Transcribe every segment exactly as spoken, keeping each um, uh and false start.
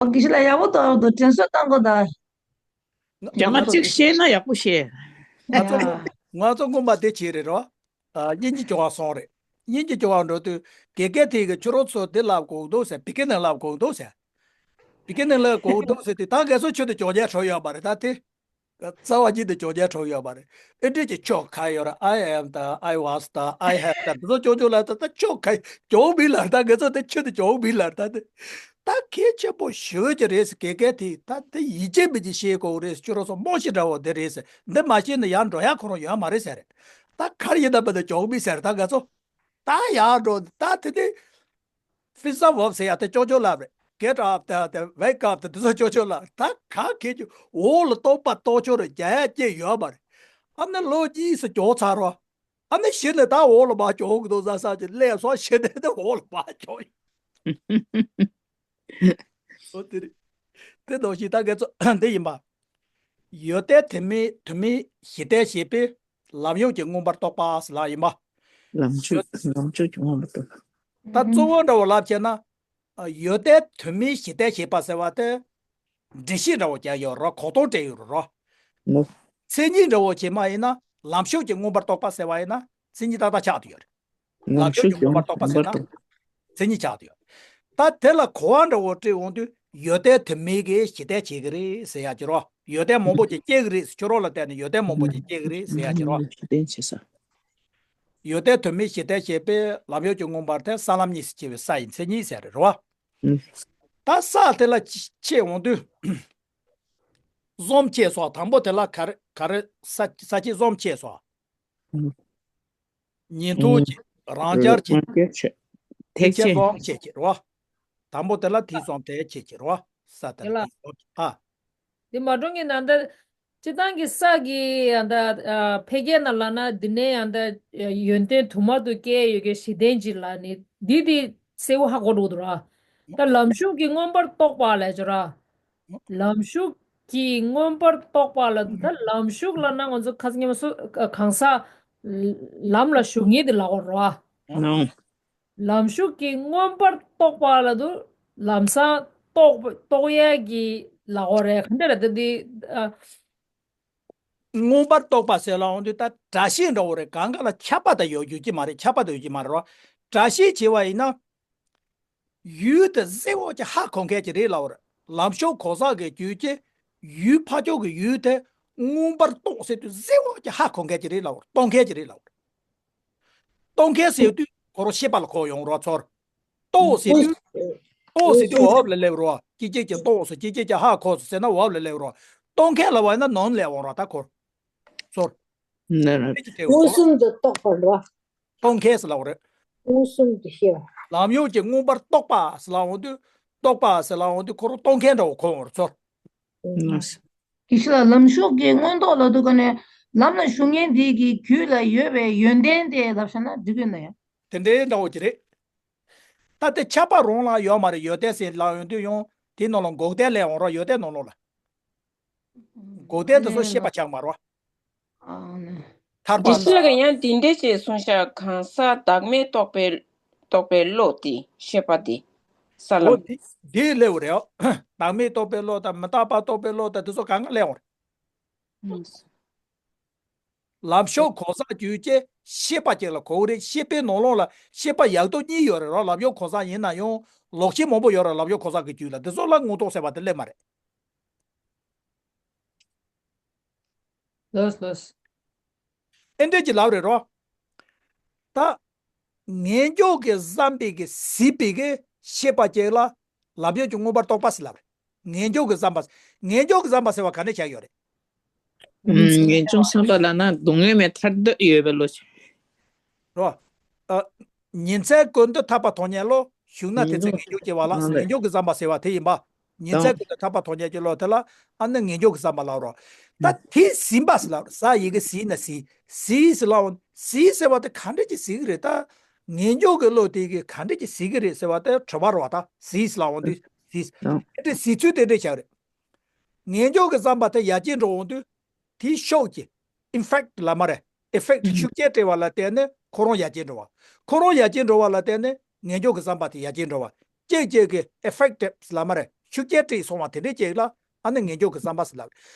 ཨོ་དགེ་བཤེས་ལགས་ཡག་པོ་འདུག་འདུག་དྲན་གསོ་བཏང་དགོས་ད། ང་རྒྱ་མ་ཚོ་གཅིག་ཤེས་ན་ཡག་པོ་ཤེས། ང་ཚོ་ཡ། ང་ཚོ་སྔོན་མ་དེ་བྱས་རེད་རོ། ཨ། དབྱིན་ཇི་སྦྱོང་བ་སོང་རེད། དབྱིན་ཇི་སྦྱོང་བ་འགྲོ་དུས་དགེ་རྒན་དེ་གིས་ཁྱོད་རང་ཚོ་འདི་ལབ་དགོས་འདུག་ཟེར། བི་གི་ནར་ལབ་དགོས་འདུག་ཟེར། བི་གི་ནར་ལབ་དགོས་འདུག་ཟེར་དུས་ད་ང་ཚོ་ཆུང་དུས་སྦྱོང་མཁན་ཚོ་ཡོད་མ་རེད་ད་དེ། རྩ་བ་ཉིད་དུ་སྦྱོང་མཁན་ཚོ་ཡོད་མ་རེད། ཨེ་འདྲས་ཀྱི་ཆོ་ག་ཡོད་རེད། I am དང་I was དང་I have དང་དེ་ཚོ་སྦྱོང་སྦྱོང་ལ་ད་ད་ཆོ་ག་སྦྱོང་མི་ལ་ད་ང་ཚོ་དེ་ཆུང་དུས་སྦྱོང་མི་ལ་ད་དེ། ད་གལ་ཆེན་པོ་ཞེ་པོ་ཅིག་རེད་ཟེར། དགེ་རྒན་དེས་ད་དེ་ཡིད་ཆེས་མི་བྱེད་ཤེས་དགོས་རེད། ཁྱོད་རང་ཚོ་རྨོ་ཞིག་འདྲ་བོ་དེ་རེད་ཟེར། འདི་མ་ཤེས་ན་ཡར་འགྲོ་ཡག་ཁོ་རང་ཡོད་མ་རེད་ཟེར། ད་ག་རེ་ཡིན་ན་མིན་ན་སྦྱོང་མི་ཟེར། ད་ང་ཚོ་ད་ཡར་འགྲོ་ད་དེ་དེ། Face up ཟེར་ཡ་དེ་ཅོ་ཅོ་ལབ་རེད། Get up དེ་དེ་wake up དེ་དེ་ཚོ་ཅོ་ཅོ་ལབ། ད་ག་གེ་ཅོ་འོག་ལ་གཏོར་པ་གཏོར་ཆོག་རེད། རྒྱག་ཡ་ཅི་ཡོད་མ་རེད། ཨ་ནི་ལོ་གཉིས་སུ་གྱོག་ཚར་རོ། ཨ་ནི་གཞི་ནས་ད་འོག་ལ་མར་གྱོག་གི་འདུག་ཟ་ཟ་ཅིག་ལས་སོ་གཞི་ནས་ད་འོག་ལ་མར་གྱོག་ཡོད། འོ་དེ་རེད། དེ་ནང་བཞིན་ད་ང་ཚོ་འདི་ཡིན་པ། ཡོན་ཏན་དོན་མེད་དོན་མེད་ཞི་བདེ་ཞེས་པའི་ལམ་ཡོངས་ཀྱི་མངོན་པར་རྟོགས་པ་ཟེར་ལབ་ཡིན་པ། ལམ་ཡོན་ཕྱོགས་ལམ་ཕྱོགས་ཀྱི་མངོན་པར་རྟོགས་པ། ད་གཙོ་བོ་འདྲ་བོ་ལབ་བྱས་ན། ཡོན་ཏན་དོན་མེད་ཞི་བདེ་ཞེས་པ་ཟེར་བ་དེ། འགྲེལ་བཤད་འདྲ་བོ་རྒྱག་ཡོད་རོ། གོ་དོན་སྤྲད་ཡོད་རོ། ནོ། མཚན་ཉིད་འདྲ་བོ་བྱས་མ་ཡིན་ན་ལམ་ཕྱོགས་ཀྱི་མངོན་པར་རྟོགས་པ་ཟེར་བ་ཡིན་ན་མཚན་ཉིད་ཏག་ཏག་ཆགས་བསྡད་ཡོད་རེད། ལམ་ལམ་ཕྱོགས་ཀྱི་མངོན་པར་རྟོགས་པ་ཟེར་ན་མཚན་ཉིད་ཆགས་བསྡད་ཡོད། ད་དེ་ལ་གོ་བ་འདྲ་བོ་སྤྲད་འོང་དུས་ཡོན་ཏན་དོན་མེད་ཀྱིས་ཞི་བདེ་བྱེད་ཀྱི་རེད་ཟེར་ཡ་ཅིག་རོ། ཡོན་ཏན་མང་པོ་ཅིག་སྐྱེ་གི་རེད། ཁྱོད་རང་ལ་བལྟས་ནས་ཡོན་ཏན་མང་པོ་ཅིག་སྐྱེ་གི་རེད་ཟེར་ཡ་ཅིག་རོ། ཞི་བདེ་བྱེད་ས། ཡོན་ཏན་དོན་མེད་ཞི་བདེ་ཞེས་པའི་ལམ་ཡོངས་ཀྱི་མངོན་པར་དེ་ས་ལམ་གཉིས་སུ་སྐྱེ་བའི་ས་ཡི་མཚན་ཉིད་ཟེར་རེད་རོ། ད་ས་དེ་ལ་ཕྱེ་འོང་དུས། གསུམ་ཕྱེ་སོང་། དང་པོ་དེ་ལ་ག་རེ་ག་རེ་ས་ས་ཕྱེ་གསུམ་ཕྱེ་སོང་། ཉན་ཐོས་ཀྱི། རང་རྐྱ་ཀྱི། རང་རྐྱ་ཀྱི། ཐེག་ཐེག་ཆེན། ཆེན་གསུམ་ཕྱེ་ཀྱི་རོ། དང་པོ་དེ་ལ་ཐེག་གསུམ་ཐེག་ཆེན་གྱི་རོ། ས་དེ་ལ་ཐེག་གསུམ་ཨ། དེ་མ་འགྲོ་ངེས་ན་ད། སྤྱི་བཏང་གི་ས་གི་ཡང་ད་ཕལ་སྐད་ནང་ལབ་ན་འདི་ནས་ཡང་ད་ཡོན་ཏན་དུ་མ་དུ་སྐྱེ་ཡོད་ཀྱི་གཞི་རྟེན་གྱི་ལ་ནི་འདི་དེ་གསལ་བོ་ཧ་གོ་འགྲོ་འདུག་ར། ད་ལམ་ཞུགས་ཀྱི་མངོན་པར་རྟོགས་པ་ལས་ཅོ་ར། ལམ་ཞུགས་ཀྱི་མངོན་པར་རྟོགས་པ་ལ་ད་ལམ་ཞུགས་ལབ་ན་ང་ཚོ་ཁ་སང་ཉི་མ་སུ་གང་ས་ལམ་ལ་ཞུགས་ངེས་དེ་ལབ་དགོས་ར། ནོ། ལམ་ཞུགས་ཀྱི་མངོན་པར་རྟོགས་པ་ལ་དུ་ལམ་སང་རྟོགས་རྟོགས་ཡས་ཀྱི་ལབ་དགོས་རེད། ག་འདྲ་རེད་ད་འདི། ཨ། མངོན་པར་རྟོགས་པ་ཟེར་ལབ་འོང་དུས་ད་འདྲ་ཤེས་འདྲ་བོ་རེད། གང་ག་ལ་ཁྱབ་པ་དང་ཡོད་ཡོད་ཀྱི་མ་རེད། ཁྱབ་པ་དང་ཡོད་ཀྱི་མ་རེད་རོ། འདྲ་ཤེས་བྱས་པ་ཡིན་ན། ཡུལ་དེ་གསལ་བོ་ཅིག་ཧ་གོ་མཁན་ཅིག་རེད་ལབ་པ་རེད། ལམ་ཞུགས་གང་ཟག་གི་རྒྱུད་ཀྱི་ཡུལ་ཕར་ཕྱོགས་ཀྱི་ཡུལ་དེ་མངོན་པར་རྟོགས་ཟེར་དུས་གསལ་བོ་ཅིག་ཧ་གོ་མཁན་ཅིག་རེད་ལབ་པ་རེད། རྟོགས་མཁན་ཅིག་རེད་ལབ་པ་རེད། རྟོགས་མཁན་ཟེར་དུས་ཁོ་རང་ཤེས་པ་ལ་གོ་ཡོང་རོགས་ཚོར། རྟོགས་ཟེར་དུས། རྟོགས་ཟེར་དུས་འོབ་ལ་སླེབས་རོགས། སྐྱེ་མཆེད་ཀྱི་རྟོགས་སོ། སྐྱེ་མཆེད་ཀྱི་ཧ་གོ་སོ་ཟེར་ན་འོབ་ལ་སླེབས་རོགས། རྟོགས་མཁན་ལབ་པ་ཡིན་ན་ནང་སླེབས་འོང་རོགས། ད་ཁོ་ཚོར། ནི་ནི། དེ་ཅི་དེ་མངོན་སུམ་དུ་རྟོགས་པར་འགྲོ། རྟོགས་མཁན་ཟེར་ལབ་པ་རེད། མངོན་སུམ་དུ་ཤེས་པ། ལམ་ཡོངས་ཀྱི་མངོན་པར་རྟོགས་པ་ཟེར་ལབ་འོང་དུས། རྟོགས་པ་ཟེར་ལབ་འོང་དུས་ཁོ་རང་རྟོགས་མཁན་འདྲ་བོ་གོ་འོང་རོགས་ཚོར། ནི། དགེ་བཤེས་ལགས། ལམ་ཞུགས་ཀྱི་མངོན་རྟོགས་ལབ་དུས་ག་ནས་ལམ་ལ་ཞུགས་མཁན་དེ་གི་རྒྱུད་ལ་ཡོད་པའི་ཡོན་ཏན་དེ་ལབ་བྱས་ན་འགྲིག་གི་ན་ཡང་། དེ་འདྲའི་འདྲ་བོ་ཅིག་རེད། ད་དེ་ཁྱབ་པ་རང་ལ་ཡོད་མ་རེད། ཡོན་ཏན་ཟེར་ལབ་ཡོང་དུས་ཡང་དེའི་ནང་ལ་འགོག་བདེན་ལས་འོང་རོགས། ཡོན་ཏན་ནང་ལོགས་ལ། འགོག་བདེན་དེ་ཚོ་ཤེས་པ་ཆགས་མ་རོགས། ཨ་ནི། ཐར་པ། དགེ་བཤེས་ལགས་ཀྱིས་ཡང་འདི་འདྲས་ཅེས་གསུངས་ཤག་གང་ཟག་བདག་མེད་རྟོགས་པའི་རྟོགས་པའི་བློ་དེ་ཤེས་པ་དེ། ས་ལམ། འོ་དེ་དེ་སླེབས་རེད། བདག་མེད་རྟོགས་པའི་བློ་དང་མི་རྟག་པ་རྟོགས་པའི་བློ་དང་དེ་ཚོ་གང་ག་སླེབས་འོང་རེད། ལམ་ཞུགས་གང་ཟག་རྒྱུད་ཀྱི་ཤེས་པ་ཅིག་ལ་གོ་གི་རེད། ཤེས་པའི་ནང་ལོགས་ལ་ཤེས་པ་ཡག་སྡུག་གཉིས་ཡོད་རེད་རོ། ལམ་ཞུགས་གང་ཟག་ཡིན་ན་ཡང་ལོག་ཤེས་མང་པོ་ཡོད་རེད། ལམ་ཞུགས་གང་ཟག་གི་རྒྱུད་ལ་དེ་ཚོ་ལ་མངོན་རྟོགས་ཟེར་བ་དེ་སླེབས་མ་རེད། ལོས་ལོས། ཨེ་འདྲས་ཀྱི་ལབ་རེད་རོ། ད། ངེས་འབྱུང་གི་བསམ་པའི་གི་གཟིགས་པའི་གི་ཤེས་པ་ཅིག་ལ་ལམ་ཡོངས་ཀྱི་མངོན་པར་རྟོགས་པ་ཟེར་ལབ་རེད། ངེས་འབྱུང་གི་བསམ་པ། ངེས་འབྱུང་གི་བསམ་པ་ཟེར་བ་ག་འདྲས་བྱས་ཡོད་རེད། ཨུམ། ངེས་འབྱུང་བསམ་པ་ལབ་ན་སྡུག་བསྔལ་མེད་ཐར་འདོད་ཡོད་པའི་བློ་ཞིག་རོ། ཨ། ཉིན་མཚན་ཀུན་ཏུ་ཐར་པ་མཐོང་མཁན་བློ། ཞུགས་ན་དེ་ཚེ་ངེས་འབྱུང་སྐྱེ་བ་ལ། ངེས་འབྱུང་གི་བསམ་པ་ཟེར་བ་དེ་ཡིན་པ། ཉིན་མཚན་ཀུན་ཏུ་ཐར་པ་མཐོང་མཁན་གྱི་བློ་དེ་ལ་ཨ་ནི་ངེས་འབྱུང་གི་བསམ་པ་ལབ་རོ། ད་དེ་ཟིན་པ་ཟེར་ལབ་རོ། ཟ་ཡི་གེ་ཟི་ན་ཟིན། ཟིན་ཟེར་ལབ་འོང་། ཟིན་ཟེར་བ་དེ་ག་འདྲས་ཀྱི་ཟིན་གི་རེད། ད་ངེས་འབྱུང་གི་བློ་དེ་གི་ག་འདྲས་ཀྱི་ཟིན་གི་རེད་ཟེར་བ་དེ་དྲི་བ་རོ། ད་ཟིན་ཟེར་ལབ་འོང་དུས་ཟིན། དེ་འདྲས་ཟིན་ཚུལ་དེ་འདྲས་བྱ་རེད། ངེས་འབྱུང་གི་བསམ་པ་དེ་ཡར་རྒྱས་འགྲོ་འོང་དུས། དེའི་ཤུགས་ཀྱིས་effect ལབ་མ་རེད། effect ཤུགས་རྐྱེན་སྤྲད་པ་ལ་བརྟེན་ནས་ཁོ་རང་ཡར་རྒྱས་འགྲོ་བ། ཁོ་རང་ཡར་རྒྱས་འགྲོ་བ་ལ་བརྟེན་ནས་ངེས་འབྱུང་གི་བསམ་པ་དེ་ཡར་རྒྱས་འགྲོ་བ། གཅིག་གཅིག་གིས་effective ལབ་མ་རེད། ཤུགས་རྐྱེན་སྤྲད་སོང་བ་དེ་འདྲས་ཅིག་ལ་ཨ་ནི་ངེས་འབྱུང་གི་བསམ་པ་ཟེར་ལབ།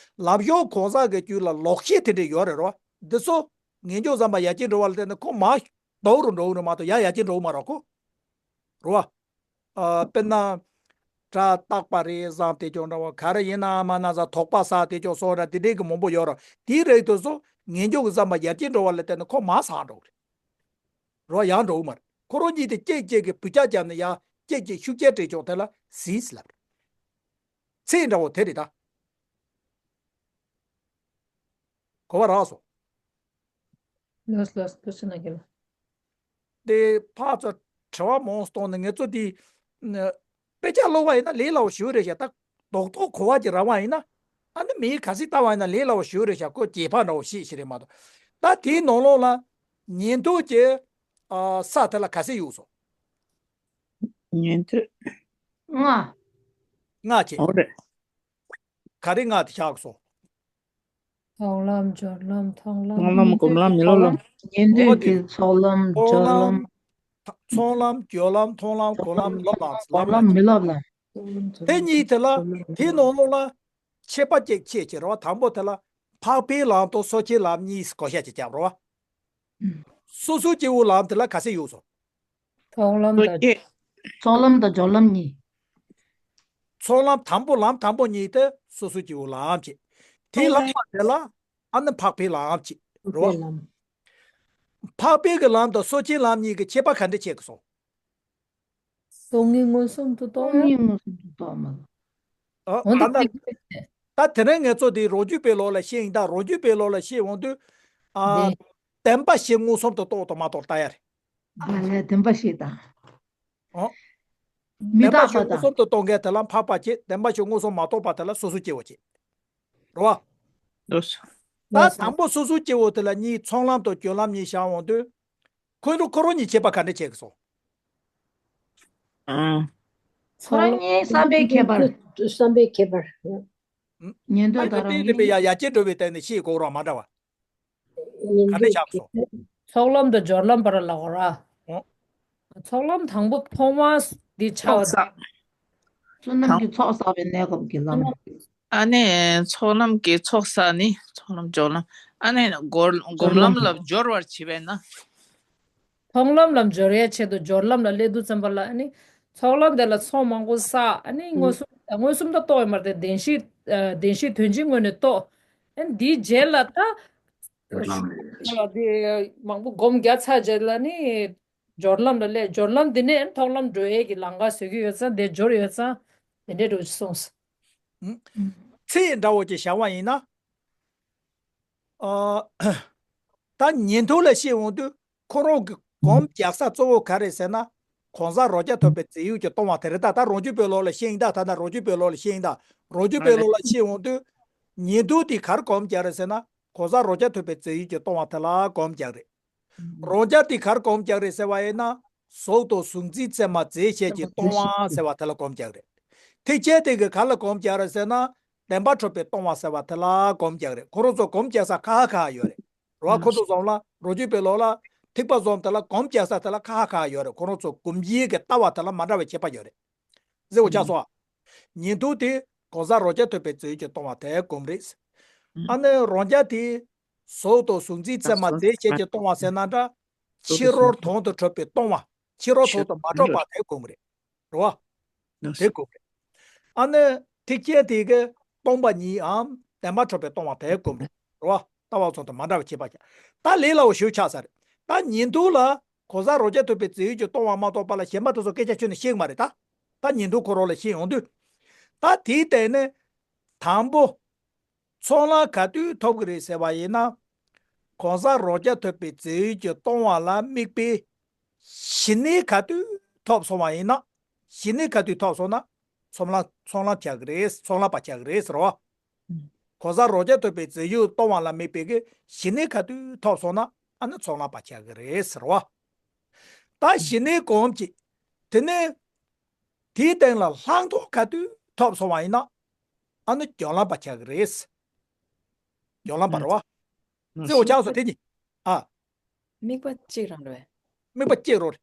ལམ་ཞུགས་གང་ཟག་གི་རྒྱུད་ལ་ལོག་ཤེས་དེ་འདྲས་ཡོད་རེད་རོ། འདི་ཚོ་ངེས་འབྱུང་བསམ་པ་ཡར་རྒྱས་འགྲོ་བ་ལ་བརྟེན་ནས་ཁོ་མར་ལྡོག་རུ་འགྲོ་གི་རེད་མ་གཏོགས་ཡར་ཡར་རྒྱས་འགྲོ་གི་མ་རེད་ཁོ། རེད་བ། ཨ། དཔེར་ན། སྒྲ་རྟག་པ་རེད་བསམ་དེ་ཅོག་འདྲ་བོ་ག་རེ་ཡིན་ན་མ་ན་ཟ་དོགས་པ་ཟ་དེ་ཅོག་སོགས་ར་དེ་འདྲས་ཀྱི་མང་པོ་ཡོད་ར། དེའི་རིགས་དེ་ཚོ་ངེས་འབྱུང་གི་བསམ་པ་ཡར་རྒྱས་འགྲོ་བ་ལ་བརྟེན་ནས་ཁོ་མར་ཟག་འགྲོ་གི་རེད། རོ་ཡར་འགྲོ་གི་མ་རེད། ཁོ་རང་གཉིས་དེ་གཅིག་གཅིག་གི་བུ་ཆ་བརྒྱབ་ནས་ཡར་གཅིག་གཅིག་ཤུགས་རྐྱེན་སྤྲད་ཅོག་དེ་ལ་ཟིན་ལབ་རེད། ཚེ་འདྲ་བོ་དེ་རེད་ད། གོ་བ་རག་སོང་། ལོས་ལོས་ལོས་ཤི་ན་གི་ལ། དེ་ཕར་ཚུར་དྲི་བ་མང་སྟོང་ནས་ངེད་ཚོ་དེ་དཔེ་ཆ་ཀློག་པ་ཡིན་ན་ལས་སླ་བོ་ཞིག་རེད་ཤག་ད་རྡོག་རྡོག་གོ་བ་ཅིག་རག་པ་ཡིན་ན། ཨ་ནི་མིའི་ག་ཚིག་ལྟ་བ་ཡིན་ན་ལས་སླ་བོ་ཞིག་རེད་ཤག་ཁོ་རྗེས་ཕར་འདྲ་བོ་ཤེས་ཤིག་རེད་མ་གཏོགས། ད་དེའི་ནང་ལོགས་ལ་ཉན་ཐོས་ཀྱི་ཨ་ས་དེ་ལ་ག་ཚིག་ཡོད་སོང་། ཉན་ཐོས། ལྔ། ལྔ་བྱས། འོ་རེད། ག་རེ་ལྔ་དེ་བཞག་སོང་། ཚོགས་ལམ། སྦྱོར་ལམ། མཐོང་ལམ། མཐོང་ལམ། སྒོམ་ལམ། མི་སློབ་ལམ། ཉན་ཐོས་ཀྱི་ཚོགས་ལམ། སྦྱོར་ལམ། ཚོགས་ལམ། སྦྱོར་ལམ། མཐོང་ལམ། སྒོམ་ལམ། སློབ་ལམ། སྒོམ་ལམ། མི་སློབ་ལམ། དེ་གཉིས་དེ་ལ་དེའི་ནང་ལོགས་ལ་ཁྱད་པར་གཅིག་ཕྱེ་བྱེད་རོགས། དང་པོ་དེ་ལ་འཕགས་པའི་ལམ་དང་སོ་སྐྱེའི་ལམ་གཉིས་བགོ་བཤའ་ཅིག་རྒྱབ་རོགས། སོ་སོ་སྐྱེ་བོའི་ལམ་དེ་ལ་ག་ཚོད་ཡོད་སོང་། ཚོགས་ལམ་དང་། ཚོགས་ལམ་དང་སྦྱོར་ལམ་གཉིས། ཚོགས་ལམ་དང་པོ། ལམ་དང་པོ་གཉིས་དེ་སོ་སོ་སྐྱེ་བོའི་ལམ་བྱེད། དེའི་ལྷག་པ་དེ་ལ་ཨ་ནི་འཕགས་པའི་ལམ་བྱེད་རོ། འཕགས་པའི་ལམ། འཕགས་པའི་གི་ལམ་དང་སོ་སྐྱེའི་ལམ་གཉིས་ཀྱི་ཁྱད་པར་ག་འདྲ་ཕྱེ་གི་སོང་། སྟོང་ཉིད་མངོན་སུམ་དུ་རྟོགས་ཡ། སྟོང་ཉིད་མངོན་སུམ་དུ་རྟོགས་མ། ཨ། འོ་ད་ད་ད་དེ་རིང་ངེད་ཚོ་དེ་རང་རྒྱུད་པའི་ལུགས་ལ་བཤད་ཡིན་ད། རང་རྒྱུད་པའི་ལུགས་ལ་བཤད་འོང་དུས། ཨ། བདེན་པ་བཞི་མངོན་སུམ་དུ་རྟོགས་དང་མ་རྟོགས་ལྟ་ཡ་རེད། ཨ་ལས་བདེན་པ་བཞི་དང་། ཨོ། མི་བདེན་པ་རྟག་པ་བཞི་མངོན་དང་། སུམ་དུ་རྟོགས་མཁན་དེ་ལ་འཕགས་པ་བྱེད། བདེན་པ་བཞི་མངོན་སུམ་མ་རྟོགས་པ་དེ་ལ་སོ་སོ་སྐྱེ་བོ་བྱེད། རེད་བ། ལགས་སོ། ད་དང་པོ་སོ་སོ་སྐྱེ་བོ་དེ་ལ་གཉིས། ཚོགས་ལམ་དང་སྦྱོར་ལམ་གཉིས་བཞག་འོང་དུས། ཁོ་རང་ཁོ་རང་གཉིས་ཁྱད་པར་ག་འདྲ་ཕྱེ་གི་སོང་། ཨང་། ཁོ་རང་གཉིས་བསམ་པའི་ཁྱད་པར། བསམ་པའི་ཁྱད་པར། ཉན་ཐོས་དང་རང་གཉིས། དེ་ལས་པའི་ཡ་ཡར་རྒྱས་འགྲོ་བའི་སྟེང་ནས་ཤེས་དགོས་རོགས་མ་འདྲ་བ། ག་འདྲ་བཞག་སོང་། ཚོགས་ལམ་དང་སྦྱོར་ལམ་བར་ལ་འོ་ར། ཨོ། ཚོགས་ལམ་དང་པོ་ཐོག་མ་འདི་ཆགས། ཚོགས་བསགས། བསོད་ནམས་ཀྱི་ཚོགས་བསགས་པའི་གནས་སྐབས་ཀྱི་ལམ། ཨ་ནི་ཚོགས་ལམ་གྱི་ཚོགས་བསགས་ནི་ཚོགས་ལམ། སྦྱོར་ལམ། ཨ་ནི་སྒོམ་སྒོམ་ལམ་ལ་སྦྱོར་བར་བྱེད་པས་ན། མཐོང་ལམ་ལ་སྦྱོར་ཡའི་ཆེད་དུ་སྦྱོར་ལམ་ལ་སླེབས་དུས་ཙམ་པ་ལ་ཨ་ནི་ཚོགས་ལམ་དེ་ལ་ཚོགས་མང་པོ་བསགས། ཨ་ནི་མངོན་སུམ་མངོན་སུམ་དུ་རྟོགས་ཡོད་མ་རེད་དེ། བདེན་བཞི། ཨ། བདེན་བཞི་དོན་སྤྱིའི་ངོས་ནས་རྟོགས། ཨ་ནི་འདིའི་རྗེས་ལ་ད། འདི་མང་པོ་སྒོམ་རྒྱག་ཚར་རྗེས་ལ་ནི་སྦྱོར་ལམ་ལ་སླེབས། སྦྱོར་ལམ་འདི་ནས་མཐོང་ལམ་འགྲོ་ཡས་ཀྱི་ལམ་ཁ་བཟོ་གི་ཡོད་ཙང་། དེ་སྦྱོར་ཡོད་ཙང་དེ་འདྲའི་འགྲོ་གསུངས། ཚིག་འདྲ་བོ་ཅིག་བྱ་བ་ཡིན་ན། ཨ། ད་ཉན་ཐོས་ལ་བཤད་འོང་དུས་ཁོ་རང་གི་སྒོམ་རྒྱག་ས་གཙོ་བོ་ག་རེ་ཟེར་ན། གང་ཟག་རང་རྐྱ་ཐོབ་པའི་རྫས་ཡོད་ཀྱིས་སྟོང་བ་དེ་རེད། ད་ད་རང་རྒྱུད་པའི་ལུགས་ལ་བཤད་ཡིན་ད། ད་ད་རང་རྒྱུད་པའི་ལུགས་ལ་བཤད་ཡིན་ད། རང་རྒྱུད་པའི་ལུགས་ལ་བཤད་འོང་དུས། ཉན་ཐོས་དེ་ག་རེ་སྒོམ་རྒྱག་རེད་ཟེར་ན། གང་ཟག་རང་རྐྱ་ཐོབ་པའི་རྫས་ཡོད་ཀྱིས་སྟོང་བ་དེ་ལ་སྒོམ་རྒྱག་རེད། རང་རྐྱ་དེ་ག་རེ་སྒོམ་རྒྱག་རེད་ཟེར་བ་ཡིན་ན། གཟུགས་དང་གཟུགས་འཛིན་ཚད་མ་རྫས་བྱས་ཀྱིས་སྟོང་བ་ཟེར་བ་དེ་ལ་སྒོམ་རྒྱག་རེད། ཐེག་ཆེན་དེ་གིས་ག་ལ་སྒོམ་རྒྱག་རེད་ཟེར་ན། བདེན་པར་གྲུབ་པའི་སྟོང་བ་ཟེར་བ་དེ་ལ་སྒོམ་རྒྱག་རེད། ཁོ་རང་ཚོ་སྒོམ་རྒྱག་ས་ཁ་ཁ་ཁ་ཡོད་རེད། རེད་བ། ཁོ་ཚོ་ཚང་མ་ལ་རང་རྒྱུད་པའི་ལུགས་ལ་ཐེག་པ་གསུམ་དེ་ལ་སྒོམ་རྒྱག་ས་དེ་ལ་ཁ་ཁ་ཁ་ཡོད་རེད། ཁོ་རང་ཚོ་སྒོམ་བྱེད་ཀྱི་ལྟ་བ་དེ་ལ་མ་འདྲ་བའི་ཁྱད་པར་ཡོད་རེད། གཟིགས་པ་ཆགས་སོང་ཨ། ཉན་ཐོས་དེ་གང་ཟག་རང་རྐྱ་ཐོབ་པའི་རྫས་ཡོད་ཀྱིས་སྟོང་བ་དེ་སྒོམ་རེད། ཨ་ནི་རང་རྐྱ་དེ་གཟུགས་དང་གཟུགས་འཛིན་ཚད་མ་རྫས་བྱས་ཀྱིས་སྟོང་བ་ཟེར་ན་འདྲ། ཕྱི་རོལ་དོན་དུ་གྲུབ་པའི་སྟོང་བ། ཕྱི་རོལ་དོན་དུ་མ་གྲུབ་པ་དེ་སྒོམ་རེད། རེད་བ། དེ་སྒོམ་རེད། ཨ་ནི་ཐེག་ཆེན་དེ་གིས་སྟོང་པ་ཉིད་འམ་བདེན་པར་གྲུབ་པའི་སྟོང་བ་དེ་སྒོམ་རེད། རེད་བ། ལྟ་བ་ཚོ་དང་མ་འདྲ་བའི་ཁྱད་པར་ཀྱང་། ད་ལས་སླ་བོ་ཞིག་ཆགས་ས་རེད། ད་ཉན་ཐོས་ལ་གང་ཟག་རང་རྐྱ་ཐོབ་པའི་རྫས་ཡོད་ཀྱིས་སྟོང་བ་མ་གཏོགས་པ་ལ་གཞན་པ་དེ་ཚོ་སྐད་ཆ་ཁྱོན་ནས་བཤད་ཀྱི་མ་རེད་ད། ད་ཉན་ཐོས་ཁོ་རང་ལ་བཤད་ཡོང་དུས། ད་དེའི་སྟེང་ནས་དང་པོ། ཚོགས་ལམ་ག་དུས་ཐོབ་ཀྱི་རེད་ཟེར་བ་ཡིན་ན། གང་ཟག་རང་རྐྱ་ཐོབ་པའི་རྫས་ཡོད་ཀྱིས་སྟོང་བ་ལ་དམིགས་པའི་ཞི་གནས་ག་དུས་ཐོབ་སོང་བ་ཡིན་ན། ཞི་གནས་ག་དུས་ཐོབ་སོང་ན། ཚོགས་ལམ་ཚོགས་ལམ་ཆགས་ཀྱི་རེད། ཚོགས་ལམ་པ་ཆགས་ཀྱི་རེད་ཟེར་བ། གང་ཟག་རང་རྐྱ་ཐོབ་པའི་རྫས་ཡོད་སྟོང་བ་ལ་དམིགས་པའི་གི་ཞི་གནས་ག་དུས་ཐོབ་སོང་ན་ཨ་ནི་ཚོགས་ལམ་པ་ཆགས་ཀྱི་རེད་ཟེར་བ། ད་ཞི་གནས་གོམས་ཀྱི། དེ་ནས། དེའི་སྟེང་ལ་ལྷག་མཐོང་ག་དུས་ཐོབ་སོང་བ་ཡིན་ན། ཨ་ནི་སྦྱོར་ལམ་པ་ཆགས་ཀྱི་རེད། སྦྱོར་ལམ་པ་རེད་བ། ཨ། རྩེ་བོ་ཆགས་སོང་དེ་གཉིས། ཨ། དམིགས་པ་གཅིག་རང་རེད། དམིགས་པ་གཅིག་རང་རེད།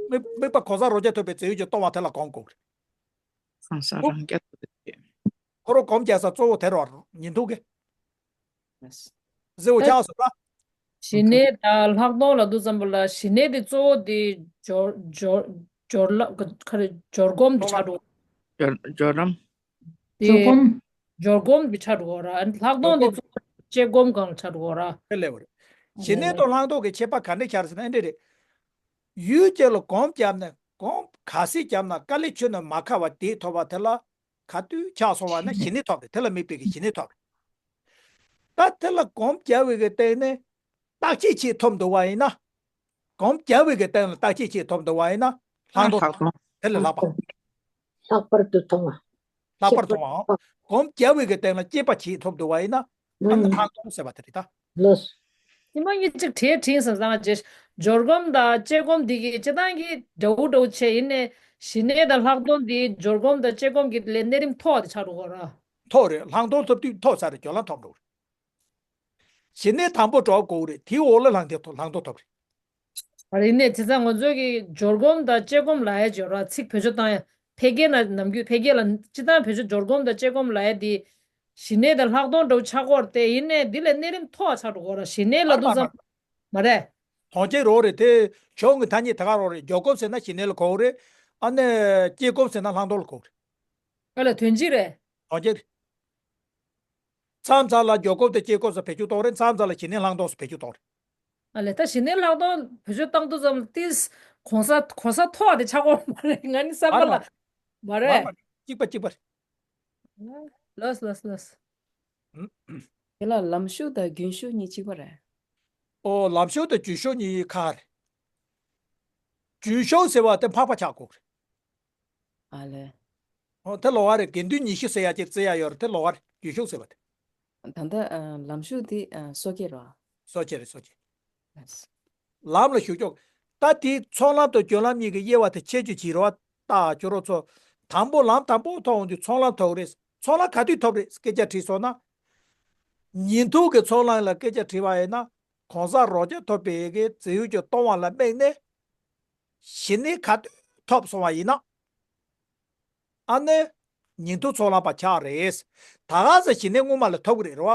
དམིགས་དམིགས་པ་གང་ཟག་རང་རྐྱ་ཐུབ་པའི་རྫས་ཡོད་ཀྱིས་སྟོང་བ་དེ་ལ་སྒོམ་དགོས། གང་ཟག་རང་རྐྱ་ཐུབ་པའི་རྫས་ཡོད། ཁོ་རང་སྒོམ་རྒྱག་ས་གཙོ་བོ་དེ་རེད་བ། ཉིང་འདུག་གི། གཟི་འོ་ཆགས་སོང་ད། ཞི་གནས་དང་ལྷག་མཐོང་ལབ་དུས་ཙམ་པ་ལ་ཞི་གནས་དེ་གཙོ་བོ་དེ་སྦྱོར་སྦྱོར་སྦྱོར་ལ་ག་རེ་སྦྱོར་སྒོམ་དེ་ཆགས་འགྲོ། སྦྱོར་སྦྱོར་ལམ། དེ་སྦྱོར་སྒོམ། སྦྱོར་སྒོམ་དེ་ཆགས་འགྲོ་ར། ལྷག་མཐོང་དེ་གཙོ་བོ་དཔྱད་སྒོམ་གང་ལ་ཆགས་འགྲོ་ར། དེ་ལས་བར། ཞི་གནས་དང་ལྷག་མཐོང་གི་ཁྱད་པར་ག་འདྲ་ཆགས་ཟེར་ན་ཨེ་འདྲ་རེད། ཡུལ་གཅིག་ལ་སྒོམ་བརྒྱབ་ནས་སྒོམ་ག་ཚད་བརྒྱབ་ན་དཀའ་ལས་ཁྱོན་ནས་མ་ཁག་པ་དེ་ཐོབ་པ་དེ་ལ་ག་དུས་ཆགས་སོང་བ་ན་ཞི་གནས་ཐོབ་རེད། དེ་ལ་དམིགས་པའི་གི་ཞི་གནས་ཐོབ་རེད། ད་དེ་ལ་སྒོམ་བརྒྱབ་པའི་གི་སྟེང་ནས་བརྟག་དཔྱད་ཅིག་ཐོབ་འདུག་བ་ཡིན་ན། སྒོམ་བརྒྱབ་པའི་གི་སྟེང་ལ་བརྟག་དཔྱད་ཅིག་ཐོབ་འདུག་བ་ཡིན་ན་ལྷག་མཐོང་། དེ་ལས་ལྷག་པ། ལྷག་པར་དུ་མཐོང་བ། ལྷག་པར་མཐོང་བའམ། སྒོམ་བརྒྱབ་པའི་གི་སྟེང་ལ་དཔྱད་པ་ཅིག་ཐོབ་འདུག་བ་ཡིན་ན། ཨ་ནི་ལྷག་མཐོང་ཟེར་བ་དེ་རེད་ད། ལོས། ཉི་མ་གཉིས་གཅིག་བྲེལ་དྲིན་སང་སང་རྗེས་སྦྱོར་སྒོམ་དང་དཔྱད་སྒོམ་འདི་གི་སྤྱི་བཏང་གི་འདྲ་བོ་འདྲ་བོ་བྱས་ཡིན་ནས་ཞི་གནས་དང་ལྷག་མཐོང་འདི་སྦྱོར་སྒོམ་དང་དཔྱད་སྒོམ་གི་ལས་གནས་རིམ་མཐོ་བ་དེ་ཆགས་འགྲོ་གོ་ར། མཐོ་རེད། ལྷག་མཐོང་ཐོབ་དུས་མཐོ་ས་རེད། སྦྱོར་ལམ་ཐོབ་འགྲོ་རེད། ཞི་གནས་དང་པོ་འགྲོ་དགོས་རེད། དེའི་འོག་ལ་ལྷག་མཐོང་ཐོབ་ལྷག་མཐོང་ཐོབ་རེད། ཨ་རེ་ནས་དེ་ཚང་ང་ཚོ་གི་སྦྱོར་སྒོམ་དང་དཔྱད་སྒོམ་ལ་ཡ་སྦྱོར་བ་ཚིག་བེད་སྤྱོད་བཏང་ཡ་ཕལ་སྐད་ན་ནམ་རྒྱུན་ཕལ་སྐད་ལ་སྤྱི་བཏང་བེད་སྤྱོད་སྦྱོར་སྒོམ་དང་དཔྱད་སྒོམ་ལ་ཡ་དེ་ཞི་གནས་དང་ལྷག་མཐོང་འདྲ་བོ་ཆགས་ཀྱི་ཡོད་རེད་དེ། ཡིན་ནས་འདི་ལས་གནས་རིམ་མཐོ་བ་ཆགས་འགྲོ་གི་ཡོད་ར། ཞི་གནས་ལབ་དུས་ཙམ་མ་རེད། དོན་གཅིག་རོགས་རེད་དེ། ཕྱོགས་ཀྱི་ཐ་སྙད་ད་ག་རོགས་རེད། སྦྱོར་སྒོམ་ཟེར་ན་ཞི་གནས་ལ་གོ་གི་རེད། ཨ་ནི་དཔྱད་སྒོམ་ཟེར་ན་ལྷག་མཐོང་ལ་གོ་གི་རེད། ཨ་ལ་དོན་གཅིག་རེད། དོན་གཅིག་རེད། མཚམས་མཚམས་ལ་སྦྱོར་སྒོམ་དང་དཔྱད་སྒོམ་སོགས་བེད་སྤྱོད་གཏོང་རེད། མཚམས་མཚམས་ལ་ཞི་གནས་ལྷག་མཐོང་སོགས་བེད་སྤྱོད་གཏོང་རེད། ཨ་ལས་ད་ཞི་གནས་ལྷག་མཐོང་བེད་སྤྱོད་བཏང་དུས་ཙམ་ཏིས་གོང་ས་གོང་ས་མཐོ་བ་དེ་ཆགས་ཀྱི་ཡོད་མ་རེད། ང་ནི་བསམ་པ་ལ་མ་རེད། མ་རེད། གཅིག་པ་གཅིག་པ་རེད། ལོས་ལོས་ལོས། དེ་ལ་ལམ་ཤུགས་དང་རྒྱུན་ཤུགས་གཉིས་གཅིག་པ་རེད། ཨོ་ལམ་ཤུགས་དང་རྒྱུན་ཤུགས་གཉིས་ཁག་རེད། རྒྱུན་ཤུགས་ཟེར་བ་དེ་འཕགས་པ་ཆགས་དགོས་རེད། ཨ་ལས། ཨོ་དེ་ལོགས་ཀ་རེད། དགེ་འདུན་ཉི་ཤུ་ཟེར་ཡ་ཅིག་བརྩི་ཡ་ཡོད་རེད། དེ་ལོགས་ཀ་རེད། རྒྱུན་ཤུགས་ཟེར་བ་དེ། ད་ལྟ་ལམ་ཤུགས་དེ་སོ་སྐྱེ་རེད། སོ་སྐྱེ་རེད། སོ་སྐྱེ། ལམ་ལ་ཞུགས་ཆོག་ད་དེ་ཚོགས་ལམ་དང་སྦྱོར་ལམ་གཉིས་ཀྱི་དབྱེ་བ་དེ་ཁྱད་ཆོས་ཅིག་རེད་བ། ད་ཁྱོད་རང་ཚོ་དང་པོ་ལམ་དང་པོ་ཐོབ་འོང་དུས་ཚོགས་ལམ་ཐོབ་རེད། ཚོགས་ལམ་ག་དུས་ཐོབ་རེད་སྐད་ཆ་དྲིས་སོང་ན། ཉིན་ཐོ་གི་ཚོགས་ལམ་ལ་སྐད་ཆ་དྲིས་པ་ཡིན་ན། གང་ཟག་རང་རྐྱ་ཐུབ་པའི་གི་རྫས་ཡོད་ཀྱིས་སྟོང་བ་ལ་དམིགས་ནས། ཞི་གནས་ག་དུས་ཐོབ་སོང་བ་ཡིན་ན། ཨ་ནི། ཉིན་ཐོ་ཚོགས་ལམ་པ་ཆགས་རེད། ད་ག་ས་ཞི་གནས་སྔོན་མ་ལ་ཐོབ་ཀྱི་རེད་རོ།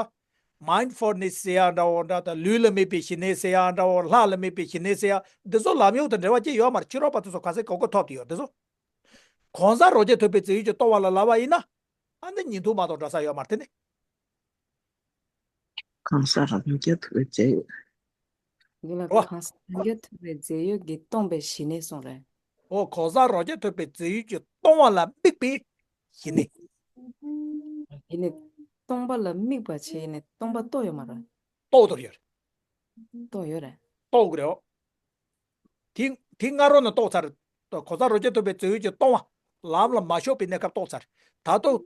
མའིན་ཌི་ཕུལ་ནེ་སི་ཟེར་ཡ་འདྲ་བོ་འདྲ་དང་ལུས་ལ་དམིགས་པའི་ཞི་གནས་ཟེར་ཡ་འདྲ་བོ་ལྷ་ལ་དམིགས་པའི་ཞི་གནས་ཟེར་ཡ་འདི་ཚོ་ལམ་རྙོག་དང་འབྲེལ་བ་ཅི་ཡོད་མ་རེད། ཕྱི་རོལ་པ་དེ་ཚོ་ག་ཚད་གོ་གོ་ཐོབ་དེ་ཡོད་འདི་ཚོ། གང་ཟག་རང་རྐྱ་ཐུབ་པའི་རྫས་ཡོད་ཀྱིས་སྟོང་བ་ལ་ལབ་པ་ཡིན་ན། ཨ་ནི་ཉིན་ཐོ་མ་གཏོགས་འདྲ་ས་ཡོད་མ་རེད་དེ་ནི། གང་ཟག་རང་རྐྱ་ཐུབ་པའི་རྫས་ཡོད། འདི་ལ་རོ། གང་ཟག་རང་རྐྱ་ཐུབ་པའི་རྫས་ཡོད་ཀྱིས་སྟོང་པའི་ཞི་གནས་གསུངས་རེད། ཨོ་གང་ཟག་རང་རྐྱ་ཐུབ་པའི་རྫས་ཡོད་ཀྱིས་སྟོང་བ་ལ་དམིགས་པའི་ཞི་གནས། ཡིན་ནི། སྟོང་པ་ལ་དམིགས་པ་བྱས་ནས་སྟོང་པ་རྟོགས་ཡོད་མ་རེད། རྟོགས་ཐུབ་ཡོད་རེད། རྟོགས་ཡོད་རེད། རྟོགས་དགོས་རེད། དེ་དེ་སྔ་རོལ་ནས་རྟོགས་ཚར། གང་ཟག་རང་རྐྱ་ཐུབ་པའི་རྫས་ཡོད་ཀྱིས་སྟོང་བ་ལམ་ལ་མ་ཞུགས་པའི་གནས་སྐབས་རྟོགས་ཚར། ད་དུང་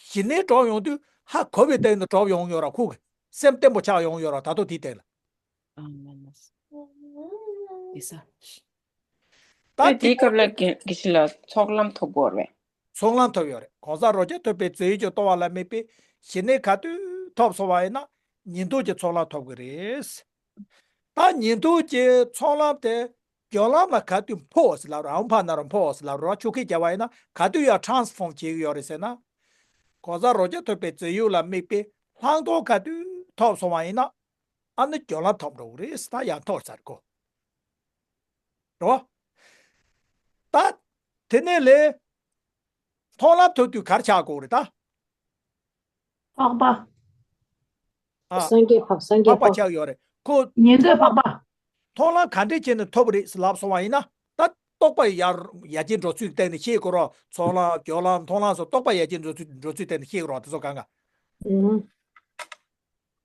ཞི་གནས་གྲོལ་ཡོང་དུས་ཧ་གོ་བའི་སྟེང་དུ་གྲོལ་ཡོང་ཡོད་ར། ཁོ་གི་སེམས་བརྟན་པོ་ཆགས་ཡོང་ཡོད་ར། ད་དུང་དེའི་སྟེང་ལ། ཨ་མ་མ། ཨེ་ས། ད་དེ་དེའི་སྐབས་ལ་དགེ་དགེ་བཤེས་ལགས་ཚོགས་ལམ་ཐོབ་དགོས་རེད། ཚོགས་ལམ་ཐོབ་ཡོད་རེད། གང་ཟག་རང་རྐྱ་ཐུབ་པའི་རྫས་ཡོད་ཀྱིས་སྟོང་བ་ལ་དམིགས་པའི་ཞི་གནས་ག་དུས་ཐོབ་སོང་བ་ཡིན་ན་ཉིན་ཐོ་གི་ཚོགས་ལམ་ཐོབ་ཀྱི་རེད། ད་ཉིན་ཐོ་གི་ཚོགས་ལམ་དེ་སྦྱོར་ལམ་ལ་ག་དུས་འཕོ་བ་ཟེར་ལབ་རེད། ཨམ་ཕ་ན་རོ་འཕོ་བ་ཟེར་ལབ་རེད། ཆུ་ཁས་བརྒྱབ་པ་ཡིན་ན་ག་དུས་ཡང་ཊ་རན་སི་ཕོརམ་བྱེད་ཀྱི་ཡོད་རེད་ཟེར་ན། གང་ཟག་རང་རྐྱ་ཐུབ་པའི་རྫས་ཡོད་ལ་དམིགས་པའི་ལྷག་མཐོང་ག་དུས་ཐོབ་སོང་བ་ཡིན་ན། ཨ་ནི་སྦྱོར་ལམ་ཐོབ་འགྲོ་གི་རེད། ད་ཡང་ཐོབ་ཚར་གོ། རེད་བ། ད། དེ་ནས་ལས། མཐོང་ལམ་ཐོབ་དུས་ག་རེ་ཆགས་དགོས་རེད་ད། འཕགས་པ། ཨ། སངས་རྒྱས་འཕགས་སངས་རྒྱས་འཕགས་པ་འཕགས། ཆགས་ཡོད་རེད་ཁོ། ཉན་ཐོས་འཕགས་པ། མཐོང་ལམ་ག་འདྲས་བྱས་ནས་ཐོབ་རེད་ལབ་སོང་བ་ཡིན་ན་ད་རྟོག་པ་ཡར་ཡར་རྒྱས་འགྲོ་ཚུལ་བསྟན་ནས་ཤེས་དགོས་རོགས། ཚོགས་ལམ་སྦྱོར་ལམ་མཐོང་ལམ་སོགས་རྟོག་པ་ཡར་རྒྱས་འགྲོ་ཚུལ་འགྲོ་ཚུལ་བསྟན་ནས་ཤེས་དགོས་རོགས། དེ་ཚོ་གང་ག།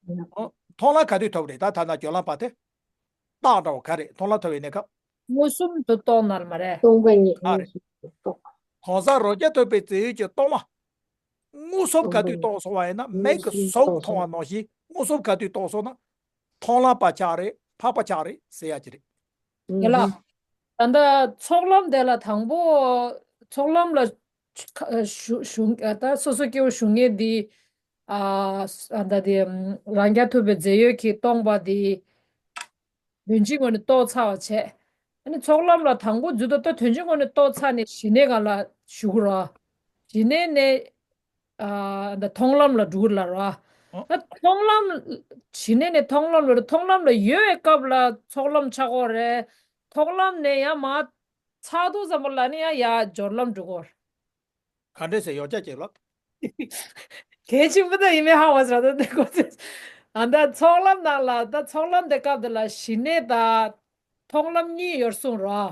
ཨུ། ཨོ། མཐོང་ལམ་ག་དུས་ཐོབ་རེད་ད། ཐ་ན་སྦྱོར་ལམ་པ་དེ། རྟགས་འདྲ་བོ་ག་རེད། མཐོང་ལམ་ཐོབ་པའི་གནས་སྐབས། མངོན་སུམ་དུ་རྟོགས་ན་ལ་མ་རེད། སྟོང་པ་ཉིད། ཨ་རེད། མངོན་སུམ་དུ་རྟོགས། གང་ཟག་རང་རྐྱ་ཐུབ་པའི་རྫས་ཡོད་ཀྱིས་སྟོང་བ། མངོན་སུམ་ག་དུས་རྟོགས་སོང་བ་ཡིན་ན་མིག་གིས་གཟུགས་མཐོང་བ་ནང་བཞིན་མངོན་སུམ་ག་དུས་རྟོགས་སོང་ན། མཐོང་ལམ་པ་ཆགས་རེད། འཕགས་པ་ཆགས་རེད་ཟེར་ཡ་ཅིག་རེད། ཡ་ལ། ད་ལྟ་ཚོགས་ལམ་དེ་ལ་དང་པོ། ཚོགས་ལམ་ལ་ཞུ་ཞུ་ད་སོ་སོ་སྐྱེ་བོ་ཞུ་མཁན་འདི། ཨ་ད་དེ་རང་རྐྱ་ཐུབ་པའི་རྫས་ཡོད་ཀྱིས་སྟོང་པ་འདི། དོན་སྤྱིའི་ངོས་ནས་རྟོགས་ཚར་བ་བྱས། ཨ་ནི་ཚོགས་ལམ་ལ་དང་པོ་འཛུལ་དུས་ད་དོན་གཅིག་ངོས་ནས་རྟོགས་ཚར་ནས་ཞི་གནས་སྒང་ལ་ཞུགས་རོགས། ཞི་གནས་ནས་ཨ་ད་མཐོང་ལམ་ལ་འགྲོ་གི་ལ་རོ། ཨོ། ད་མཐོང་ལམ། ཞི་གནས་ནས་མཐོང་ལམ་ལ་རེད། མཐོང་ལམ་ལ་ཡོད་པའི་སྐབས་ལ་ཚོགས་ལམ་ཆགས་ཀྱི་ཡོད་རེད། མཐོང་ལམ་ནས་ཡར་མར་ཚར་དུས་ཙམ་པ་ལ་ནི་ཡང་ཡར་སྦྱོར་ལམ་འགྲོ་གི་ཡོད་རེད། ག་འདྲས་ཟེར་ཡོ་ཆ་ཅིག་ལབ། གལ་ཆེན་པོ་ད་ཡིན་མིན་ཧ་གོ་ཟེར་ད་དེ་གོ་ཚེ། ཨ་ད་ཚོགས་ལམ་ནང་ལ་ད་ཚོགས་ལམ་དེ་སྐབས་དེ་ལ་ཞི་གནས་དང་མཐོང་ལམ་གཉིས་ཡོད་གསུངས་རོ།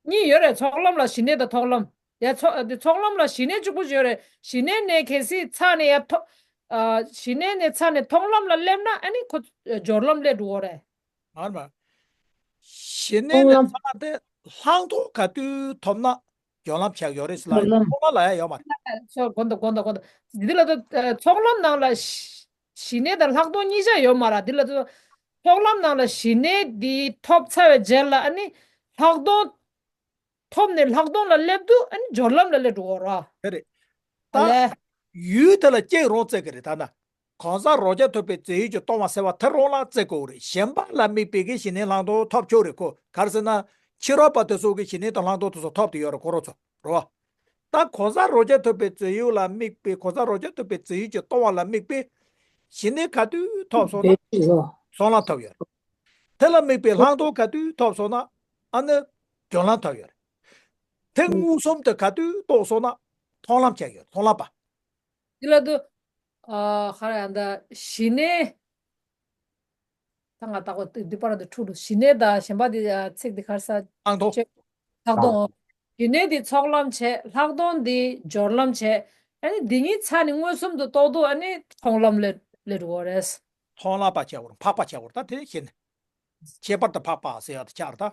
གཉིས་ཡོད་རེད། ཚོགས་ལམ་ལ་ཞི་གནས་དང་མཐོང་ལམ། ཡ་ཚོགས་དེ་ཚོགས་ལམ་ལ་ཞི་གནས་གཅིག་པུ་ཡོད་རེད། ཞི་གནས་ནས་གལ་སྲིད་ཚར་ནས་ཡ་མཐོ། ཨ་ཞི་གནས་ནས་ཚར་ནས་མཐོང་ལམ་ལ་སླེབས་ན་ཨ་ནི་ཁོ་སྦྱོར་ལམ་སླེབས་འགྲོ་གི་རེད། མར་མར། ཞི་གནས་ནས་མཐོང་ལམ། ཚར་ཏེ་ལྷག་མཐོང་ག་དུས་ཐོབ་ན་སྦྱོར་ལམ་ཆགས་ཡོད་རེད་ཟེར་ལ་སྦྱོར་ལམ། ཚོགས་ལམ་ལ་ཡ་ཡོད་མ་རེད། ཚོགས་དགོན་དང་དགོན་དང་དགོན་དང་འདི་ལ་ད་ཚོགས་ལམ་ནང་ལ་ཞི་ཞི་གནས་དང་ལྷག་མཐོང་གཉིས་ཆ་ཡོད་མ་རེད། འདི་ལ་ད་ཚོགས་ལམ་ནང་ལ་ཞི་གནས་འདི་ཐོབ་ཚར་བའི་རྗེས་ལ་ཨ་ནི་ལྷག་མཐོང་ཐོབ་ནས་ལྷག་མཐོང་ལ་སླེབས་དུས་ཨ་ནི་སྦྱོར་ལམ་ལ་སླེབས་འགྲོ་གི་རེད། དེ་རེད། ཨ་ད་ལས། ཡུལ་དེ་ལ་སྐྱེ་རོགས་བཙལ་གི་རེད་ད་ན། གང་ཟག་རོ་བརྒྱ་ཐོབ་པའི་རྫས་ཡུལ་གྱི་སྟོང་པ་ཟེར་བ་དེ་རོགས་ལ་བཙལ་དགོས་རེད། གཞན་པ་ལ་དམིགས་པའི་གི་ཞི་གནས་ལྷག་མཐོང་ཐོབ་ཆོག་རེད་ཁོ། ག་རེ་ཟེར་ན། ཕྱི་རོལ་པ་དེ་ཚོ་གི་ཞི་གནས་དང་ལྷག་མཐོང་དེ་ཚོ་ཐོབ་དུ་ཡོད་རེད་ཁོ་རོགས་ཚོ་རེད་བ། ད་གང་ཟག་རོ་བརྒྱ་ཐོབ་པའི་རྫས་ཡུལ་ལ་དམིགས་པའི་གང་ཟག་རོ་བརྒྱ་ཐོབ་པའི་རྫས་ཡུལ་གྱི་སྟོང་པ་ལ་དམིགས་པའི་ཞི་གནས་ག་དུས་ཐོབ་སོང་ན་ཚོགས་ལམ་ཐོབ་ཡོད་རེད། དེ་ལ་དམིགས་པའི་ལྷག་མཐོང་ག་དུས་ཐོབ་སོང་ན་ཨ་ནི་སྦྱོར་ལམ་ཐོབ་ཡོད་རེད། དེ་མངོན་སུམ་དུ་ག་དུས་རྟོགས་སོང་ན་མཐོང་ལམ་ཆགས་ཡོད་རེད། མཐོང་ལམ་པ། འདི་ལ་དུ། ཨ་ཧ་ར་ཡ་ད་ཞི་གནས། ད་ང་ལྟ་གོ་འདི་པར་འདི་འཁྲུག་འདུག་ཞི་གནས་དང་གཞན་པ་འདི་ཚིག་འདི་གར་ས་ལྷག་མཐོང་། ཆེ། ལྷག་མཐོང་། ཞི་གནས་འདི་ཚོགས་ལམ་བྱས། ལྷག་མཐོང་འདི་སྦྱོར་ལམ་བྱས། ཨ་ནི་འདི་གཉིས་ཚར་ནས་མངོན་སུམ་དུ་རྟོགས་དུས་ཨ་ནི་མཐོང་ལམ་ལ་སླེབས་འགྲོ་གི་རེད། མཐོང་ལམ་པ་ཆགས་པར་འཕགས་པ་ཆགས་པར་ད་དེ་ནི་ཞི་གནས། ཁྱད་པར་དུ་འཕགས་པ་ཟེར་ཡག་དེ་ཆགས་རེད་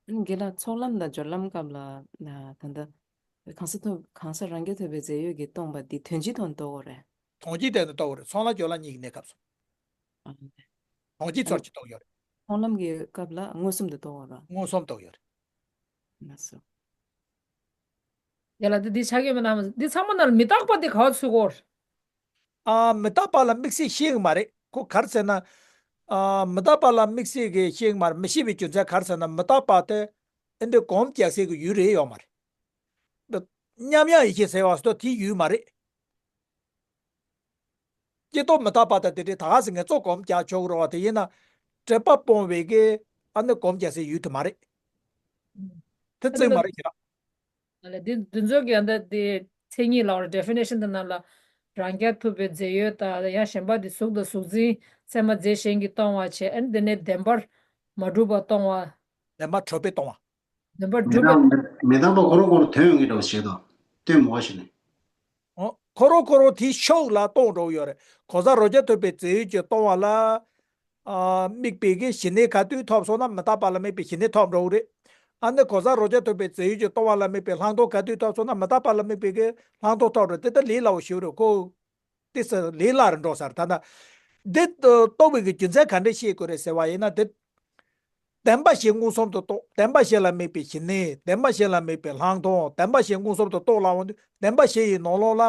ད། དགེ་ལགས་ཚོགས་ལམ་དང་སྦྱོར་ལམ་སྐབས་ལ་ད་ལྟ་གང་ཟག་ཐོབ་གང་ཟག་རང་རྒྱལ་ཐོབ་པའི་རྫས་ཡོད་ཀྱི་སྟོང་པ་འདི་དོན་སྤྱིའི་ཐོག་ནས་རྟོགས་དགོས་རེད། དོན་སྤྱིའི་ཐོག་ནས་རྟོགས་དགོས་རེད། ཚོགས་ལམ་སྦྱོར་ལམ་གཉིས་ཀྱི་གནས་སྐབས་སུ། ཨ། དོན་སྤྱིའི་ཚོར་གྱིས་རྟོགས་ཡོད་རེད། ཚོགས་ལམ་གྱི་སྐབས་ལ་མངོན་སུམ་དུ་རྟོགས་དགོས་རེད། མངོན་སུམ་རྟོགས་ཡོད་རེད། ལགས་སོ། ཡ་ལ་འདི་འདི་ཆགས་ཀྱི་མེད་ན་འདི་ཚང་མ་ནང་ལ་མི་རྟག་པ་འདི་ག་བ་ཚུད་དགོས་རེད། ཨ་མི་རྟག་པ་ལ་དམིགས་བསལ་ཤེས་ཀྱི་མ་རེད་ཁོ། ག་རེ་ཟེར་ན། ཨ་མི་རྟག་པ་ལ་དམིགས་བསལ་གྱི་ཤེས་ཀྱི་མ་རེད། མི་ཤེས་པའི་རྒྱུ་མཚན་ག་རེ་ཟེར་ན་མི་རྟག་པ་དེ་ཨེ་འདི་སྒོམ་རྒྱག་སའི་གི་ཡུལ་རེད་ཡོད་མ་རེད། མཉམ་ཡངས་ཡེ་ཤེས་ཟེར་བ་སོ་དེའི་ཡུལ་མ་རེད། སྐྱེ་སྟོབས་མི་རྟག་པ་དང་དེ་འདྲའི་ད་ག་ཟེ་ངས་གཙོ་སྒོམ་རྒྱག་ཆོག་རོགས་པ་དེ་ཡིན་ན། སྒྲིབ་པ་སྤོང་བའི་གི་ཨ་ནི་སྒོམ་རྒྱག་སའི་ཡུལ་དེ་མ་རེད། དེ་ཨ་ནི་རྩིས་མ་རེད་ཁྱེད་རང་། ཨ་ལས་འདི་འདི་ཚོ་གི་ཨ་ནི་འདི་མཚན་ཉིད་ལ་ཌེ་ཕི་ནེ་ཤན་དེ་ནང་ལ་རང་རྐྱ་ཐུབ་པའི་རྫས་ཡོད་དང་ཡང་གཞན་པ་འདི་གཟུགས་དང་གཟུགས་འཛིན་ཚད་མ་རྫས་གཞན་གྱིས་སྟོང་བ་བྱས། ཨ་ནི་འདི་ནས་བདེན་པར་མ་གྲུབ་པ་སྟོང་བ། བདེན་པར་གྲུབ་པས་སྟོང་བ། བདེན་པར་མི་གྲུབ་པས། རྟག་མི་རྟག་པ་ཁོ་རང་ཁོ་རང་ཐོན་ཡོང་གི་འདྲ་བ་ཞིག་དང་སྟོན་མོ་བ་ཞིག་ནས། ཨོ། ཁོ་རང་ཁོ་རང་དེའི་ཕྱོགས་ལ་གཏོང་འགྲོ་གི་ཡོད་རེད། གང་ཟག་རོ་བརྒྱ་ཐོབ་པའི་རྫས་ཡོད་ཀྱི་སྟོང་བ་ལ། ཨ་དམིགས་པའི་གི་ཞི་གནས་ག་དུས་ཐོབ་སོང་ན་མི་རྟག་པ་ལ་དམིགས་པའི་ཞི་གནས་ཐོབ་འགྲོ་གི་རེད། ཨ་ནི་གང་ཟག་རོ་བརྒྱ་ཐོབ་པའི་རྫས་ཡོད་ཀྱི་སྟོང་བ་ལ་དམིགས་པའི་ལྷག་མཐོང་ག་དུས་ཐོབ་སོང་ན་མི་རྟག་པ་ལ་དམིགས་པའི་གི་ལྷག་མཐོང་ཐོབ་རེད། དེ་ལྟ་ལས་སླ་བོ་ཞིག་རེད་ཁོ། དེ་ཚོ་ལས་སླ་རུ་འགྲོ་ས་རེད། ད་ལྟ་འདི་རྟོགས་པའི་གི་རྒྱུ་མཚན་ག་འདྲས་ཤེས་དགོས་རེད་ཟེར་བ་ཡིན་ན། དེ་བདེན་པ་བཞི་མངོན་སུམ་དུ་རྟོགས། བདེན་པ་བཞི་ལ་དམིགས་པའི་ཞི་གནས། བདེན་པ་བཞི་ལ་དམིགས་པའི་ལྷག་མཐོང་། བདེན་པ་བཞི་མངོན་སུམ་དུ་རྟོགས་ལ་འོང་དུས་བདེན་པ་བཞི་ཡི་ནང་ལོགས་ལ་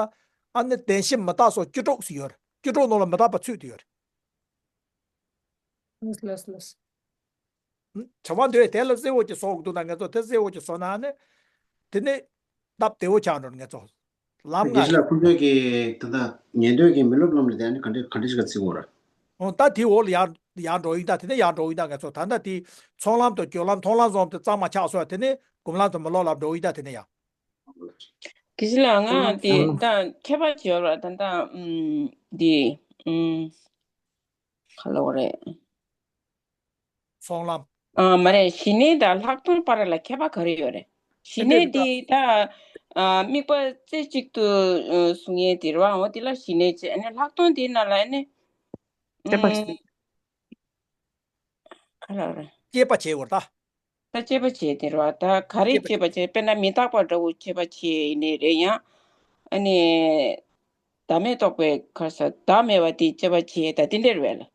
ཨ་ནི་བདེན་བཞི་མི་རྟག་སོགས་བཅུ་དྲུག་ཟེར་ཡོད་རེད། བཅུ་དྲུག་ནང་ལ་མི་རྟག་པ་ཚུད་དུ་ཡོད་རེད། ལགས་ལགས་ལགས། བྱ་བ་འདོད་དེ་ལ་གསལ་བོ་ཅིག་བཟོ་དགོས་འདུག་ན་ང་ཚོ་དེ་གསལ་བོ་ཅིག་བཟོ་ན་ནི། དེ་ནི་སྟབས་བདེ་བོ་ཆགས་འགྲོ་ང་ཚོ་ལམ་ལྔ་རེད། རེད་ལ་ཁོང་ཚོས་ཀྱི་ད་ལྟ་ཉན་ཐོས་ཀྱི་མི་སློབ་ལམ་ལ་དེ་ནི་ག་འདྲ་ག་འདྲ་ཞིག་ག་བརྩི་དགོས་ར། འོ་ད་དེ་འོག་ལ་ཡར་ཡར་འགྲོ་ཡིན་ད། དེ་ནི་ཡར་འགྲོ་ཡིན་ད། ང་ཚོ་ད་ལྟ་དེ་ཚོགས་ལམ་དང་སྦྱོར་ལམ་མཐོང་ལམ་གསུམ་དེ་གཙང་མ་ཆགས་སོང་། དེ་ནི་སྒོམ་ལམ་དང་མི་སློབ་ལམ་འགྲོ་ཡིན་ད། དེ་ནི་ཡར། དགེ་བཤེས་ལགས་ང་དེ་ད་མཁས་པ་བྱེད་ར་ད་ད་ཨུམ་དེ་ཨུམ། ག་ལབ་དགོས་རེད། ཚོགས་ལམ། ཨ་མ་རེད། ཞི་གནས་དང་ལྷག་མཐོང་བར་ལ་ཁྱད་པར་ག་རེ་ཡོད་རེད། ཞི་གནས་དེ་ད་ཨ་དམིགས་པ་རྩེ་གཅིག་ཏུ་ཨ་བཟུང་ཡས་དེ་རེད་བ། འོ་དེ་ལ་ཞི་གནས་བྱས། ཨ་ནི་ལྷག་མཐོང་དེ་ནང་ལ་ཨ་ནི་ཨ་ག་ལབ་དགོས་རེད། སྐྱེས་པ་བྱེད་དགོས་རེད་ད། ད་དཔྱད་པ་བྱས་དེ་རེད་བ། ད་ག་རེ་དཔྱད་པ་བྱས། དཔེར་ན་མི་རྟག་པ་འདྲ་བོ་དཔྱད་པ་བྱས་ཡིན་ནའི་རེད། ཡང་ཨ་ནི་བདག་མེད་རྟོགས་པའི་ཁར་ས་བདག་མེད་པ་དེ་དཔྱད་པ་བྱས་ད་དེ་འདྲ་རེད་བས་ལ།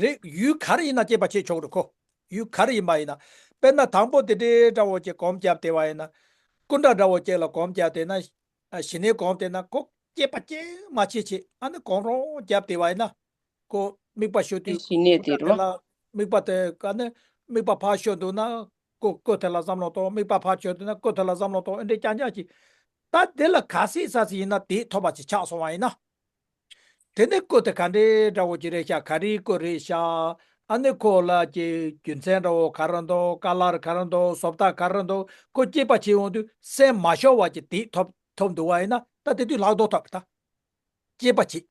རེད། ཡུལ་ག་རེ་ཡིན་ན་དཔྱད་པ་བྱེད་ཆོག་རེད་ཁོ། ཡུལ་ག་རེ་ཡིན་པ་ཡིན་ན། དཔེར་ན་དང་པོ་དེ་འདྲའི་འདྲ་བོ་ཅིག་སྒོམ་བརྒྱབ་བསྡད་པ་ཡིན་ན། སྐུ་འདྲ་འདྲ་བོ་ཅིག་ལ་སྒོམ་བརྒྱབ་བསྡད་ན། ཞི་གནས་སྒོམ་བསྡད་ན་ཁོ་དཔྱད་པ་ཅི་མ་བྱེད་བྱེད་ཨ་ནི་གང་རུང་བརྒྱབ་བསྡད་པ་ཡིན་ན། ཁོ་དམིགས་པ་ཞུ་དུས་དེ་ཞི་གནས་དེ་རེད་བ། དེ་ལ་དམིགས་པ་དེ་ག་ནི་ དམིགས་པ་ཕར་ཤོར་འདུག་ན་སྐུ་སྐུ་དེ་ལ་བསམ་བློ་གཏོང་། དམིགས་པ་ཕར་ཤོར་འདུག་ན་སྐུ་དེ་ལ་བསམ་བློ་གཏོང་། ཨེ་འདྲས་རྐྱང་རྐྱང་ཅིག་ད་དེ་ལ་ག་སྲིད་ས་སྲིད་ཡིན་ན་དེ་ཐོབ་པ་ཅིག་ཆགས་སོང་བ་ཡིན་ན། དེ་ནི་སྐུ་དེ་ག་འདྲའི་འདྲ་བོ་ཅིག་རེད་ཤག་ག་རེའི་སྐུ་རེད་ཤག་ཨ་ནི་ཁོ་ལ་ཀྱི་རྒྱུ་མཚན་འདྲ་བོ་ག་རེ་འདུག་ཀ་ལར་ག་རེ་འདུག་བཟོ་ལྟ་ག་རེ་འདུག་ཁོ་དཔྱད་པ་བྱེད་ཡོང་དུས་སེམས་མ་ཤོར་བ་ཅིག་དེ་ཐོབ་ཐོབ་འདུག་བ་ཡིན་ན། ད་དེ་དུས་ལྷག་རྡོ་ཐོབ་ད། དཔྱད་པ་བྱེད།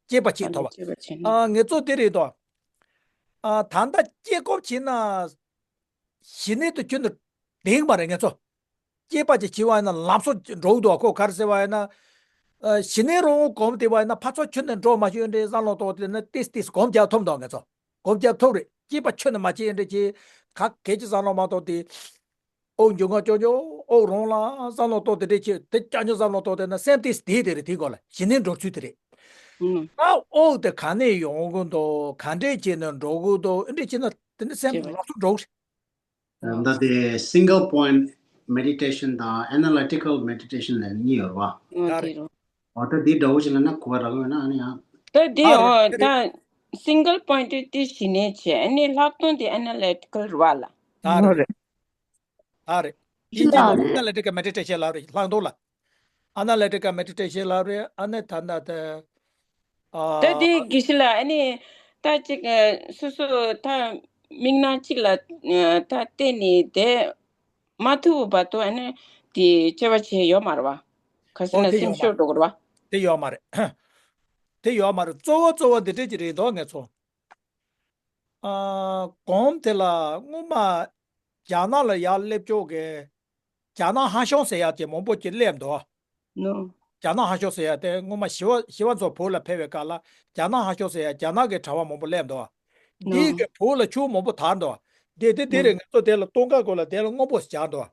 དཔྱད་པ་བྱེད་ཐོབ་པ། ཨ་ངེད་ཚོ་དེ་རེད་དོ། ཨ་ད་ལྟ་དཔྱད་སྐོར་བྱེད་ན། ཞི་གནས་དུ་ཁྱོན་དུ་ལྡེང་མ་རེད་ངེད་ཚོ། དཔྱད་པ་ཅིག་བྱེད་པ་ཡིན་ན་ལམ་སང་འགྲོ་གི་འདུག་ཁོ་ག་རེ་ཟེར་བ་ཡིན་ན། ཨ་ཞི་གནས་རང་གོམས་བསྡད་པ་ཡིན་ན་ཕར་ཚུར་ཁྱོན་ནས་འགྲོ་མ་བཅུག་འདྲའི་བསམ་བློ་གཏོང་དེ་ན་ཏིས་ཏིས་གོམས་རྒྱག་ཐུབ་འདུག་ངེད་ཚོ། གོམས་རྒྱག་ཐུབ་རེད། དཔྱད་པ་ཁྱོན་ནས་མ་བྱེད་འདྲ་བྱེད། ག་གལ་གྱི་བསམ་བློ་མ་གཏོང་དེ། དབུགས་འབྱུང་ཁུངས་ཅོ་ཅོ་དབུགས་རང་ལ་བསམ་བློ་གཏོང་དེ་འདྲ་བྱེད་དེ་རྐྱང་རྐྱང་བསམ་བློ་གཏོང་དེ་ན་སེམས་ཏིས་དེ་དེ་རེད། དེ་སྐོར་ལ་ཞི་གནས་འགྲོ་ཚུལ་དེ་རེད། ད་དབུགས་དེ་ག་ནས་ཡོང་གི་འདུག་ག་འདྲས་བྱས་ནས་འགྲོ་གི་འདུག་ཨེ་འདྲས་བྱས་ན་དེ་ནས་སེམས་ལམ་སང་འགྲོ་གི་རེད། ད་དེ་single point meditation དང་analytical meditation ལ་གཉིས་ཡོད་རེད་བ། ད་རེད། འོ་ད་དེ་འདྲ་བོ་ཞིག་ལ་ན་གོ་བ་རག་ཡོད་ན་ཨ་ནི་ཡང་། ད་དེ་ཨ་འོ་ད་single point དེ་ཞི་གནས་བྱས། ཨ་ནི་ལྷག་དོན་དེ་analytical རེད་བ་ལ། ད་རེད། ད་རེད། དེ་ཅི་ལ་ནི་རེད། Analytical meditation ལབ་རེད་ལྷག་འདུག་ལ། Analytical meditation ལབ་རེད། ཨ་ནི་ད་ད་ད། ཨ། ད་དེ་དགེ་བཤེས་ལགས་ཨ་ནི་ད་ཅིག་སོ་སོ་ད་མིག་ནང་གཅིག་ལ་ད་བལྟས་ནས་དེ་མ་ཐུབ་བར་དུ་ཨ་ནི་དེ་དཔྱད་པ་བྱས་ཡོད་མ་རེད་བ། ག་ཟེར་ན་སེམས་ཤོར་འགྲོ་གི་རེད་བ། དེ་ཡོད་མ་རེད། དེ་ཡོད་མ་རེད། གཙོ་བོ་གཙོ་བོ་འདི་འདྲས་ཀྱི་རེད་འདུག་ངེད་ཚོ། ཨ། གོམས་དེ་ལ་སྔོན་མ་རྒྱ་ནག་ལ་ཡར་སླེབས་ཕྱོགས་ཀྱི་རྒྱ་ནག་ཧ་ཤང་ཟེར་ཡག་ཅིག་མང་པོ་ཅིག་སླེབས་འདུག་ནོ། རྒྱ་ནག་ཧ་ཤང་ཟེར་ཡག་དེ་སྔོན་མ་ཞི་བ་ཞི་བ་འཚོ་བོད་ལ་ཕེབས་པའི་སྐབས་ལ་རྒྱ་ནག་ཧ་ཤང་ཟེར་ཡག་རྒྱ་ནག་གི་གྲྭ་པ་མང་པོ་སླེབས་འདུག་ནོ། འདི་གི་བོད་ལ་ཆུ་མང་པོ་དར་འདུག་དེ་དེ་དེ་རེད། ང་ཚོ་དེ་ལ་སྟོན་ཁ་སྐོར་ལ་དེ་ལ་དངོས་པོ་ཞིག་སྦྱར་འདུག་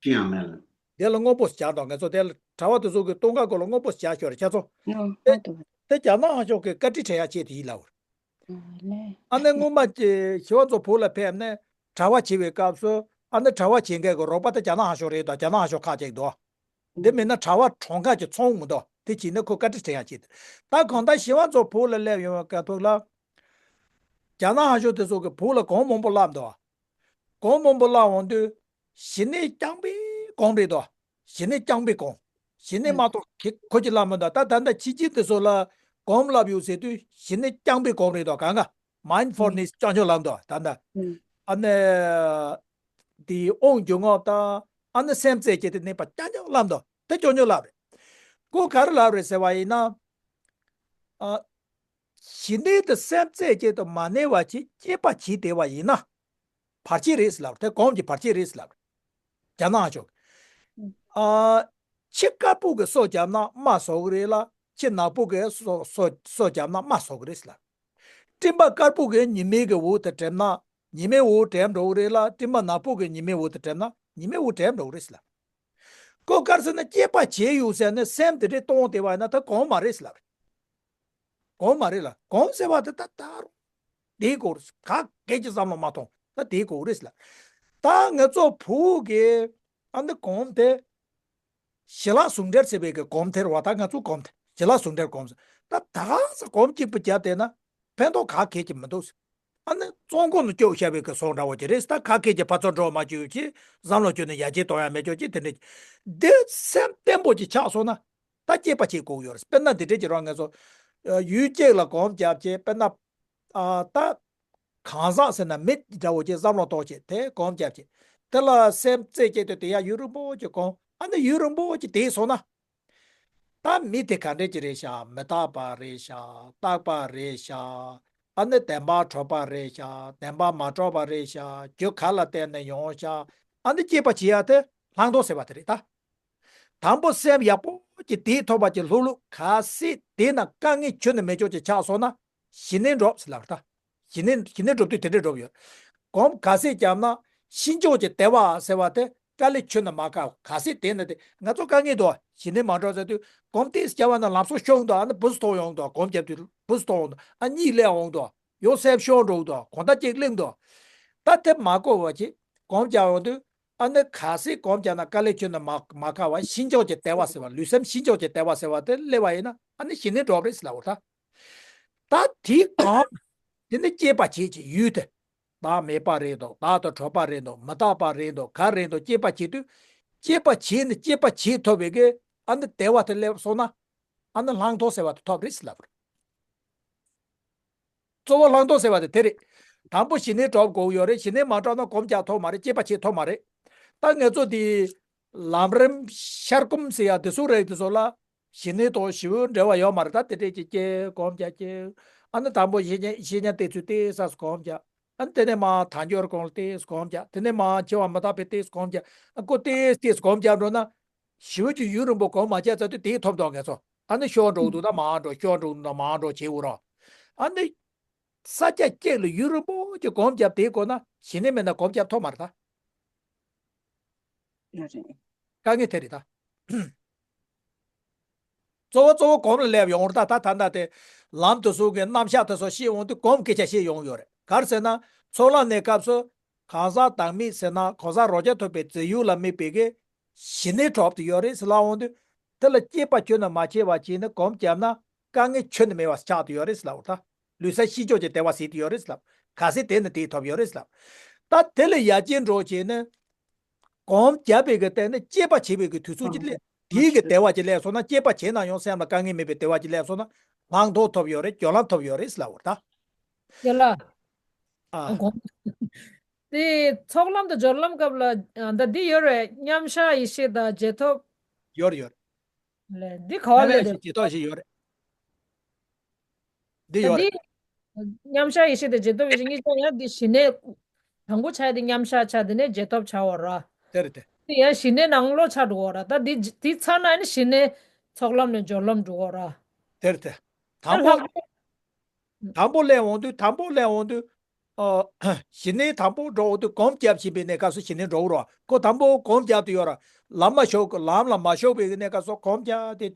ཅི་ཡང་མེད་ལ། དེ་ལ་དངོས་པོ་སྦྱར་དང་། ངེད་ཚོ་དེ་ལ་གྲྭ་པ་དེ་ཚོ་གི་སྟོན་ཁ་སྐོར་ལ་དངོས་པོ་སྦྱར་ཤོར་རེད་ཁྱེད་ཚོ། ཨོ། དེ་ཨོ་དེ་རྒྱ་ནག་ཧ་ཤང་གི་བཀའ་དྲིན་དྲན་ཡག་ཆེད་དེ་ཡིན་ལབ། ཨ་ནི་སྔོན་མ་ཅི་ཞི་བ་འཚོ་བོད་ལ་ཕེབས་ནས་གྲྭ་པ་བྱེད་པའི་སྐབས་སུ་ཨ་ནི་གྲྭ་པ་བྱེད་མཁན་གི་རོགས་པ་དེ་རྒྱ་ནག་ཧ་ཤང་རེད་དང་རྒྱ་ནག་ཧ་ཤང་ཁག་ཅིག་འདུག་དེ་མིན་ན་གྲྭ་པ་གྲངས་ཀ་ཅིག་ཚང་མི་འདུག་དེ་བྱས་ན་ཁོ་བཀའ་དྲིན་དྲན་ཡག་ཆེད་དུ། ད་གང་ལྟར་ཞི་བ་འཚོ་བོད་ལ་སླེབས་ཡོང་བའི་སྐབས་ཐོག་ལ་རྒྱ་ནག་ཧ་ཤང་དེ་ཚོ་གི་བོད་ལ་གོམས་མང་པོ་བསླབས་འདུག་གོམས་མང་པོ་བསླབས་འོང་དུས། ཞི་གནས་རྐྱང་པའི་གོམས་རེད་དོ། ཞི་གནས་རྐྱང་པའི་གོམས། ཞི་གནས་མ་གཏོགས་ཁྱེད་ཁོ་ཅི་ལ་མི་འདུག་ད་ད་ལྟ་ཕྱི་རྒྱལ་དེ་ཚོ་ལ་གོམས་ལབ་ཡོད་ཟེར་དུས་ཞི་གནས་རྐྱང་པའི་གོམས་རེད་དོ། གང་ག་mindfulness རྐྱང་ཆོ་ལབ་འདུག་ད་ལྟ་ཨ་ནི་དེ་དབང་སྒྱུ་ངག་དང་ཨ་ནི་སེམས་རྩེ་སྐྱེད་དེ་གནས་པ་རྐྱང་རྐྱང་ལབ་འདུག་དེ་རྐྱང་རྐྱང་ལབ་རེད། ཁོ་ག་རེ་ལབ་རེད་ཟེར་བ་ཡིན་ན། ཨ། ཞི་གནས་དེ་སེམས་རྩེ་སྐྱེད་དུ་མ་གནས་པ་ཅིག་དཔྱད་པ་བྱེད་བསྡད་པ་ཡིན་ན། བར་ཆད་རེད་ཟེར་ལབ་རེད། དེ་གོམས་ཀྱི་བར་ཆད་རེད་ཟེར་ལབ་རེད། རྒྱ་ནག་ཕྱོགས། ཨ། ཁྱི་དཀར་པོ་གི་སོ་བརྒྱབ་ན་རྨ་ཟ་གི་རེད་ལ། ཁྱི་ནག་པོ་གི་སོ་སོ་སོ་བརྒྱབ་ན་རྨ་ཟ་གི་རེད་ཟེར་ལབ། སྤྲིན་པ་དཀར་པོ་གི་ཉི་མའི་གི་འོག་ཏུ་བསྒྲིབས་ན་ཉི་མའི་འོག་བསྒྲིབས་འགྲོ་གི་རེད་ལ། སྤྲིན་པ་ནག་པོ་གི་ཉི་མའི་འོག་ཏུ་བསྒྲིབས་ན་ཉི་མའི་འོག་བསྒྲིབས་འགྲོ་གི་རེད་ཟེར་ལབ། ཁོ་ག་རེ་ཟེར་ན་དཔྱད་པ་བྱས་ཡོད་ཟེར་ནས་སེམས་དེ་འདྲས་གཏོང་བསྡད་པ་ཡིན་ན་ད་གོམས་མ་རེད་ཟེར་ལབ་རེད། གོམས་མ་རེད་ལ། གོམས་ཟེར་བ་དེ་ད་ད་རུང་དེའི་སྐོར་ག་གེ་ཅི་བསམ་བློ་མ་གཏོང་ད་དེའི་སྐོར་རེད་ལ། ད་ང་ཚོ་བོད་ཀྱི་ཨ་ནི་གོམས་དེ་ཞི་ལྷག་ཟུང་འབྲེལ་ཟེར་བའི་གི་གོམས་དེ་རེད་བ། ད་ང་ཚོ་གོམས་དེ་ཞི་ལྷག་ཟུང་འབྲེལ་གོམས་ཟེར། ད་ད་ག་ས་གོམས་གཅིག་པུ་བརྒྱབ་བསྡད་ན་ཕན་ཐོགས་ག་གེ་ཅི་མི་འདུག་ཨ་ནི་བཙོན་ཁང་ནང་བཅུག་བཞག་པའི་གི་བཟོ་འདྲ་བོ་ཅིག་རེད། ད་ག་གེ་ཅི་ཕར་ཚུར་འགྲོ་མ་བཅུག་ཅིག་བསམ་བློ་བཅུག་ནས་ཡར་རྒྱས་གཏོང་ཡ་མེད་ཅོག་ཅིག་དེ་འདྲ་ཅིག་འདི་སེམས་བརྟན་པོ་ཅིག་ཆགས་སོང་ན། ད་དཔྱད་པ་བྱེད་དགོས་ཡོད་རེད། དཔེར་ན་འདི་འདྲས་ཀྱི་རང་ངེད་ཚོ་ཡུལ་གཅིག་ལ་གོམས་བརྒྱབ་བྱས། དཔེར་ན་ཨ་ད་གང་ཟག་ཟེར་ན་མི་འདྲ་བོ་ཅིག་བསམ་བློ་གཏོང་བྱས་དེ་གོམས་བརྒྱབ་བྱས། དེ་ལ་སེམས་རྩེ་སྐྱེད་དུ་དེ་ཡང་ཡུན་རིང་པོ་ཅིག་གོམས། ཨ་ནི་ཡུན་རིང་པོ་ཅིག་དེ་སོང་ན། ད་མི་དེ་ག་འདྲས་ཅིག་རེད་ཤག་མི་རྟག་པ་རེད་ཤག་རྟག་པ་རེད་ཤག་ཨ་ནི་བདེན་པར་གྲུབ་པ་རེད་ཤག་བདེན་པར་མ་གྲུབ་པ་རེད་ཤག་རྒྱུ་ག་ལ་བརྟེན་ནས་ཡོང་ཤག་ཨ་ནི་དཔྱད་པ་བྱེད་ཡ་དེ་ལྷག་མཐོང་ཟེར་བ་དེ་རེད་ད། དང་པོ་སེམས་ཡག་པོ་ཅིག་དེའི་ཐོག་པ་ཅིག་ལྷུག་ལྷུག་གལ་སྲིད་དེ་ན་དཀའ་ངལ་ཁྱོན་ནས་མེད་ཆོག་ཅིག་ཆགས་སོང་ན་ཞི་གནས་འགྲུབ་ཟེར་ལབ་ད། ཞི་གནས་ཞི་གནས་འགྲུབ་དུས་དེ་འདྲས་འགྲུབ་ཡོད། གོམས་ག་ཚད་བརྒྱབ་ན་ཕྱིན་ཆོག་ཅིག་བདེ་བ་ཟེར་བ་དེ་དཀའ་ལས་ཁྱོན་ནས་མ་ཁག་གལ་སྲིད་དེ་ན་དེ་ང་ཚོ་དཀའ་ངལ་འདུག་ཞི་གནས་མ་འགྲུབ་ཟེར་དུས་གོམས་ཏིས་བརྒྱབ་པ་ན་ལམ་སང་ཤོར་འདུག་ཨ་ནི་བུ་སུ་ཐོག་ཡོང་འདུག་གོམས་བརྒྱབ་དུས་བུ་སུ་ཐོག་འོང་འདུག་ཨ་གཉིད་སླེབས་འོང་འདུག་ཡོང་སེམས་ཤོར་འགྲོ་འདུག་གོམས་ད་ཅིག་གླེང་འདུག་ད་དེ་མ་གོ་བ་ཅིག་གོམས་བརྒྱབ་ཡོང་དུས། ཨ་ནི་གལ་སྲིད་གོམས་བརྒྱབ་ན་དཀའ་ལས་ཁྱོན་ནས་མ་མ་ཁག་པ་ཕྱིན་ཆོག་ཅིག་བདེ་བ་ཟེར་བ་ལུས་སེམས་ཕྱིན་ཆོག་ཅིག་བདེ་བ་ཟེར་བ་དེ་སླེབས་པ་ཡིན་ན་ཨ་ནི་ཞི་གནས་འགྲུབ་རེད་ཟེར་ལབ་པ་རེད་ད། ད་དེའི་གོམས་དེ་ནི་དཔྱད་པ་བྱེད་ཅིག་ཡུལ་དེ། བདག་མེད་པ་རེད་འདུག་བདག་དང་གྲོགས་པ་རེད་འདུག་མི་རྟག་པ་རེད་འདུག་ག་རེད་འདུག་དཔྱད་པ་བྱེད་དུས། དཔྱད་པ་བྱས་ནས་དཔྱད་པ་བྱེད་ཐུབ་པའི་གི་ཨ་ནི་བདེ་བ་དེ་སླེབས་སོང་ན། ཨ་ནི་ལྷག་མཐོང་ཟེར་བ་དེ་ཐོབ་རེད་ཟེར་ལབ་རེད། གཙོ་བོ་ལྷག་མཐོང་ཟེར་བ་དེ་དེ་རེད། དང་པོ་ཞི་གནས་གྲོགས་དགོས་ཡོད་རེད། ཞི་གནས་མ་གྲོགས་ན་སྒོམ་རྒྱག་ཐུབ་མ་རེད། དཔྱད་པ་བྱེད་ཐུབ་མ་རེད། ད་ངེད་ཚོ་དེ་ལམ་རིམ་ཤར་སྒོམ་ཟེར་ཡ་དེ་ཚོ་རེད། དེ་ཚོ་ལ་ཞི་གནས་དང་ཞི་བའི་འབྲེལ་བ་ཡོད་མ་རེད། ད་དེ་འདྲས་ཀྱི་སྐྱེ་སྒོམ་རྒྱག་སྐྱེ། ཨ་ནི་དང་པོ་ཤེས་ཉན་ཤེས་ཉན་བལྟས་ཚུལ་བལྟས་ས་སྒོམ་རྒྱག་ཨ་ནི་དེ་ནས་མ་ཐལ་འགྱུར་གོང་ལ་བལྟས་སྒོམ་རྒྱག་དེ་ནས་མ་འཆི་བ་མི་རྟག་པའི་བལྟས་སྒོམ་རྒྱག་ཨ་ཁོ་བལྟས་བལྟས་སྒོམ་རྒྱག་འགྲོ་ན། ཞི་བའི་ཀྱི་ཡུན་རིང་པོ་སྒོམ་མ་བྱས་ཚར་དུས་དེའི་ཐོབ་འདུག་ངེད་ཚོ། ཨ་ནི་ཤོར་འགྲོ་འདུག་ད་མར་འགྲོ། ཤོར་འགྲོ་འདུག་ད་མར་འགྲོ་བྱེད་འུ་རོགས། ཨ་ནི་ས་ཆ་གཅིག་ལ་ཡུན་རིང་པོ་ཀྱི་སྒོམ་བརྒྱབ་དེའི་སྒོ་ན་ཞི་གནས་མེད་ན་སྒོམ་བརྒྱབ་ཐུབ་མ་རེད་ད། ཡོད་རེད། དཀའ་ངལ་དེ་རེད་ད། གཙོ་བོ་གཙོ་བོ་སྒོམ་ལ་སླེབས་ཡོང་བར་ད་ད་ད་ད་དེ་ལམ་དུ་སོང་གི་རྣམ་གཞག་དེ་ཚོ་ཤེས་འོང་དུས་སྒོམ་སྐད་ཆ་བཤད་ཡོང་ཡོད་རེད། ག་རེ་ཟེར་ན་ཚོགས་ལམ་ནས་སྐབས་སུ་གང་ཟག་བདག་མེད་ཟེར་ན་གང་ཟག་རང་རྐྱ་ཐུབ་པའི་རྫས་ཡུལ་ལ་དམིགས་པའི་གི་ཞི་གནས་གྲོགས་དེ་ཡོད་རེད་ཟེར་ལབ་འོང་དུས། དེ་ལ་དཔྱད་པ་ཁྱོན་ནས་མ་བྱས་པ་བྱས་ནས་སྒོམ་བརྒྱབ་ན་དཀའ་ངལ་ཁྱོན་ནས་མེད་པ་ཆགས་དུ་ཡོད་རེད་ཟེར་ལབ་འོང་ད། ལུས་སེམས་ཤིན་སྦྱངས་ཀྱི་བདེ་བ་ཟེར་དུ་ཡོད་རེད་ཟེར་ལབ། གལ་སྲིད་དེ་ནི་དེ་ཐོབ་ཡོད་རེད་ཟེར་ལབ། ད་དེ་ལས་ཡར་རྒྱས་འགྲོ་བྱས་ནས། སྒོམ་བརྒྱབ་པའི་གི་སྟེང་ནས་དཔྱད་པ་བྱེད་པའི་གི་དུས་ཚོད་ཀྱི་སླེབས། དེའི་གི་བདེ་བ་ཅིག་སླེབས་སོང་ན་དཔྱད་པ་བྱས་ན་ཡང་སེམས་ལ་དཀའ་ངལ་མེད་པའི་བདེ་བ་ཅིག་སླེབས་སོང་ན་ལྷག་མཐོང་ཐོབ་ཡོད་རེད། སྦྱོར་ལམ་ཐོབ་ཡོད་རེད་ཟེར་ལབ་འོང་ད། ཡ་ལ། ཨ། སྒོམ། དེ་ཚོགས་ལམ་དང་སྦྱོར་ལམ་སྐབས་ལ་ཨ་ད་འདི་ཡོད་རེད། མཉམ་གཞག་ཡེ་ཤེས་དང་རྗེས་ཐོབ། ཡོད་རེད་ཡོད་རེད། ལས་འདི་ག་བ་མཉམ་གཞག་ལས་ཡེ་ཤེས་རྗེས་ཐོབ་ཞིག་ཡོད་རེད། འདི་ཡོད་རེད། འདི་མཉམ་གཞག་ཡེ་ཤེས་དང་རྗེས་ཐོབ་ཡེ་ཤེས་གཉིས་ཆ་ཡང་འདི་ཞི་གནས། དང་པོ་ཆ་འདི་མཉམ་གཞག་ཆ་འདི་ནས་རྗེས་ཐོབ་ཆ་བ་ར། དེ་རེད་དེ། འདི་ཡང་ཞི་གནས་ནང་ལོགས་ཆ་འགྲོ་བ་ར། ད་འདི་འདི་ཚར་ན་ནི་ཞི་གནས་ཚོགས་ལམ་ནས་སྦྱོར་ལམ་འགྲོ་བ་ར། དེ་རེད་དེ། ད་དང་པོ་ལྷག་དང་པོ་སླེབས་འོང་དུས་དང་པོ་སླེབས་འོང་དུས། ཨ། ཞི་གནས་དང་པོ་འགྲོ་འོང་དུས་སྒོམ་བརྒྱབ་བཞིན་པའི་གནས་སྐབས་སུ་ཞི་གནས་འགྲོ་གི་ར། ཁོ་དང་པོ་སྒོམ་བརྒྱབ་དུ་ཡོད་ར། ལམ་མ་ཞུགས་ལམ་ལ་མ་ཞུགས་པའི་གནས་སྐབས་སུ་སྒོམ་བརྒྱབ་དེ།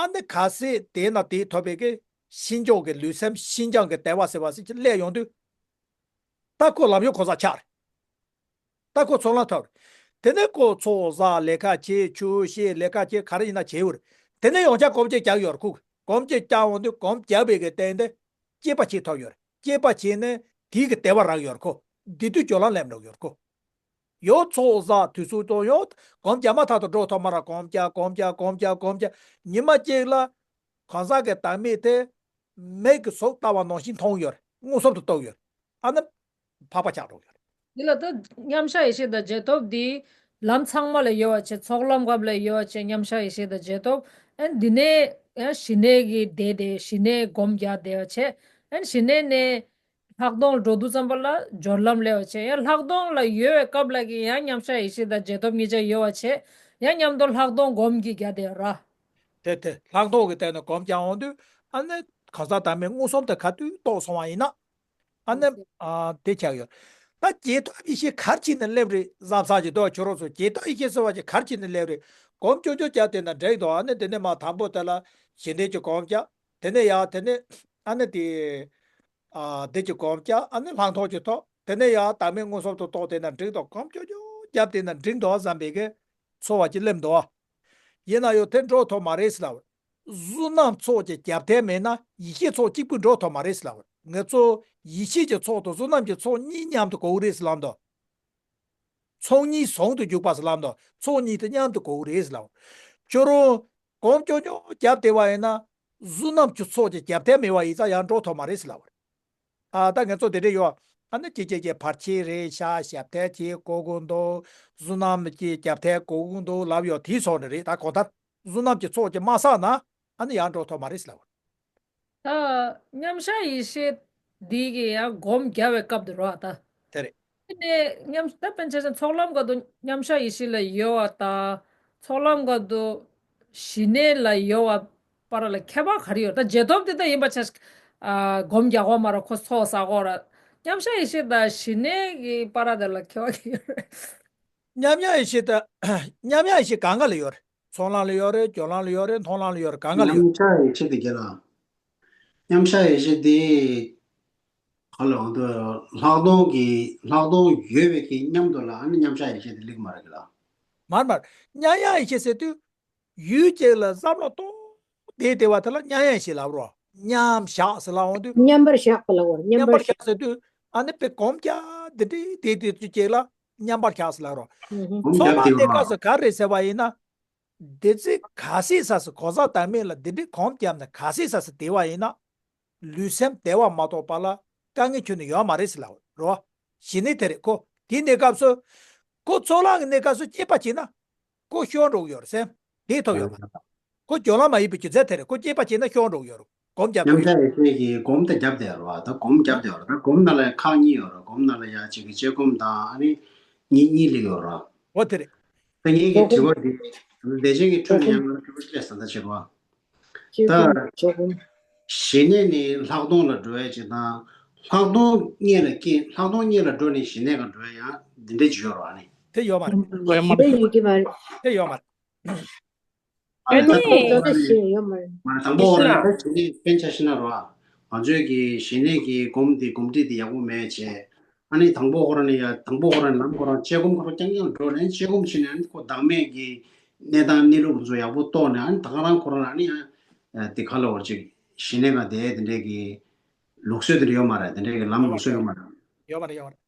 ཨ་ནི་གལ་སྲིད་དེ་ན་དེ་ཐོབ་པའི་གི་ཤིན་སྦྱངས་ཀྱི་ལུས་སེམས་ཤིན་སྦྱངས་ཀྱི་བདེ་བ་ཟེར་བ་ཟེར་གྱི་སླེབས་ཡོང་དུས། ད་ཁོ་ལམ་ཡོད་གོ་ས་ཆགས་རེད། ད་ཁོ་ཚོགས་ལམ་ཐོབ་རེད། དེ་ནས་ཁོ་ཚོགས་བསགས་ལས་ཀ་བྱེད་ཆོས་བཤད་ལས་ཀ་བྱེད་ག་རེ་ཡིན་ན་བྱེད་འུར། དེ་ནས་ཡང་བསྐྱར་སྒོམ་རྒྱག་རྒྱག་ཡོད་རེད་ཁོ། སྒོམ་རྒྱག་རྒྱག་འོང་དུས་སྒོམ་རྒྱག་པའི་གི་སྟེང་དེ་དཔྱད་པ་བྱེད་ཐུབ་ཡོད་རེད། དཔྱད་པ་བྱས་ནས་དེའི་གི་བདེ་བ་རག་ཡོད་རེད་ཁོ། དེ་དུས་སྦྱོར་ལམ་སླེབས་འགྲོ་གི་ཡོད་རེད་ཁོ། ཡོད་ཚོགས་བསགས་དུས་ཚོད་གཏོང་ཡོད་སྒོམ་རྒྱག་མ་ཐག་ཏུ་འགྲོ་ཐུབ་མ་ར། སྒོམ་རྒྱག་སྒོམ་རྒྱག་སྒོམ་རྒྱག་སྒོམ་རྒྱག་ཉི་མ་གཅིག་ལ་གང་ཟག་གི་བདག་མེད་དེ་མིག་གིས་གཟུགས་ལྟ་བ་ནང་བཞིན་མཐོང་ཡོད་རེད། མངོན་སུམ་དུ་རྟོགས་ཡོད་རེད། ཨ་ནི་འཕགས་པ་ཆགས་འགྲོ་ཡོད་རེད། འདི་ལ་ད་མཉམ་གཞག་ཡེ་ཤེས་དང་རྗེས་ཐོབ་འདི་ལམ་ཚང་མ་ལ་ཡོད་པ་བྱས། ཚོགས་ལམ་སྐབས་ལ་ཡོད་པ་བྱས། མཉམ་གཞག་ཡེ་ཤེས་དང་རྗེས་ཐོབ། ཨན་འདི་ནས་ཨན་ཞི་གནས་ཀྱི་བསྡད་དེ་ཞི་གནས་སྒོམ་རྒྱག་བསྡད་པ་བྱས། ཨན་ཞི་གནས་ནས་ལྷག་མཐོང་འགྲོ་དུས་ཙམ་པ་ལ་སྦྱོར་ལམ་སླེབས་པ་བྱས། ཡང་ལྷག་མཐོང་ལ་ཡོད་པའི་སྐབས་ལ་གི་ཡང་མཉམ་གཞག་ཡེ་ཤེས་དང་རྗེས་ཐོབ་གཉིས་ཆ་ཡོད་པ་བྱས། ཡང་མཉམ་དུ་ལྷག་མཐོང་སྒོམ་གྱི་རྒྱག་བསྡད་ར། དེ་དེ་ལྷག་མཐོང་གི་སྟེང་ནས་སྒོམ་རྒྱག་འོང་དུས་ཨ་ནི་གང་ཟག་བདག་མེད་མངོན་སུམ་དུ་ག་དུས་རྟོགས་སོང་བ་ཡིན་ན། ཨ་ནི། ཨ། དེ་ཆགས་ཡོད། ད་རྗེས་ཐོབ་ཡེ་ཤེས་ག་རེ་བྱས་ནས་སླེབས་རེད་བསམ་བསམ་གྱི་འདུག་ཁྱོད་རང་ཚོ་རྗེས་ཐོབ་ཡེ་ཤེས་ཟེར་བ་ཅིག་ག་རེ་བྱས་ནས་སླེབས་རེད། སྒོམ་ཅུང་ཅུང་བརྒྱབ་བསྡད་ན་འགྲིག་འདུག་ཨ་ནི་དེ་ནས་མར་དང་པོ་དེ་ལ་ཞི་གནས་ཀྱི་སྒོམ་བརྒྱབ། དེ་ནས་ཡར་དེ་ནས་ཨ་ནི་དེ། ཨ། འདི་ཀྱི་སྒོམ་བརྒྱབ། ཨ་ནི་ལྷག་མཐོང་ཅིག་ཐོབ། དེ་ནས་ཡར་བདག་མེད་མངོན་སུམ་དུ་རྟོགས་བསྡད་ན་འགྲིག་འདུག་སྒོམ་ཅུང་ཅུང་བརྒྱབ་བསྡད་ན་འགྲིག་འདུག་བསམ་པའི་གི་ཚོར་བ་ཅིག་སླེབས་འདུག་ཡིན་ན་ཡང་དེ་འགྲོ་ཐུབ་མ་རེད་ཟེར་ལབ། བསོད་ནམས་ཚོགས་ཀྱི་རྒྱབ་རྟེན་མེད་ན་ཡེ་ཤེས་ཚོགས་གཅིག་པུས་འགྲོ་ཐུབ་མ་རེད་ཟེར་ལབ། ངེད་ཚོ་ཡེ་ཤེས་ཀྱི་ཚོགས་དང་བསོད་ནམས་ཀྱི་ཚོགས་གཉིས་མཉམ་དུ་དགོས་ཀྱི་རེད་ཟེར་ལབ་འདུག་ཚོགས་གཉིས་ཟུང་དུ་འཇུག་པ་ཟེར་ལབ་འདུག་ཚོགས་གཉིས་དེ་མཉམ་དུ་དགོས་ཀྱི་རེད་ཟེར་ལབ། ཁྱོད་རང་སྒོམ་ཅུང་ཅུང་བརྒྱབ་བསྡད་པ་ཡིན་ན་བསོད་ནམས་ཀྱི་ཚོགས་ཀྱི་རྒྱབ་རྟེན་མེད་པ་ཡིན་ཙང་ཡང་འགྲོ་ཐུབ་མ་རེད་ཟེར་ལབ། ཨ། ད་ངེད་ཚོ་དེ་འདྲ་ཡོད། ཨ་ནི་ཅི་ཅི་ཅི་བར་ཆད་རེད་ཤག་ཞབས་ཐལ་ཅིག་དགོས་ཀྱི་འདུག་བསོད་ནམས་ཀྱི་རྒྱབ་རྟེན་དགོས་ཀྱི་འདུག་ལབ་ཡོད། དེའི་ཚོགས་འདྲ་རེད། ད་གང་ལྟར་བསོད་ནམས་ཀྱི་ཚོགས་ཀྱིས་མ་བསགས་ན་ཨ་ནི་ཡར་འགྲོ་ཐུབ་མ་རེད་ཟེར་ལབ། ད་མཉམ་གཞག་ཡེ་ཤེས་འདི་གི་ཡང་སྒོམ་རྒྱག་པའི་སྐབས་དེ་རེད་པ་ད། དེ་རེད། དེ་ནས་མཉམ་ད་དཔེར་ན་ཆ་བཞག་ཚོགས་ལམ་སྐབས་དུ་མཉམ་གཞག་ཡེ་ཤེས་ལ་ཡོད་པ་དང་། ཚོགས་ལམ་སྐབས་དུ་ཞི་གནས་ལ་ཡོད་པ་བར་ལ་ཁྱད་པར་ག་རེ་ཡོད། ད་རྗེས་ཐོབ་དེ་ད་ཡིན་པ་ཆ་བཞག་ཨ། སྒོམ་རྒྱག་དགོས་མ་རེད། ཁོ་ཚོགས་བསགས་དགོས་རེད། མཉམ་གཞག་ཡེ་ཤེས་དང་ཞི་གནས་ཀྱི་བར་དེ་ལ་ཁྱད་པར་ག་རེ་ཡོད་རེད། མཉམ་གཞག་ཡེ་ཤེས་དང་། མཉམ་གཞག་ཡེ་ཤེས་གང་ག་ལ་ཡོད་རེད། ཚོགས་ལམ་ལ་ཡོད་རེད། སྦྱོར་ལམ་ལ་ཡོད་རེད། མཐོང་ལམ་ལ་ཡོད་རེད། གང་ག་ལ་ཡོད་རེད། མཉམ་གཞག་ཡེ་ཤེས་དེ་རྒྱ་ལ། མཉམ་གཞག་ཡེ་ཤེས་དེ། ག་ལ་འོང་དུ། ལྷག་མཐོང་གི་ལྷག་མཐོང་ཡོད་པའི་གི་མཉམ་དུ་ལ་ཨ་ནི་མཉམ་གཞག་ཡེ་ཤེས་དེ་ལེགས་མ་རེད་གི་ལ། མར་མར་མཉམ་གཞག་ཡེ་ཤེས་ཟེར་དུས། ཡུལ་གཅིག་ལ་བསམ་བློ་གཏོང་བསྡད་བསྡད་པ་དེ་ལ་མཉམ་གཞག་ཡེ་ཤེས་ལབ་རོ། མཉམ་བཞག་ཟེར་ལབ་འོང་དུས། མཉམ་པར་བཞག་པ་ལ་བར་མཉམ་མཉམ་པར་པར་བཞག་ཟེར་དུས། ཨ་ནི་དཔེ་གོམ་རྒྱག་འདི་འདྲའི་དེ་དེ་ཚོ་ཅིག་ལ་མཉམ་པར་བཞག་ཟེར་ལབ་རོ། ཚོགས་ལ་གནས་སྐབས་སུ་ག་རེ་ཟེར་བ་ཡིན་ན། འདི་ཚེ་ག་སྲིད་ས་སུ་གོ་ས་དང་མིང་ལ་འདི་འདྲའི་གོམ་བརྒྱབ་ནས་ག་སྲིད་ས་སུ་བསྡད་པ་ཡིན་ན། ལུས་སེམས་བདེ་བ་མ་གཏོགས་པ་ལ་དཀའ་ངལ་ཁྱོན་ནས་ཡོད་མ་རེད་ཟེར་ལབ་རོ། ཞི་གནས་དེ་རེད་ཁོ། དེའི་གནས་སྐབས་སུ། ཁོ་ཚོགས་ལ་གི་གནས་སྐབས་སུ་སྐྱེས་པ་བྱས་ན། ཁོ་ཤོར་འགྲོ་གི་ཡོད་རེད་སེམས། དེ་ཐོབ་ཡོད་མ་རེད། ཁོ་སྦྱོར་ལམ་མ་ཡིན་པའི་རྒྱུ་མཚན་དེ་རེད་ཁོ་སྐྱེས་པ་བྱས་ན་ཤོར་འགྲོ་གི་ཡོད་རེད་གོམ་རྒྱབ་འགྲོ་མཉམ་གི་ཡོད་རེད། ཐག་ཡོད་ཀྱི་གོམ་ད་རྒྱབ་བསྡད་ཡོད་རེད་བ། ད་གོམ་རྒྱབ་བསྡད་ཡོད་རེད། ད་གོམ་ནང་ལ་ཁག་གཉིས་ཡོད་རེད། གོམ་ནང་ལ་ཡ་གཅིག་གི་དཔྱད་སྒོམ་དང་ཨ་ནི་གཉིས་གཉིས་ལ་ཡོད་རེད། འོ་དེ་རེད། ད་ངེད་ཀྱི་དྲི་བ་འདི། བདེ་ཆེན་གྱི་ཁྲོད་ནས་ཡང་ང་ལ་དྲི་བ་སླེབས་སོང་ད་བྱེད་རོགས། ད། ཞི་གནས་ནི་ལྷག་མཐོང་ལ་འགྲོ་ཡ་ཅིག་དང་། ལྷག་མཐོང་གཉིས་ལ་སྐྱེ་ལྷག་མཐོང་གཉིས་ལ་འགྲོ་ནས་ཞི་གནས་ཀ་འགྲོ་ཡ་ཡང་འདི་འདྲ་ཅིག་ཡོད་རེད་བ་ནི། དེ་ཡོད་མ་རེད། ཞི་གནས་ཡོད་ཀྱི་མ་རེད། དེ་ཡོད་མ་རེད། ཨ་ནི། ད་ལྟ་ད་ལྟ་ཞེས་ཡོད་མ་རེད། མ་རེད་དང་པོ་ཧོ་ར་ད་ཞི་གནས་དཔེ་ཆ་ཤེས་ན་རོ། ང་ཚོས་ཀྱི་ཞི་གནས་ཀྱི་སྒོམ་འདི་སྒོམ་ཁྲིད་འདི་ཡག་པོ་མེད་བྱས། ཨ་ནི་དང་པོ་ཁོ་རང་ནས་ཡ་དང་པོ་ཁོ་རང་ནས་ལམ་ཁོ་རང་དཔྱད་སྒོམ་ཁོ་རང་རྐྱང་རྐྱང་འགྲོ་ནས་དཔྱད་སྒོམ་བྱས་ནས་ཨ་ནི་ཁོ་བདག་མེད་ཀྱི་གནས་སྟངས་གནས་ལུགས་ཚོ་ཡག་པོ་རྟོགས་ནས་ཨ་ནི་ད་ག་རང་ཁོ་རང་ལ་ཨ་ནི་ཡ་དེ་ག་ལ་བར་ཅིག་ཞི་གནས་ཀ་དེ་དེ་འདྲས་ཀྱི་ལུགས་སྲོལ་དེ་འདྲ་ཡོད་མ་རེད། དེ་འདྲས་ཀྱི་ལམ་ལུགས་སྲོལ་ཡོད་མ་རེད། ཡོད་མ་རེད་ཡོད་མ་རེད།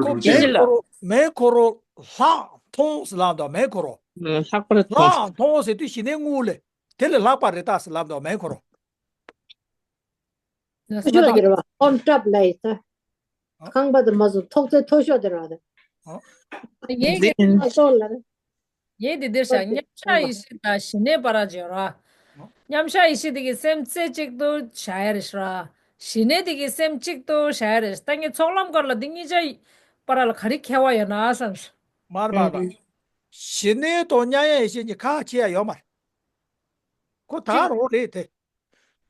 ཁོ་མེ་འཁོར་མེ་འཁོར་ལྷག་མཐོང་ཟེར་ལབ་འདུག་མེ་འཁོར་ལྷག་པར་མཐོང་། ལྷག་མཐོང་ཟེར་དུས་ཞི་གནས་དངོས་ལས་དེ་ལས་ལྷག་པ་རེད་ད་ཟེར་ལབ་འདུག་མེ་འཁོར། ཨོམ་ཀྲབ་ལ་ཡི་ད། ཁང་པ་དུ་མ་སོང་ཐོག་ཚད་མཐོ་ཤོས་དེ་ར་དེ། ངས་ཀྱི་ཨ་སོགས་ལ། ངས་དེ་འདིར་བཞག་མཉམ་གཞག་ཡེ་ཤེས་དང་ཞི་གནས་བར་སྦྱོར་བ། མཉམ་གཞག་ཡེ་ཤེས་དེ་གི་སེམས་རྩེ་གཅིག་ཏུ་བཞག་ཡ་རེད་ཤག་ཞི་གནས་དེ་གི་སེམས་གཅིག་ཏུ་བཞག་ཡ་རེད། ད་ངས་ཚོགས་ལམ་སྐོར་ལ་འདི་གཉིས་ཆ་བར་ལ་ག་རེ་ཁྱད་པར་ཡོད་ན་བསམ། མར་མར་མར། ཞི་གནས་དང་མཉམ་གཞག་ཡེ་ཤེས་གཉིས་ཁ་ཕྱེ་ཡ་ཡོད་མ་རེད། ཁོ་ད་རང་རེད་དེ།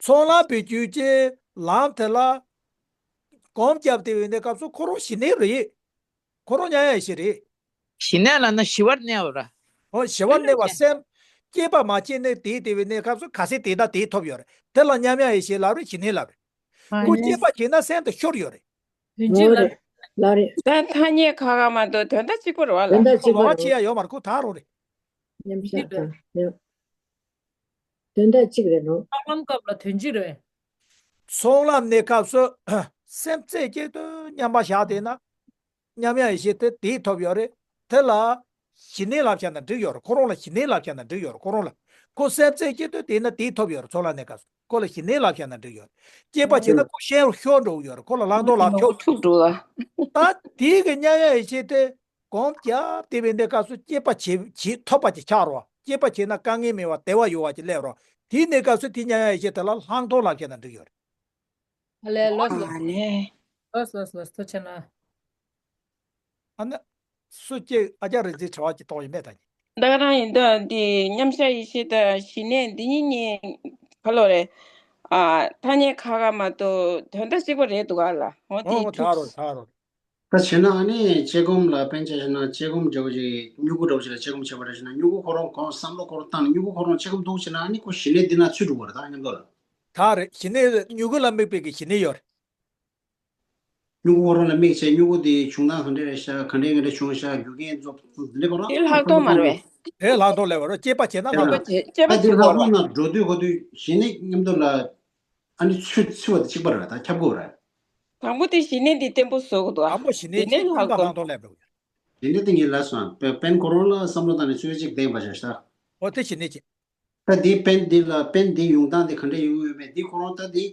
ཚོགས་ལམ་པའི་རྒྱུད་ཀྱི་ལམ་དེ་ལ་སྒོམ་བརྒྱབ་བསྡད་པའི་གནས་སྐབས་སུ་ཁོ་རང་ཞི་གནས་རེད། ཁོ་རང་མཉམ་གཞག་ཡེ་ཤེས་རེད། ཞི་གནས་ལབ་ན་ཞི་བར་གནས་པ་ར། ཨོ་ཞི་བར་གནས་པ་སེམས་སྐྱེས་པ་མ་སྐྱེས་ནས་དེ་བསྡད་པའི་གནས་སྐབས་སུ་ག་ཚད་དེ་དང་དེ་ཐོབ་ཡོད་རེད། དེ་ལ་མཉམ་གཞག་ཡེ་ཤེས་ལབ་རེད་ཞི་གནས་ལབ་རེད། ཁོ་སྐྱེས་པ་བྱས་ན་སེམས་དེ་ཤོར་ཡོད་རེད། དོན་སྤྱི་ལ། ལ་རེད། ད་ཐ་སྙད་ཁ་ཁ་མ་གཏོགས་དོན་དག་གཅིག་པ་རེད་བ་ལ། དོན་དག་གཅིག་པ་ལོགས་ཀ་རེད། ཕྱེ་ཡ་ཡོད་མ་རེད་ཁོ་ད་རང་རེད། མཉམ་གཞག་དང་། དོན་དག་གཅིག་རེད་ནོ། ཚོགས་ལམ་སྐབས་ལ་དོན་སྤྱི་རེད། ཚོགས་ལམ་གནས་སྐབས་སུ་སེམས་རྩེ་གཅིག་ཏུ་མཉམ་པར་བཞག་བསྡད་ན། མཉམ་གཞག་ཡེ་ཤེས་དེ་དེས་ཐོབ་ཡོད་རེད། དེ་ལ་ཞི་གནས་ལབ་བཞག་ན་འགྲིག་ཡོད་རེད། ཁོ་རང་ལ་ཞི་གནས་ལབ་བཞག་ན་འགྲིག་ཡོད་རེད། ཁོ་རང་ལ་ཁོ་སེམས་རྩེ་གཅིག་ཏུ་བསྡད་ན་དེས་ཐོབ་ཡོད་རེད། ཚོགས་ལམ་གནས་སྐབས་སུ་ཁོ་ལ་ཞི་གནས་ལབ་བཞག་ན་འགྲིག་ཡོད་རེད། སྐྱེས་པ་བྱས་ན་ཁོ་ཤོར་ཤོར་འགྲོ་གི་ཡོད་རེད། ཁོ་ལ་བླང་དོར་ལབ་ཆོག་འཁྲུག་འགྲོ་ལ། ད་དེའི་གི་མཉམ་གཞག་ཡེ་ཤེས་དེ། སྒོམ་རྒྱབ་བསྡད་པའི་གནས་སྐབས་སུ་སྐྱེས་པ་བྱེད་བྱེད་ཐོབ་པ་ཅིག་ཆགས་རོགས། སྐྱེས་པ་བྱས་ན་དཀའ་ངལ་མེད་པ་བདེ་བ་ཡོད་པ་ཅིག་སླེབས་རོགས། དེའི་གནས་སྐབས་སུ་དེ་མཉམ་གཞག་ཡེ་ཤེས་དེ་ལ་ལྷག་མཐོང་ལབ་བྱས་ན་འགྲིག་ཡོད་རེད། ཨ་ལས་ལོས་ལོས། ཨ་ལས། ལོས་ལོས་ལོས་ཐུགས་རྗེ་གནང་། ཨ་ན། སུ་གཅིག་ཨ་ཅག་རིག་འཛིན་དྲི་བ་ཅིག་གཏོང་ཡོད་མེད་ད་ནི། ད་ག་རང་ཡིན་ད་འདི་མཉམ་གཞག་ཡེ་ཤེས་དང་ཞི་གནས་འདི་གཉིས་གཉིས་ག་ལོ་རེད། ཨ་ཐ་སྙད་ཁ་ཁ་མ་གཏོགས་དོན་དག་གཅིག་པ་རེད་འདུག་ག་ལ་འོ་འོ་འོ་ད་རོ་ད་རོ། ད་བྱས་ན་ཨ་ནི་དཔྱད་སྒོམ་ལ་དཔེ་ཆ་བཞག་ན་དཔྱད་སྒོམ་འདྲ་བོ་ཅིག་སྨྱུ་གུ་འདྲ་བོ་ཅིག་ལ་དཔྱད་སྒོམ་བྱས་པ་འདྲ་བྱས་ན་སྨྱུ་གུ་ཁོ་རང་གོ་བསམ་བློ་ཁོ་རང་བཏང་ནས་སྨྱུ་གུ་ཁོ་རང་དཔྱད་སྒོམ་འདུག་བྱས་ན་ཨ་ནི་ཁོ་ཞི་གནས་འདི་ན་ཚུད་འགྲོ་བ་རེད་ད་མཉམ་དུ་ལ། ད་རེད་ཞི་གནས་སྨྱུ་གུ་ལ་དམིགས་པའི་གི་ཞི་གནས་ཡོད་རེད། སྨྱུ་གུ་ཁོ་རང་ལ་དམིགས་བྱས་སྨྱུ་གུ་དེ་བྱུང་སྟངས་ག་འདྲ་རེད་ཤག་ག་འདྲ་ག་འདྲ་བྱུང་ཤག་རྒྱུ་རྐྱེན་ཚོ་འདི་འདྲ་ཁོ་རང་དེ་ལྷག་མཐོང་མ་རེད་པས། དེ་ལྷག་མཐོང་ལས་བར་སྐྱེས་པ་བྱས་ན་ལྷག་མཐོང་། སྐྱེས་པ་ད་དེ་ལྷག་མཐོང་ན་འགྲོ་དུས་གོ་དུས་ཞི་གནས་མཉམ་དུ་ལ། ཨ་ནི་ཚུད་ཚུད་པ་དེ་གཅིག་པ་རེད་ད་ཁྱབ་དགོས་རེད། དང་པོ་དེ་ཞི་གནས་དེ་བརྟན་པོ་བཟོ་དགོས་འདུག་དང་པོ་ཞི་གནས་ཀྱི་ཀུན་དགའ་ལྷག་མཐོང་ལས་འགྲོ། ཞི་གནས་དེ་ངས་ལབ་སོང་། དཔེ་དཔེ་ཁོ་རང་ལ་བསམ་བློ་བཏང་ནས་ཚུད་ཅིག་བསྟན་པ་བྱ་ཤག་འོ་དེ་ཞི་གནས་ཀྱི། ད་དེ་དཔེ་འདི་ལ་དཔེ་འདི་ཡོང་སྟངས་དེ་ག་འདྲ་ཡོང་ཡོད་མེད་དེ་ཁོ་རང་ད་དེ་དེ་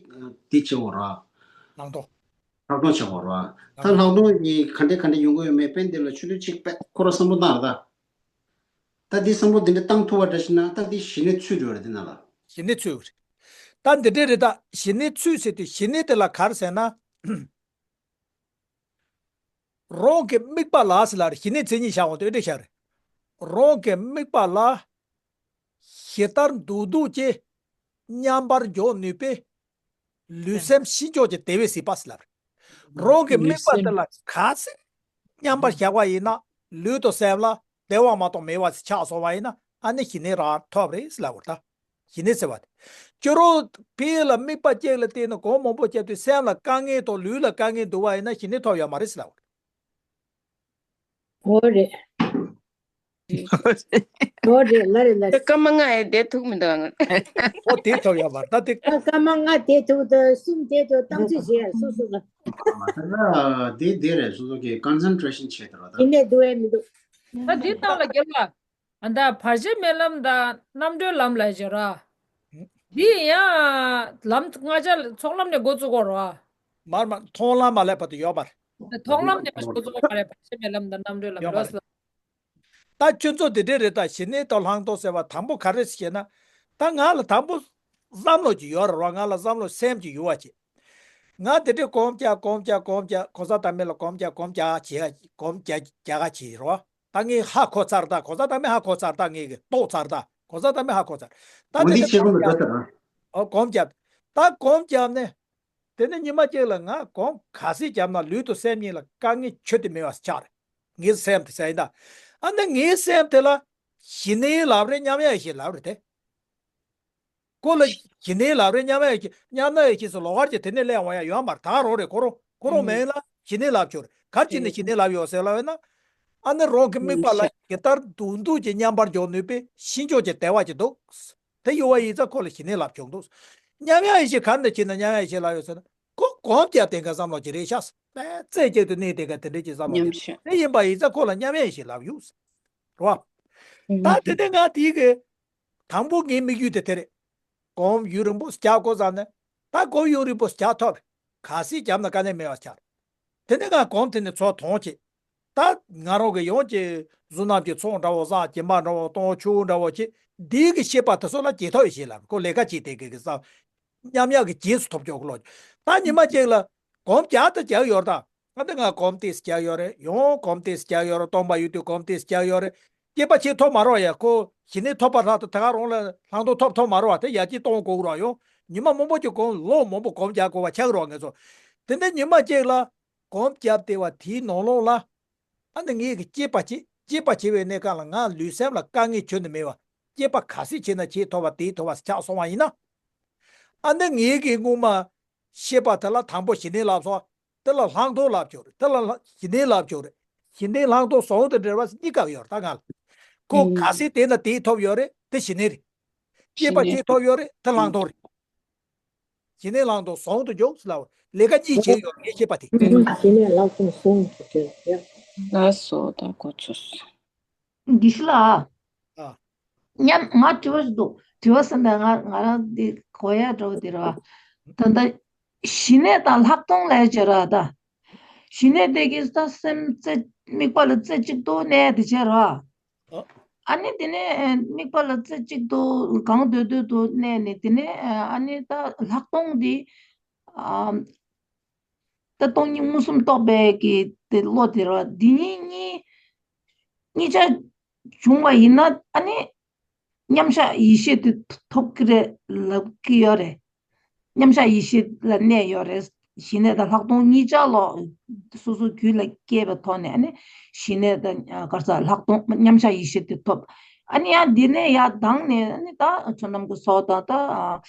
བྱེད་དགོས་རེད། ལྷག་མཐོང་། ལྷག་མཐོང་བྱེད་དགོས་རེད། ད་ལྷག་མཐོང་གི་ག་འདྲ་ག་འདྲ་ཡོང་གི་ཡོད་མེད་དཔེ་འདི་ལ་ཆུ་ཚོད་གཅིག་དཔེ་ཁོ་རང་བསམ་བློ་བཏང་རེད་ད། ད་འདི་བསམ་བློ་འདི་འདྲ་བཏང་ཐུབ་པ་འདྲ་ཞིག་ན་ད་འདི་ཞི་གནས་ཚུད་འགྲོ་རེད་འདི་ནང་ལ། ཞི་གནས་ཚུད་རེད། ད་འདི་འདྲ་རེད་ད་ཞི་གནས་ཚུད་ཟེར་དུས་ཞི་གནས་དེ་ལ་ག་རེ་ཟེར་ན། རང་གི་དམིགས་པ་ལ་ཟེར་ལ་རེད་ཞི་གནས་མཚན་ཉིད་བཞག་འོང་དུས་ཨེ་འདྲ་བཞག་རེད། རང་གི་དམིགས་པ་ལ་ཇི་ལྟར་འདུག་འདུག་ཅེས་མཉམ་པར་འཇོག་ནུས་པའི་ལུས་སེམས་ཕྱིན་ཅི་ལོག་གི་བདེ་བའི་གཟིགས་པ་ཟེར་ལབ་རེད། རང་གི་དམིགས་པ་དེ་ལ་ག་ཚད་མཉམ་པར་བཞག་པ་ཡིན་ན་ལུས་དང་སེམས་ལ་བདེ་བ་མ་གཏོགས་མེད་པ་ཆགས་སོང་བ་ཡིན་ན་ཨ་ནི་ཞི་གནས་རང་ཐོབ་རེད་ཟེར་ལབ་པ་རེད་ད། ཞི་གནས་ཟེར་བ་དེ། སྐྱོ་རོགས་ཕི་ལ་དམིགས་པ་གཅིག་ལ་བརྟེན་ནས་གོང་མང་པོ་བྱས་དུས་སེམས་ལ་དཀའ་ངལ་དང་ལུས་ལ་དཀའ་ངལ་འདུག་པ་ཡིན་ན་ཞི་གནས་ཐོབ་ཡོད་མ་རེད་ཟེར་ལབ་པ་རེད། འོ་རེད། ལོ་རེ་ལ་རེ་ལ། སྐར་མ་ལྔ་ཡི་བསྡད་ཐུབ་མི་འདུག་ཨང་། ཨོ་དེ་ཐོབ་ཡོད་པར་ད་དེ། སྐར་མ་ལྔ་བསྡད་ཐུབ་ད་གསུམ་བསྡད་ཐུབ་བཏང་ཚེ་བྱེད་ཡ་སོ་སོ་ལ། ད་དེ་དེ་རེད། སོ་སོ་གི་ཀོན་སེན་ཊི་རེ་ཤན་བྱེད་དུ་རོ་ད། དེ་ནས་འདུག་ཨེ་མི་འདུག་ད་དེ་སྟངས་ལ་རྒྱལ་བ། ཨ་ད་བར་ཆད་མེད་ལམ་དང་རྣམ་གྲོལ་ལམ་ལ་སྦྱོར་ར། འདི་ཡང་ལམ་ལྔ་ཆ་ཚོགས་ལམ་ནས་འགོ་བཙུགས་དགོས་རོ། མར་མ་མཐོང་ལམ་མ་སླེབས་བར་དུ་ཡོད་པར། མཐོང་ལམ་ནས་འགོ་བཙུགས་དགོས་མ་རེད། བར་ཆད་མེད་ལམ་དང་རྣམ་གྲོལ་ལམ་ཡོད་མ་ལོས་རེད། ལ། ད་ཁྱོད་ཚོ་དེ་འདྲས་རེད། ད་ཞི་གནས་དང་ལྷག་མཐོང་ཟེར་བ་དང་པོ་ག་རེ་ཟེར་ན། ད་ང་ལ་དང་པོ་བསམ་བློ་ཅིག་ཡོད་རེད་རོ། ང་ལ་བསམ་བློ་སེམས་ཅིག་ཡོད་པ་ཅིག་ང་དེ་འདྲས་གོམ་རྒྱག་གོམ་རྒྱག་གོམ་རྒྱག་གོ་ས་དང་མི་ལ་གོམ་རྒྱག་གོམ་རྒྱག་བྱེད་གོམ་རྒྱག་རྒྱག་ག་བྱེད་རོ། ད་ངས་ཧ་གོ་ཚར། ད་གོ་ས་དང་མི་ཧ་གོ་ཚར། ད་ངས་གི་རྟོགས་ཚར། ད་གོ་ས་དང་མི་ཧ་གོ་ཚར། ད་འོ་དེ་འདི་འདྲས་ཆེ་གོམ་གོམ་རྒྱག་རྒྱག་ད་རང་། ཨོ་གོམ་རྒྱག་ད་གོམ་རྒྱག་ནས། དེ་ནས་ཉི་མ་གཅིག་ལ་ང་གོམ་ག་ཚོད་བརྒྱབ་ན་ལུས་དང་སེམས་གཉིས་ལ་དཀའ་ངལ་ཁྱོན་ཏེ་མེད་པ་ཆགས་རེད། ངའི་སེམས་དེ་ཟེར་ཡིན་ད། ཨ་ནི་ངའི་སེམས་དེ་ལ་ཞི་གནས་ལབ་རེད། མཉམ་ཡངས་ཞེས་ལབ་རེད་དེ། ཁོ་ལ་ཞི་གནས་ལབ་རེད། མཉམ་ཡངས་ཞེས་མཉམ་ཡངས་ཞེས་སུ་ལོགས་ཀར་གྱི་དེ་ནས་སླེབས་འོང་ཡ་ཡོད་མ་རེད། ད་རོགས་རེད། ཁོ་རང་ཁོ་རང་མིན་ལ་ཞི་གནས་ལབ་ཆོག་རེད། ག་རེ་བྱས་ནས་ཞི་གནས་ལབ་ཡོད་ཟེར་ལབ་ཡོད་ན། ཨ་ནི་རང་གི་དམིགས་པ་ལ་ཇི་ལྟར་དུང་འདོད་ཀྱི་མཉམ་པར་འཇོག་ནུས་པའི་ཤིན་སྦྱོར་གྱི་དལ་བ་ཅིག་འདུག་དེ་ཡོད་པ་ཡིན་ཙང་ཁོ་ལ་ཞི་གནས་ལབ་ཆོག་འདུག་མཉམ་ཡངས་ཞེས་ག་འདྲ་བྱས་ན་མཉམ་ཡངས་ཞེས་ལབ་ཡོད་ཟེར་ན། ཁོ་གོམ་རྒྱབ་དེ་འགའ་བསམ་བློ་ཅིག་རེད་ཤག་རྩེ་གཅིག་ཏུ་གནས་དེ་འགའ་དེ་འདྲ་ཅིག་བསམ་བློ་ཅིག་རེད། དེ་ཡིན་པ་ཡིན་ཙང་ཁོ་ལ་མཉམ་ཡངས་ཞེས་ལབ་ཡོད་རེད་བ། ད་དེ་ནས་ང་དེའི་གི་དང་པོ་ངའི་དམིགས་ཡུལ་དེ་དེ་རེད། གོམ་ཡུན་རིང་པོ་རྒྱག་དགོས་བསམ་ནས། ད་གོམ་ཡུན་རིང་པོ་རྒྱག་ཐུབ་རེད། ག་ཚོད་བརྒྱབ་ན་དཀའ་ངལ་མེད་པ་ཆགས་རེད། དེ་ནས་ང་གོམ་དེ་ནས་ཚུར་ཐོན་བྱས། ད་ང་རང་གི་ཡང་ཅིག་གཟུགས་རྣམས་ཀྱི་ཚོགས་འདྲ་བོ་བསགས། སྦྱིན་པ་འདྲ་བོ་གཏོང་། ཆུ་བོ་འདྲ་བོ་བྱས། འདིའི་གི་ཤེས་པ་དེ་ཚོ་ལ་བྱེད་ཐབས་ཡོད་ཤེས་ལབ། ཁོ་ལས་ཀ་བྱེད་དེ་གི་གི་ས་མཉམ་ཡངས་ཀྱི་རྗེས་སུ་ཐོབ་ཆོག་གི་ལོ། ད་ཉི་མ་གཅིག་ལ་གོམ་རྒྱག་ད་རྒྱག་ཡོད་རེད། ད་ང་ད་ང་གོམ་ཏོག་ཙམ་རྒྱག་ཡོད་རེད། ཡང་གོམ་ཏོག་ཙམ་རྒྱག་ཡོད་རེད། སྟོང་པ་ཡོད་དུས་གོམ་ཏོག་ཙམ་རྒྱག་ཡོད་རེད། སྐྱེས་པ་ཆེ་ཐོབ་མ་རེད་ཡ། ཁོ་ཞི་གནས་ཐོབ་པ་ལྷག་ཏུ་ད་ག་རང་ལ་ལྷག་མཐོང་ཐོབ་ཐོབ་མ་རེད་བ། དེ་ཡར་རྒྱས་གཏོང་དགོས་རེད་ཡོང་། ཉི་མ་མང་པོ་ཅིག་གོམ་ལོ་མང་པོ་གོམ་རྒྱག་དགོས་པ་ཆགས་རེད་བ་ང་ཚོ། དེ་འདྲ་ཉི་མ་གཅིག་ལ་གོམ་རྒྱབ་བསྡད་པ་དེའི་ནང་ལོགས་ལ། ཨ་ནི་ངས་གི་སྐྱེས་པ་བྱེད། སྐྱེས་པ་བྱེད་པའི་གནས་སྐབས་ལ་ང་ལུས་སེམས་ལ་དཀའ་ངལ་ཁྱོན་ནས་མེད་པ། སྐྱེས་པ་ག་ཚོད་བྱས་ན་ཆེས་ཐོབ་པ་དེའི་ཐོབ་པ་ཆགས་སོང་བ་ཡིན་ན། ཨ་ནི་ངས་གི་སྔོན་མ་ཤེས་པ་དེ་ལ་དང་པོ་ཞི་གནས་ལབ་སོང་། དེ་ལ་ལྷག་མཐོང་ལབ་ཆོག་རེད། དེ་ལ་ལྷག་ཞི་གནས་ལབ་ཆོག་རེད། ཞི་གནས་ལྷག་མཐོང་ཟུང་དུ་འབྲེལ་བ་གཉིས་ཀ་ཡོད་རེད། ད་ང་ལ་ཁོ་ག་ཚོད་བསྡད་ན་དེའི་ཐོབ་ཡོད་རེད། དེ་ཞི་གནས་རེད། སྐྱེས་པ་ཞི་གནས་ཆེས་ཐོབ་ཡོད་རེད། དེ་ལྷག་མཐོང་རེད། ཞི་གནས་ལྷག་མཐོང་ཟུང་དུ་འཇུག་ཟེར་ལབ། ལས་ཀ་གཉིས་བྱས་ཡོད་ངས་ཤེས་པ་དེ། ཞི་གནས་ལྷག་མཐོང་ཟུང་དུ་འབྲེལ་ཡ། ལགས་སོ། ད་གོ་ཚོད། དགེ་བཤེས་ལགས། ཨ། མཉམ་ང་དྲི་བ་ཞིག་འདུག་དྲི་བ་ཟེར་ན་ང་ང་རང་འདི་གོ་ཡ་འདྲ་བོ་དེ་རེད་བ། ད་ལྟ་ཞི་གནས་དང་ལྷག་མཐོང་ལབ་ཡ་བྱས་ར་ད། ཞི་གནས་དེ་གིས་ད་སེམས་རྩེ་དམིགས་པ་ལ་རྩེ་གཅིག་ཏུ་གནས་དེ་བྱས་ར། ཨ་ནི་དེ་ནས་དམིགས་པ་ལ་རྩེ་གཅིག་ཏུ་གང་འདོད་འདོད་དུ་གནས་ནས་དེ་ནས་ཨ་ནི་ད་ལྷག་མཐོང་འདི་ཨ་ད་སྟོང་ཉིད་མངོན་སུམ་རྟོགས་པའི་གི་དེ་བློ་དེ་ར་འདི་གཉིས་གཉིས་གཉིས་ཆ་བྱུང་བ་ཡིན་ན་ཨ་ནི་མཉམ་གཞག་ཡེ་ཤེས་དེ་ཐོབ་ཀྱི་རེད་ལབ་ཀྱི་ཡོད་རེད། མཉམ་གཞག་ཡེ་ཤེས་ལ་གནས་ཡོད་རེད། ཞི་གནས་དང་ལྷག་མཐོང་གཉིས་ཆ་ལོ། སོ་སོ་རྒྱུད་ལ་སྐྱེས་པའི་ཐོག་ནས་ཨ་ནི་ཞི་གནས་དང་ག་རེ་ཟ་ལྷག་མཐོང་མཉམ་གཞག་ཡེ་ཤེས་དེ་ཐོབ། ཨ་ནི་ཡང་འདི་ནས་ཡར་ལྡང་ནས་ཨ་ནི་ད་བསོད་ནམས་ཀྱི་ཚོགས་དང་ད་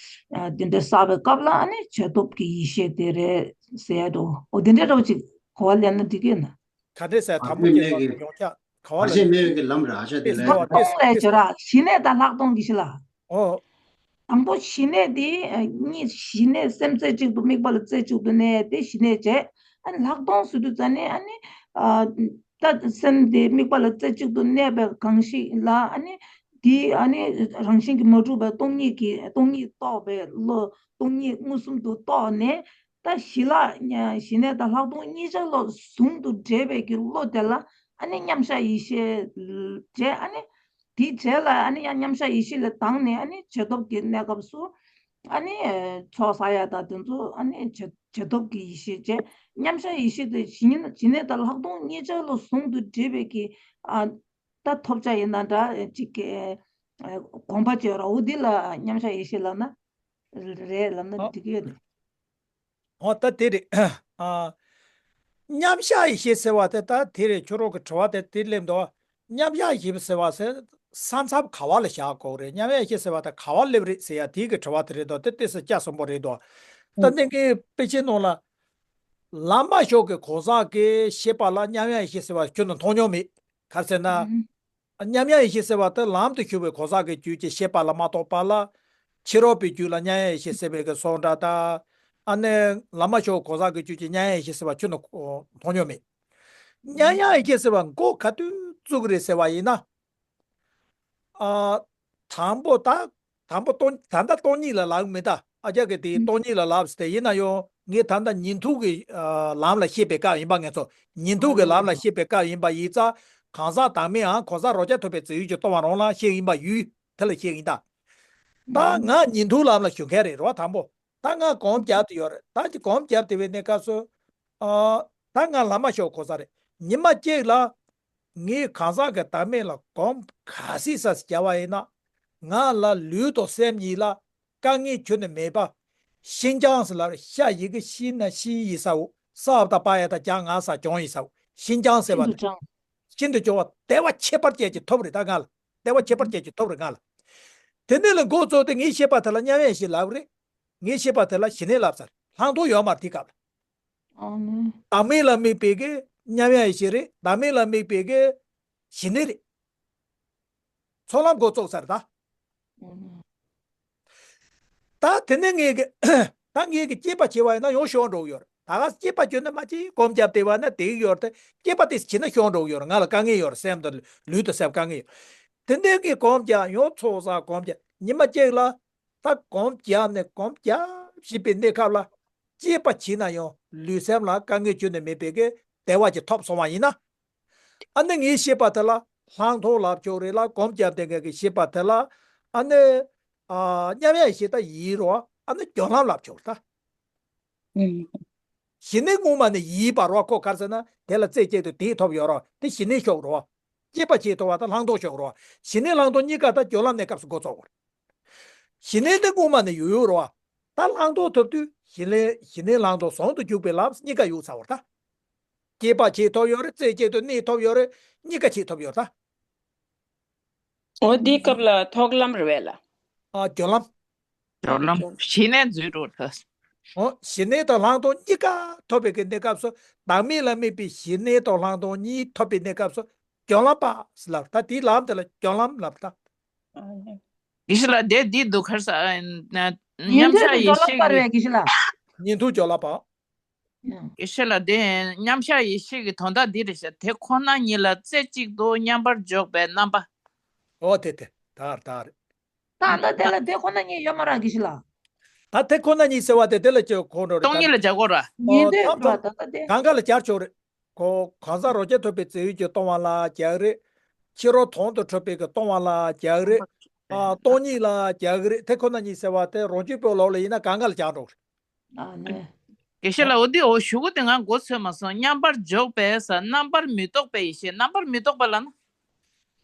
འདི་འདྲ་བསགས་པའི་སྐབས་ལ་ཨ་ནི་བྱེད་ཐོབ་ཀྱི་ཡེ་ཤེས་དེ་རེད་ཟེར་ཡ་འགྲོ། འོ་འདི་འདྲ་འདྲ་བོ་ཅིག་གོ་བ་ལེན་ན་འགྲིག་གི་ཡོད་ན། ག་འདྲས་ཟེར་དང་པོ་སྐྱེས་པ་ཡོངས་ཁྱབ་ག་བ་ལ་བར་ཆད་མེད་པའི་གི་ལམ་རེད། ཨ་ཤ་དེ་ལ་ལྷག་མཐོང་ལས་བྱེད་ར། ཞི་གནས་དང་ལྷག་མཐོང་གི་ཞི་ལ། ཨོ། དང་པོ་ཞི་གནས་དེ་གཉིས་ཞི་གནས་སེམས་རྩེ་གཅིག་ཏུ་དམིགས་པ་ལ་རྩེ་གཅིག་ཏུ་གནས་ཏེ་ཞི་གནས་བྱས། ཨ་ནི་ལྷག་མཐོང་ཟེར་དུས་ཙ་ནས་ཨ་ནི་ད་སེམས་དེ་དམིགས་པ་ལ་རྩེ་གཅིག་ཏུ་གནས་པའི་གང་ཞིག་ལ་ཨ་ནི་དེ་ཨ་ནི་རང་བཞིན་གྱིས་མ་གྲུབ་པའི་སྟོང་ཉིད་ཀྱི་སྟོང་ཉིད་རྟོགས་པའི་བློ་སྟོང་ཉིད་མངོན་སུམ་དུ་རྟོགས་ནས། ད་ཞི་ལ་ཞི་གནས་དང་ལྷག་མཐོང་གཉིས་ཆ་ལ་ཟུང་དུ་འབྲེལ་བའི་གི་བློ་དེ་ལ་ཨ་ནི་མཉམ་གཞག་ཡེ་ཤེས་བྱས། ཨ་ནི་དེའི་རྗེས་ལ་ཨ་ནི་ཡང་མཉམ་གཞག་ཡེ་ཤེས་ལས་ལྡང་ནས་ཨ་ནི་བྱེད་སྟོབས་ཀྱི་གནས་སྐབས་སུ་ཨ་ནི་ཚོགས་བསགས་ཡ་དང་དེ་ཚོ་ཨ་ནི་བྱེད་བྱེད་སྟོབས་ཀྱི་ཡེ་ཤེས་བྱས། མཉམ་གཞག་ཡེ་ཤེས་དེ་ཞི་གནས་ཞི་གནས་དང་ལྷག་མཐོང་གཉིས་ཆ་ལ་ཟུང་དུ་འབྲེལ་བའི་གི་ཨ་ད་ཐོབ་བྱ་ཡིན་ན་འདྲ་ཅིག་གི་གོམས་པ་བྱས་ར། འོ་འདི་ལ་མཉམ་གཞག་ཡེ་ཤེས་ལབ་ན་རེད་ལབ་ན་འགྲིག་གི་ཡོད་རེད། འོ་ད་དེ་རེད། ཨ། མཉམ་གཞག་ཡེ་ཤེས་ཟེར་བ་དེ་ད་དེ་རེད། ཁྱོད་རང་གི་དྲི་བ་དེ་དེ་སླེབས་འདུག་མཉམ་གཞག་ཡེ་ཤེས་ཟེར་བ་ཟེར་ས་མཚམས་ག་བ་ལ་བཞག་དགོས་རེད། མཉམ་གཞག་ཡེ་ཤེས་ཟེར་བ་དེ་ག་བ་སླེབས་རེད་ཟེར་ཡ་དེ་གི་དྲི་བ་དེ་རེད་འདུག་དེ་ཏོག་ཙམ་སྐྱ་སོང་པོ་རེད་འདུག་ད་ནི་གི་དཔེ་ཆའི་ནང་ལ་བླ་མ་མཆོག་གི་གོ་ས་གི་ཤེས་པ་ལ་མཉམ་གཞག་ཡེ་ཤེས་ཟེར་བ་ཁྱོན་ནས་མཐོང་མྱོང་མེད། ག་རེ་ཟེར་ན། མཉམ་ཡངས་ཡེ་ཤེས་ཟེར་བ་དེ་ལམ་དུ་ཞུགས་པའི་གང་ཟག་གི་རྒྱུད་ཀྱི་ཤེས་པ་ལ་མ་གཏོགས་པ་ལ། ཕྱི་རོལ་པའི་རྒྱུད་ལ་མཉམ་ཡངས་ཡེ་ཤེས་ཟེར་བའི་གི་སོགས་འདྲ་དང་། ཨ་ནི་ལམ་མ་ཞུགས་གང་ཟག་གི་རྒྱུད་ཀྱི་མཉམ་ཡངས་ཡེ་ཤེས་ཟེར་བ་ཁྱོན་ནས་མཐོང་མྱོང་མེད། མཉམ་ཡངས་ཡེ་ཤེས་ཟེར་བ་མགོ་ག་དུས་བཙུགས་རེད་ཟེར་བ་ཡིན་ན། ཨ། དང་པོ་ད། དང་པོ་སྟོང་ད་ལྟ་སྟོང་ཉིད་ལ་ལབ་མི་ད། ཨ་ཅག་གིས་དེ་སྟོང་ཉིད་ལ་ལབ་ཟེར་ཏེ་ཡིན་ན་ཡང་ངས་ད་ལྟ་ཉིང་རྡུལ་གྱི་ཨ་ལམ་ལ་བཤད་པའི་སྐབས་ཡིན་པ་ངས་ཚོ། ཉིང་རྡུལ་གྱི་ལམ་ལ་བཤད་པའི་སྐབས་ཡིན་པ་ཡིན་ཙང་། གང་ཟག་བདག་མེད་ཨང་གང་ཟག་རང་རྐྱ་ཐུབ་པའི་རྫས་ཡོད་ཀྱིས་སྟོང་བ་རང་ལ་བཤད་ཡིན་པ་ཡོད། དེ་ལ་བཤད་ཡིན་ད། ད་ང་ཉིང་རྡུལ་ལམ་ལ་ཞུགས་མཁན་རེད་རོ། དང་པོ་ད་ང་སྒོམ་རྒྱབ་དེ་ཡོད་རེད། ད་ཅི་སྒོམ་རྒྱབ་དེ་བའི་གནས་སྐབས་སུ། ཨ། ད་ང་ལམ་མ་ཞུགས་གང་ཟག་རེད། ཉི་མ་གཅིག་ལ། ངས་གང་ཟག་གི་བདག་མེད་ལ་སྒོམ་ག་ཚོད་ཙམ་བརྒྱབ་པ་ཡིན་ན། ང་ལ་ལུས་དང་སེམས་གཉིས་ལ་དཀའ་ངལ་ཁྱོན་ནས་མེད་པ། ཤིན་སྦྱངས་ཟེར་ལབ་རེད། ཤ་ཡི་གེ་ཤི་ན་ཤིན་ཡི་ས་འོ། ས་བ་ད་པ་ཡ་ད་སྦྱང་ང་ས་སྦྱོང་ཡི་ས་འོ། ཤིན་སྦྱངས་ཟེར་བ་ཤིན་ཏུ་དེ། སྦྱངས། ཤིན་ཏུ་སྦྱོང་བ་བདེ་བ་ཁྱད་པར་ཅན་གྱི་ཐོབ་རེད་ད་ང་ལ། བདེ་བ་ཁྱད་པར་ཅན་གྱི་ཐོབ་རེད་ང་ལ། དེ་ནས་ལ་འགོ་བཙུགས་ཏེ་ངའི་ཤེས་པ་དེ་ལ་མཉམ་ཡངས་ཡེ་ཤེས་ལབ་རེད། ངའི་ཤེས་པ་དེ་ལ་ཞི་གནས་ལབ་ཚར། ལྷག་མཐོང་ཡོད་མ་རེད་དེའི་སྐབས་ལ། ཨ་ནི། བདག་མེད་ལ་དམིགས་པའི་གི་མཉམ་ཡངས་ཡེ་ཤེས་རེད། བདག་མེད་ལ་དམིགས་པའི་གི་ཞི་གནས་རེད། ཚོགས་ལམ་འགོ་བཙུགས་ཚར་ད། ཨ་ནི། ད་དེ་ནས་ངས་གི། ད་ངས་གི་སྐྱེས་པ་བྱས་པ་ཡིན་ན་ཡང་ཤོར་འགྲོ་གི་ཡོད་རེད། ད་ག་སྐྱེས་པ་བྱས་ན་མ་གཅིག་སྒོམ་རྒྱབ་བསྡད་པ་ན་དེ་གི་ཡོད་རེད་དེ། སྐྱེས་པ་དེ་བྱས་ན་ཤོར་འགྲོ་གི་ཡོད་རེད། ང་ལ་དཀའ་ངལ་ཡོད་རེད། སེམས་དང་ལུས་དང་སེམས་དཀའ་ངལ་ཡོད། དེ་འདྲའི་གི་སྒོམ་རྒྱབ་ཡང་ཚོགས་བསགས་སྒོམ་རྒྱབ་ཉི་མ་གཅིག་ལ། ད་སྒོམ་རྒྱབ་ནས་སྒོམ་རྒྱབ་བྱེད་པའི་གནས་སྐབས་ལ། སྐྱེས་པ་བྱས་ན་ཡང་ལུས་སེམས་ལ་དཀའ་ངལ་ཁྱོན་ནས་མེད་པའི་གི་བདེ་བ་ཅིག་ཐོབ་སོང་བ་ཡིན་ན། ཨ་ནི་ངའི་ཤེས་པ་དེ་ལ་ལྷག་མཐོང་ལབ་ཆོག་རེད་ལ། སྒོམ་རྒྱབ་བསྡད་མཁན་གྱི་ཤེས་པ་དེ་ལ། ཨ་ནི། ཨ། མཉམ་ཡངས་ཤེས་ད་ཡིན་རོ། ཨ་ནི་སྦྱོར་ལམ་ལབ་ཆོག་རེད་ད། ཨུམ། ཞི་གནས་སྔོན་མ་ནས་ཡིན་པ་རོ། ཁོ་ག་རེ་ཟེར་ན་དེ་ལ་རྩེ་གཅིག་ཏུ་དེ་ཐོབ་ཡོད་རོ། དེ་ཞི་གནས་ཤོག་རོ། སྐྱེས་པ་བྱས་ཐོབ་པ་དང་ལྷག་མཐོང་ཤོག་རོ། ཞི་གནས་ལྷག་མཐོང་གཉིས་ཀ་ད་སྦྱོར་ལམ་གནས་སྐབས་སུ་འགོ་ཚུགས་རེད། ཞི་གནས་དེ་སྔོན་མ་ནས་ཡོད་ཡོད་རོ། ད་ལྷག་མཐོང་ཐོབ་དུས་ཞི་གནས་ཞི་གནས་ལྷག་མཐོང་ཟུང་དུ་འཇུག་པའི་ལམ་གཉིས་ཀ་ཡོད་ཚར་བ་རེད་ད། སྐྱེས་པ་བྱས་ཐོབ་ཡོད་རེད། རྩེ་གཅིག་ཏུ་གནས་ཐོབ་ཡོད་རེད། གཉིས་ཀ་བྱས་ཐོབ་ཡོད་རེད་ད། འོ་འདིའི་སྐབས་ལ་ཐོག་ལམ་རེད་བས་ལ། ཨ། སྦྱོར་ལམ། སྦྱོར་ལམ། ཞི་གནས་འཛུལ་འགྲོ་ཐལ། འོ། ཞི་གནས་དང་ལྷག་མཐོང་གཉིས་ཀ་ཐོབ་པའི་གི་གནས་སྐབས་སུ། བདག་མེད་ལ་དམིགས་པའི་ཞི་གནས་དང་ལྷག་མཐོང་གཉིས་ཐོབ་པའི་གནས་སྐབས་སུ་སྦྱོར་ལམ་པ་ཟེར་ལབ། ད་དེའི་ལམ་དེ་ལ་སྦྱོར་ལམ་ལབ་ད། ཡེ་ཤེས་ལ་དེ་འདི་འདུག་ག་རེ་ཟེར། ཉམས་ཆག་ཡེ་ཤེས་ཀྱི། ཉན་ཐོས་ཀྱི་སྦྱོར་ལམ་པ་རེད་ཡེ་ཤེས་ལ། ཉན་ཐོས་སྦྱོར་ལམ་པ། ཡེ་ཤེས་ལ་དེ་མཉམ་གཞག་ཡེ་ཤེས་ཀྱི་དོན་དག་འདི་རེད་ཤག་དེ་ཁོ་ན་ཉིད་ལ་རྩེ་གཅིག་ཏུ་མཉམ་པར་འཇོག་པའི་རྣམ་པ། ཨོ་དེ་དེ་ད་རེད་ད་རེད། ད་ལྟ་དེ་ལ་དེ་ཁོ་ན་ཉིད་ཡོད་མ་རེད་ཡེ་ཤེས་ལ། ད་དེ་ཁོ་ན་ཉིད་ཟེར་བ་དེ་དེ་ལ་ཅོ་ཁོ་འགྲོ་རེད་ད། སྟོང་ཉིད་ལ་སྦྱར་དགོས་ར། ཉན་ཐོས་ཨོ་ད་ད་ད་ད་དེ། གང་ག་ལ་སྦྱར་ཆོག་རེད། ཁོ་གང་ཟག་རང་རྐྱ་ཐུབ་པའི་རྫས་ཡོད་ཀྱིས་སྟོང་བ་ལ་སྦྱར་རེད། ཕྱི་རོལ་དོན་དུ་གྲུབ་པའི་གི་སྟོང་བ་ལ་སྦྱར་རེད། ཨ། སྟོང་ཉིད་ལ་སྦྱར་གི་རེད། དེ་ཁོ་ན་ཉིད་ཟེར་བ་དེ་རང་རྒྱུད་པའི་ལུགས་ལ་ཡིན་ན་གང་ག་ལ་སྦྱར་འགྲོ་གི་རེད། ཨ་ནི། དགེ་བཤེས་ལགས། འོ་འདི་འོ་ཞུ་གུ་དེ་ང་མགོ་ཚོས་མ་སོང་། མཉམ་པར་འཇོག་པས་ཟེར། རྣམ་པར་མི་རྟོག་པའི་ཡེ་ཤེས། རྣམ་པར་མི་རྟོག་པ་ལབ་ན།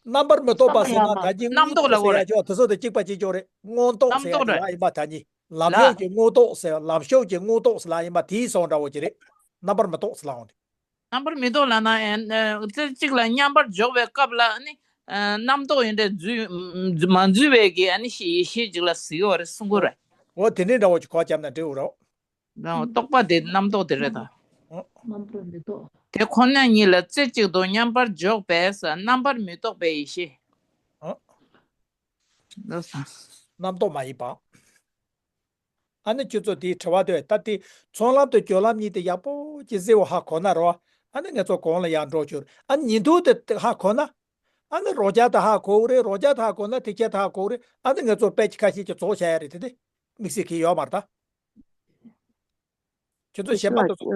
རྣམ་པར་མི་རྟོག་པ་ཟེར་ན་ད་གིན་རྣམ་རྟོག་ལབ་དགོས་རེད། དངོས་རྟོག་ཟེར་ཡ་ཅིག་དེ་ཚོ་དེ་གཅིག་པ་གཅིག་རྐྱང་རེད། མངོན་རྟོག་ཟེར་ཡ་ཅིག་ལ་ཡིན་པ་ད་གིན། ལམ་ལ་ཤུགས་ཀྱི་མངོན་རྟོག་ཟེར། ལམ་ཤུགས་ཀྱི་མངོན་རྟོག་ཟེར་ལ་ཡིན་པ་དེའི་སོང་འདྲ་བོ་ཅིག་རེད། རྣམ་པར་མི་རྟོག་ཟེར་ལ་འོང་དེ། རྣམ་པར་མི་རྟོག་ལབ་ན། ཨེ། རྩེ་གཅིག་ལ་མཉམ་པར་འཇོག་པའི་སྐབས་ལ་ནི། ཨེ། རྣམ་རྟོག་ཡིན་འདྲ་འཛུལ་མ་འཛུལ་བའི་གི་ཨ་ནི་ཡེ་ཤེས་ཅིག་ལ་ཟེར་གྱི་ཡོད་རེད་གསུང་གི་རེད། འོ་དེ་འདྲའི་འདྲ་བོ་ཅིག་གོ་བརྒྱབ་ན་འགྲིག་གི་རེད། རྟོག་པ་དེ་རྣམ་རྟོག་དེ་རེད་ད། རྣམ་པར་མི་རྟོག་དེ་ཁོ་ན་ཉིད་ལ་རྩེ་གཅིག་ཏུ་མཉམ་པར་འཇོག་པས་རྣམ་པར་མི་རྟོག་པའི་ཡེ་ཤེས། ཨ། ལགས་སོ། རྣམ་རྟོག་མ་ཡིན་པ། ཨ་ནི་ཁྱོད་ཚོ་དེའི་དྲི་བ་དེ་ད་དེ་ཚོགས་ལམ་དང་སྦྱོར་ལམ་གཉིས་དེ་ཡག་པོ་ཅིག་གཟིགས་པ་ཧ་གོ་ན་རོ། ཨ་ནི་ང་ཚོ་གོང་ལ་ཡར་འགྲོ་ཆོག་ཨ་ནི་ཉིང་རྡུལ་དེ་ཧ་གོ་ན། ཨ་ནི་རང་རྐྱ་དེ་ཧ་གོ་གི་རེད། རང་རྐྱ་དེ་ཧ་གོ་ན་ཐེག་ཆེན་དེ་ཧ་གོ་གི་རེད། ཨ་ནི་ང་ཚོ་དཔེ་ཁ་ཤས་ཀྱི་རྫོགས་བྱ་ཡ་རེད་དེ་དེ། དམིགས་བསལ་གྱི་ཡོད་མ་རེད་ད། ཁྱོད་ཚོ་ཞེན་པ་དེ་ཚོ།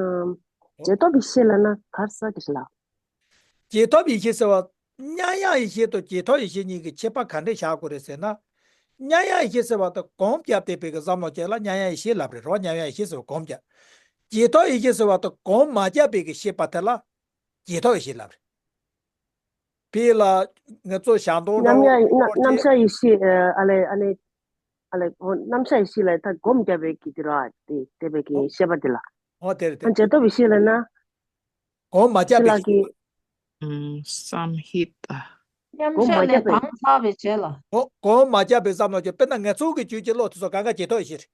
རྗེས་ཐོབ་ཡེ་ཤེས་ལབ་ན་ག་རེ་ཟེར་གྱི་ལ། རྗེས་ཐོབ་ཡེ་ཤེས་ཟེར་བ། མཉམ་ཡངས་ཡེ་ཤེས་དང་རྗེས་ཐོབ་ཡེ་ཤེས་གཉིས་ཀྱི་ཁྱད་པར་ག་འདྲས་བཞག་དགོས་རེད་ཟེར་ན། མཉམ་ཡངས་ཡེ་ཤེས་ཟེར་བ་དེ་སྒོམ་བརྒྱབ་བསྡད་པའི་གི་བསམ་བློ་ཅན་ལ་མཉམ་ཡངས་ཡེ་ཤེས་ལབ་རེད་རོ། མཉམ་ཡངས་ཡེ་ཤེས་ཟེར་བ་སྒོམ་བརྒྱབ། རྗེས་ཐོབ་ཡེ་ཤེས་ཟེར་བ་དེ་སྒོམ་མ་བརྒྱབ་པའི་གི་ཤེས་པ་དེ་ལ་རྗེས་ཐོབ་ཡེ་ཤེས་ལབ་རེད། དཔེར་ལ་ང་ཚོ་ཞང་སྟོང་མཉམ་ཡ་རྣམ་གཞག་ཡེ་ཤེས་ཨ་ལེ་ཨ་ནི་ཨ་ལེ་འོ་རྣམ་གཞག་ཡེ་ཤེས་ལ་ད་སྒོམ་བརྒྱབ་པའི་གི་དེ་ར་དེ་བསྡད་པའི་གི་ཤེས་པ་དེ་ལ། འོ་དེ་རེད་དེ། ཨ་རྗེས་ཐོབ་ཡེ་ཤེས་ལབ་ན། སྒོམ་མ་བརྒྱབ་པའི་ཤེས་པ། ཨུམ། སམ་ཧི་ཏ། མཉམ་གཞག་ལས་དང་ལྷག་པའི་རྗེས་ལ། འོ་སྒོམ་མ་བརྒྱབ་པའི་བསམ་བློ་ཅན། དཔེར་ན་ང་ཚོ་གི་རྒྱུད་ཀྱི་བློ་དེ་ཚོ་གང་ག་རྗེས་ཐོབ་ཡེ་ཤེས་རེད།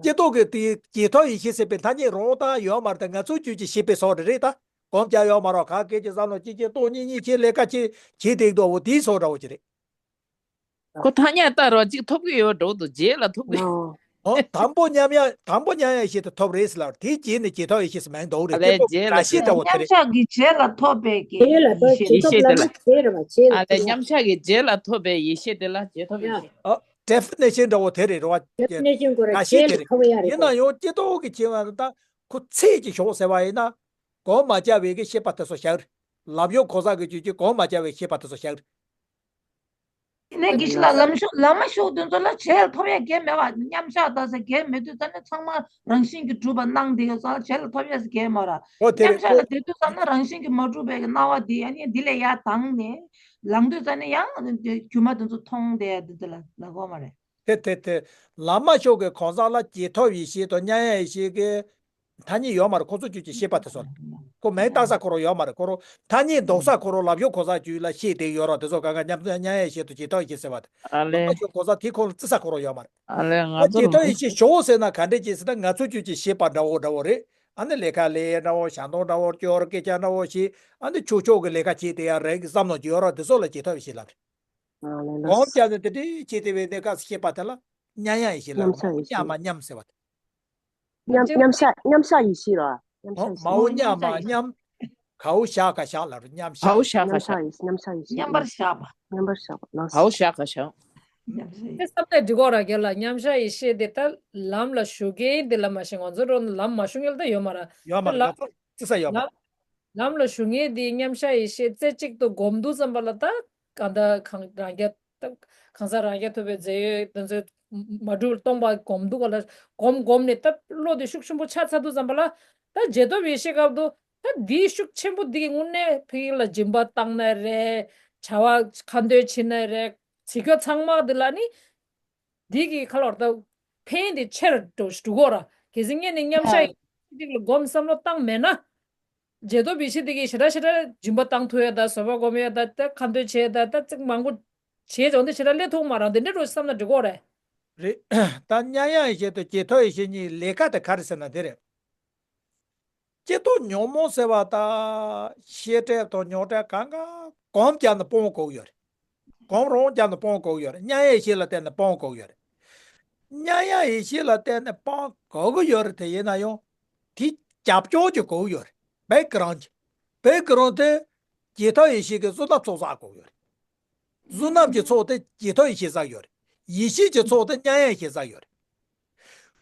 སྐྱེ་ཐོག་གི་དེ་རྗེས་ཐོབ་ཡེ་ཤེས་ཟེར་བའི་ཐ་སྙད་རང་དབང་ཡོད་མ་རེད་ད། ང་ཚོའི་རྒྱུད་ཀྱི་ཤེས་པའི་སོགས་རེ་རེད་ད། སྒོམ་རྒྱག་ཡོད་མ་རེད། ག་གེ་ཅིག་བསམ་བློ་གཅིག་གཅིག་སྟོང་གཉིས་གཉིས་བྱེད། ལས་ཀ་བྱེད་བྱེད་བསྡད་འདུག་འོ་དེའི་བཟོ་འདྲ་བོ་ཅིག་རེད། ཁོ་ཐ་སྙད་བཏགས་རོགས་གཅིག་ཐོབ་ཀྱི་ཡོད་འགྲོ་འདུག་རྗེས་ལ་ཐོབ་ཀྱི། ཨོ། ཨོ། དང་པོ་མཉམ་ཡང་དང་པོ་མཉམ་ཡང་ཡེ་ཤེས་དེ་ཐོབ་རེད་ཟེར་ལ། དེའི་རྗེས་ནས་རྗེས་ཐོབ་ཡེ་ཤེས་སུ་མིང་འདོགས་རེད། ཨ་ལས་དེ་རྗེས་ལ་ར་ཤི་འདྲ་བོ་དེ་མཉམ་རེད། གཞག་གི་རྗེས་ལ་ཐོབ་པའི་གི་ཨེ་ལ་ཡེ་ཤེས་ཡེ་ཤེས་དེ་ལ། རྗེས་ལ་ཐོབ་པའི་གི་ཨ་ལས་མཉམ་གཞག་གི་རྗེས་ལ་ཐོབ་པའི་ཡེ་ཤེས་དེ་ལ་རྗེས་ཐོབ་ཡེ་ཡ། ཤེས། ཨ། ཌེ་ཕི་ནེ་ཤན་འདྲ་བོ་དེ་རེད། རེད་བ། ཌེ་ཕི་ནེ་ཤན་ཁོ་ར་ར་ཤི་རྗེས་དེ་ལ་རེད། ཐོབ་ཡ་རེད། ཡིན་ན་ཡང་སྐྱེ་སྟོབས་ཀྱི་ཆེ་བ་ད་ཁོ་ཚད་ཀྱི་ཞོག་ཟེར་བ་ཡིན་ན། གོམས་མ་བྱས་པའི་གི་ཤེས་པ་དེ་ཚོ་བཞག་རེད། ལབ་ཡོད་གོ་ས་གི་བརྗོད་ཀྱི་གོམས་མ་བྱས་པའི་ཤེས་པ་དེ་ཚོ་བཞག་རེད། ནས་དགེ་བཤེས་ལགས། ལམ་ཤོག་ལམ་མ་ཤོག་དེ་ཚོ་ལ་བྱས་ལ་ཐོབ་ཡ་གལ་མེད་པ། མཉམ་བཞག་ལྟ་ས་གལ་མེད་དུས་ཙ་ནས་ཚང་མ་རང་བཞིན་གྱིས་གྲུབ་པ་སྣང་དེ་ག་ས་ལ་བྱས་ལ་ཐོབ་ཡ་ཟེར་གལ་མ་ར། ཨོ་དེ་རེད། མཉམ་བཞག་ལ་བསྡད་དུས་ཙ་ན་རང་བཞིན་གྱིས་མ་གྲུབ་པའི་གི་སྣང་བ་དེ་ཨ་ནི་འདི་ལས་ཡར་དྭངས་ནས་ལངས་དུས་ཙ་ནས་ཡང་སྒྱུ་མ་དེ་ཚོ་མཐོང་དེ་དེ་ཚོ་ལ་ལ་གོ་མ་རེད། དེ་དེ་དེ་ལམ་མ་ཤོག་གི་གོང་ས་ལ་རྗེས་ཐོབ་ཡེ་ཤེས་དང་མཉམ་ཡ་ཡེ་ཤེས་ཀྱི་ཐ་སྙད་ཡོད་མ་རེད། ཁོ་ཚོ་ཁྱོད་ཀྱི་ཤེས་པ་དེ་ཚོ་ལ་ཁོ་མིང་བཏགས་ས་ཁོ་རང་ཡོད་མ་རེད། ཁོ་རང་ཐ་སྙད་འདོགས་ས་ཁོ་རང་ལབ་ཡོད་གོ་ས་ཁྱོད་ལ་ཤེས་དེ་ཡོད་རོགས། དེ་ཚོ་གང་ག་མཉམ་དུ་མཉམ་ཡ་ཡེ་ཤེས་དང་རྗེས་ཐོབ་ཡེ་ཤེས་ཟེར་བ་དེ་ཨ་ལས། ལམ་མ་ཤོག་གོང་ས་དེ་ཁོ་ལ་བརྩི་ས་ཁོ་རང་ཡོད་མ་རེད། ཨ་ལས་ང་ད་ཚོ་རྗེས་ཐོབ་ཡེ་ཤེས་ཞོག་ཟེར་ན་ག་འདྲས་ཅིག་ཟེར་ན། ང་ཚོ་ཁྱོད་ཀྱི་ཤེས་པ་འདྲ་བོ་འདྲ་བོ་རེད། ཨ་ནི་ལས་ཀ་ལས་འདྲ་བོ། ཞལ་འདོན་འདྲ་བོ། སྐྱོར་སྐད་ཆ་འདྲ་བོ་ཞིག་ཨ་ནི་ཆོག་ཆོག་གི་ལས་ཀ་བྱེད་དེ་ཡ་རེད་བསམ་ནོ་ཅིག་ཡོད་རོགས། དེ་ཚོ་ལ་རྗེས་ཐོབ་ཡེ་ཤེས་ལབ་རེད། ཨ་ལས་ལགས། གོམས་བྱས་ནས་དེ་འདྲའི་བྱེད་དེ་བའི་གནས་སྐབས་སུ་ཤེས་པ་དེ་ལ་མཉམ་ཡ་ཡེ་ཤེས་ལབ། མཉམ་བཞག་ཡེ་ཤེས། མཉམ་མ་མཉམ་ཟེར་བ་དེ། མཉམ་མཉམ་བཞག་མཉམ་བཞག་ཡེ་ཤེས་ལ། མཉམ་ཨོ་བཞག་ཡེ་ཤེས། མའོ་མཉམ་མ་མཉམ། གའོ་བཞག་ག་བཞག་ལབ་རེད། མཉམ་བཞག་གའོ་བཞག་ག་མཉམ་བཞག་བཞག། ཡེ་ཤེས། མཉམ་བཞག་ཡེ་ཤེས། མཉམ་པར་བཞག་པ། མཉམ་པར་བཞག་པ་ལགས། གའོ་བཞག་ག་བཞག། མཉམ་བཞག་ཡེ་དེ་ཤེས། བསམ་གཏན་འགྲིག་གོ་ར་རྒན་ལགས། མཉམ་བཞག་ཡེ་ཤེས་དེ་ད་ལམ་ལ་ཞུགས་མཁན་དེ་ལ་མ་ཤེས། ང་ཚོ་རོ་ལམ་མ་ཞུགས་མཁན་ལ་ད་ཡོད་མ་ར། ཡོད་མ་རེད། ད་ལམ་ང་ཚོ་བརྩི་ས་ཡོད་མ་ལམ་རེད། ལམ་ལ་ཞུགས་མཁན་དེ་མཉམ་བཞག་ཡེ་ཤེས་རྩེ་གཅིག་ཏུ་སྒོམ་དུས་ཙམ་པ་ལ་ད་གང་ལྟར་གང་རང་རྒྱལ་ད་གང་ཟག་རང་རྒྱལ་ཐོབ་པའི་རྫས་ཡོད་དེ་ཚོ་མ་གྲུབ་སྟོང་པ་སྒོམ་འདུག་ག་ལ། སྒོམ་སྒོམ་ནས་ད་བློ་དེ་ཤུགས་ཆེན་པོ་ཆགས་ཚར་དུས་ཙམ་པ་ལ་ད་རྗེས་ཐོབ་ཡེ་ཤེས་སྐབས་དུ་ད་འདིའི་ཤུགས་ཆེན་པོ་འདི་གི་དངོས་གནས་ཕ་གི་ལ་སྦྱིན་པ་བཏང་ན་རེད། བྱ་བ་ཁ་འདོན་བྱེད་ན་རེད། བྱེད་རྒྱུ་ཚང་མ་འདི་ལ་ནི་འདི་གི་ཁ་ལོར་ད་ཕན་དེ་ཆེར་འགྲོ་འགྲོ་གོ་ར། གལ་སྲིད་སྔོན་ནས་མཉམ་བཞག་ཡེ་ཤེས་ལ་སྒོམ་བསམ་བློ་བཏང་མེད་ན། རྗེས་ཐོབ་ཡེ་ཤེས་དེ་གིས་ཞེ་དྲག་ཞེ་དྲག་སྦྱིན་པ་བཏང་ཐུབ་ཡ་ད། བཟོད་པ་སྒོམ་ཡ་ད། ད་ཁ་འདོན་བྱེད་ཡ་ད། ད་ཚིག་མང་པོ་བྱེད་ཡོང་དུས་ཞེ་དྲག་སླེབས་ཐུབ་མ་རེད། འདི་འདྲ་འགྲོ་བསམ་ན་འགྲིག་གོ་རེད། རེད། ད་མཉམ་ཡ་ཡེ་ཤེས་དང་རྗེས་ཐོབ་ཡེ་ཤེས་གཉིས་ལས་ཀ་དེ་ག་རེ་ཟེར་ན་དེ་རེད། སྐྱེ་སྟོབས་ཉོན་མོངས་ཟེར་བ་ད་ཤེས་སྒྲིབ་དང་མྱོང་སྒྲིབ་གང་ག་གོམས་བརྒྱབ་ནས་སྤོང་དགོས་ཀྱི་ཡོད་རེད། གོམས་རང་བརྒྱབ་ནས་སྤོང་དགོས་ཀྱི་ཡོད་རེད། མཉམ་ཡ་ཡེ་ཤེས་ལ་བརྟེན་ནས་སྤོང་དགོས་ཀྱི་ཡོད་རེད། མཉམ་ཡ་ཡེ་ཤེས་ལ་བརྟེན་ནས་སྤོང་དགོས་ཀྱི་ཡོད་རེད། དེ་ཡིན་ན་ཡང་དེ་རྒྱབ་ལྗོངས་ཅིག་དགོས་ཀྱི་ཡོད་རེད། བེག་གི་རོན་ཌི་ཅིག་བེག་གི་རོན་ཌི་དེ་རྗེས་ཐོབ་ཡེ་ཤེས་ཀྱི་བསོད་ནམས་ཚོགས་བསགས་དགོས་ཀྱི་ཡོད་རེད། བསོད་ནམས་ཀྱི་ཚོགས་དེ་རྗེས་ཐོབ་ཡེ་ཤེས་བསགས་ཡོད་རེད། ཡེ་ཤེས་ཀྱི་ཚོགས་དེ་མཉམ་ཡ་ཡེ་ཤེས་བསགས་ཡོད་རེད།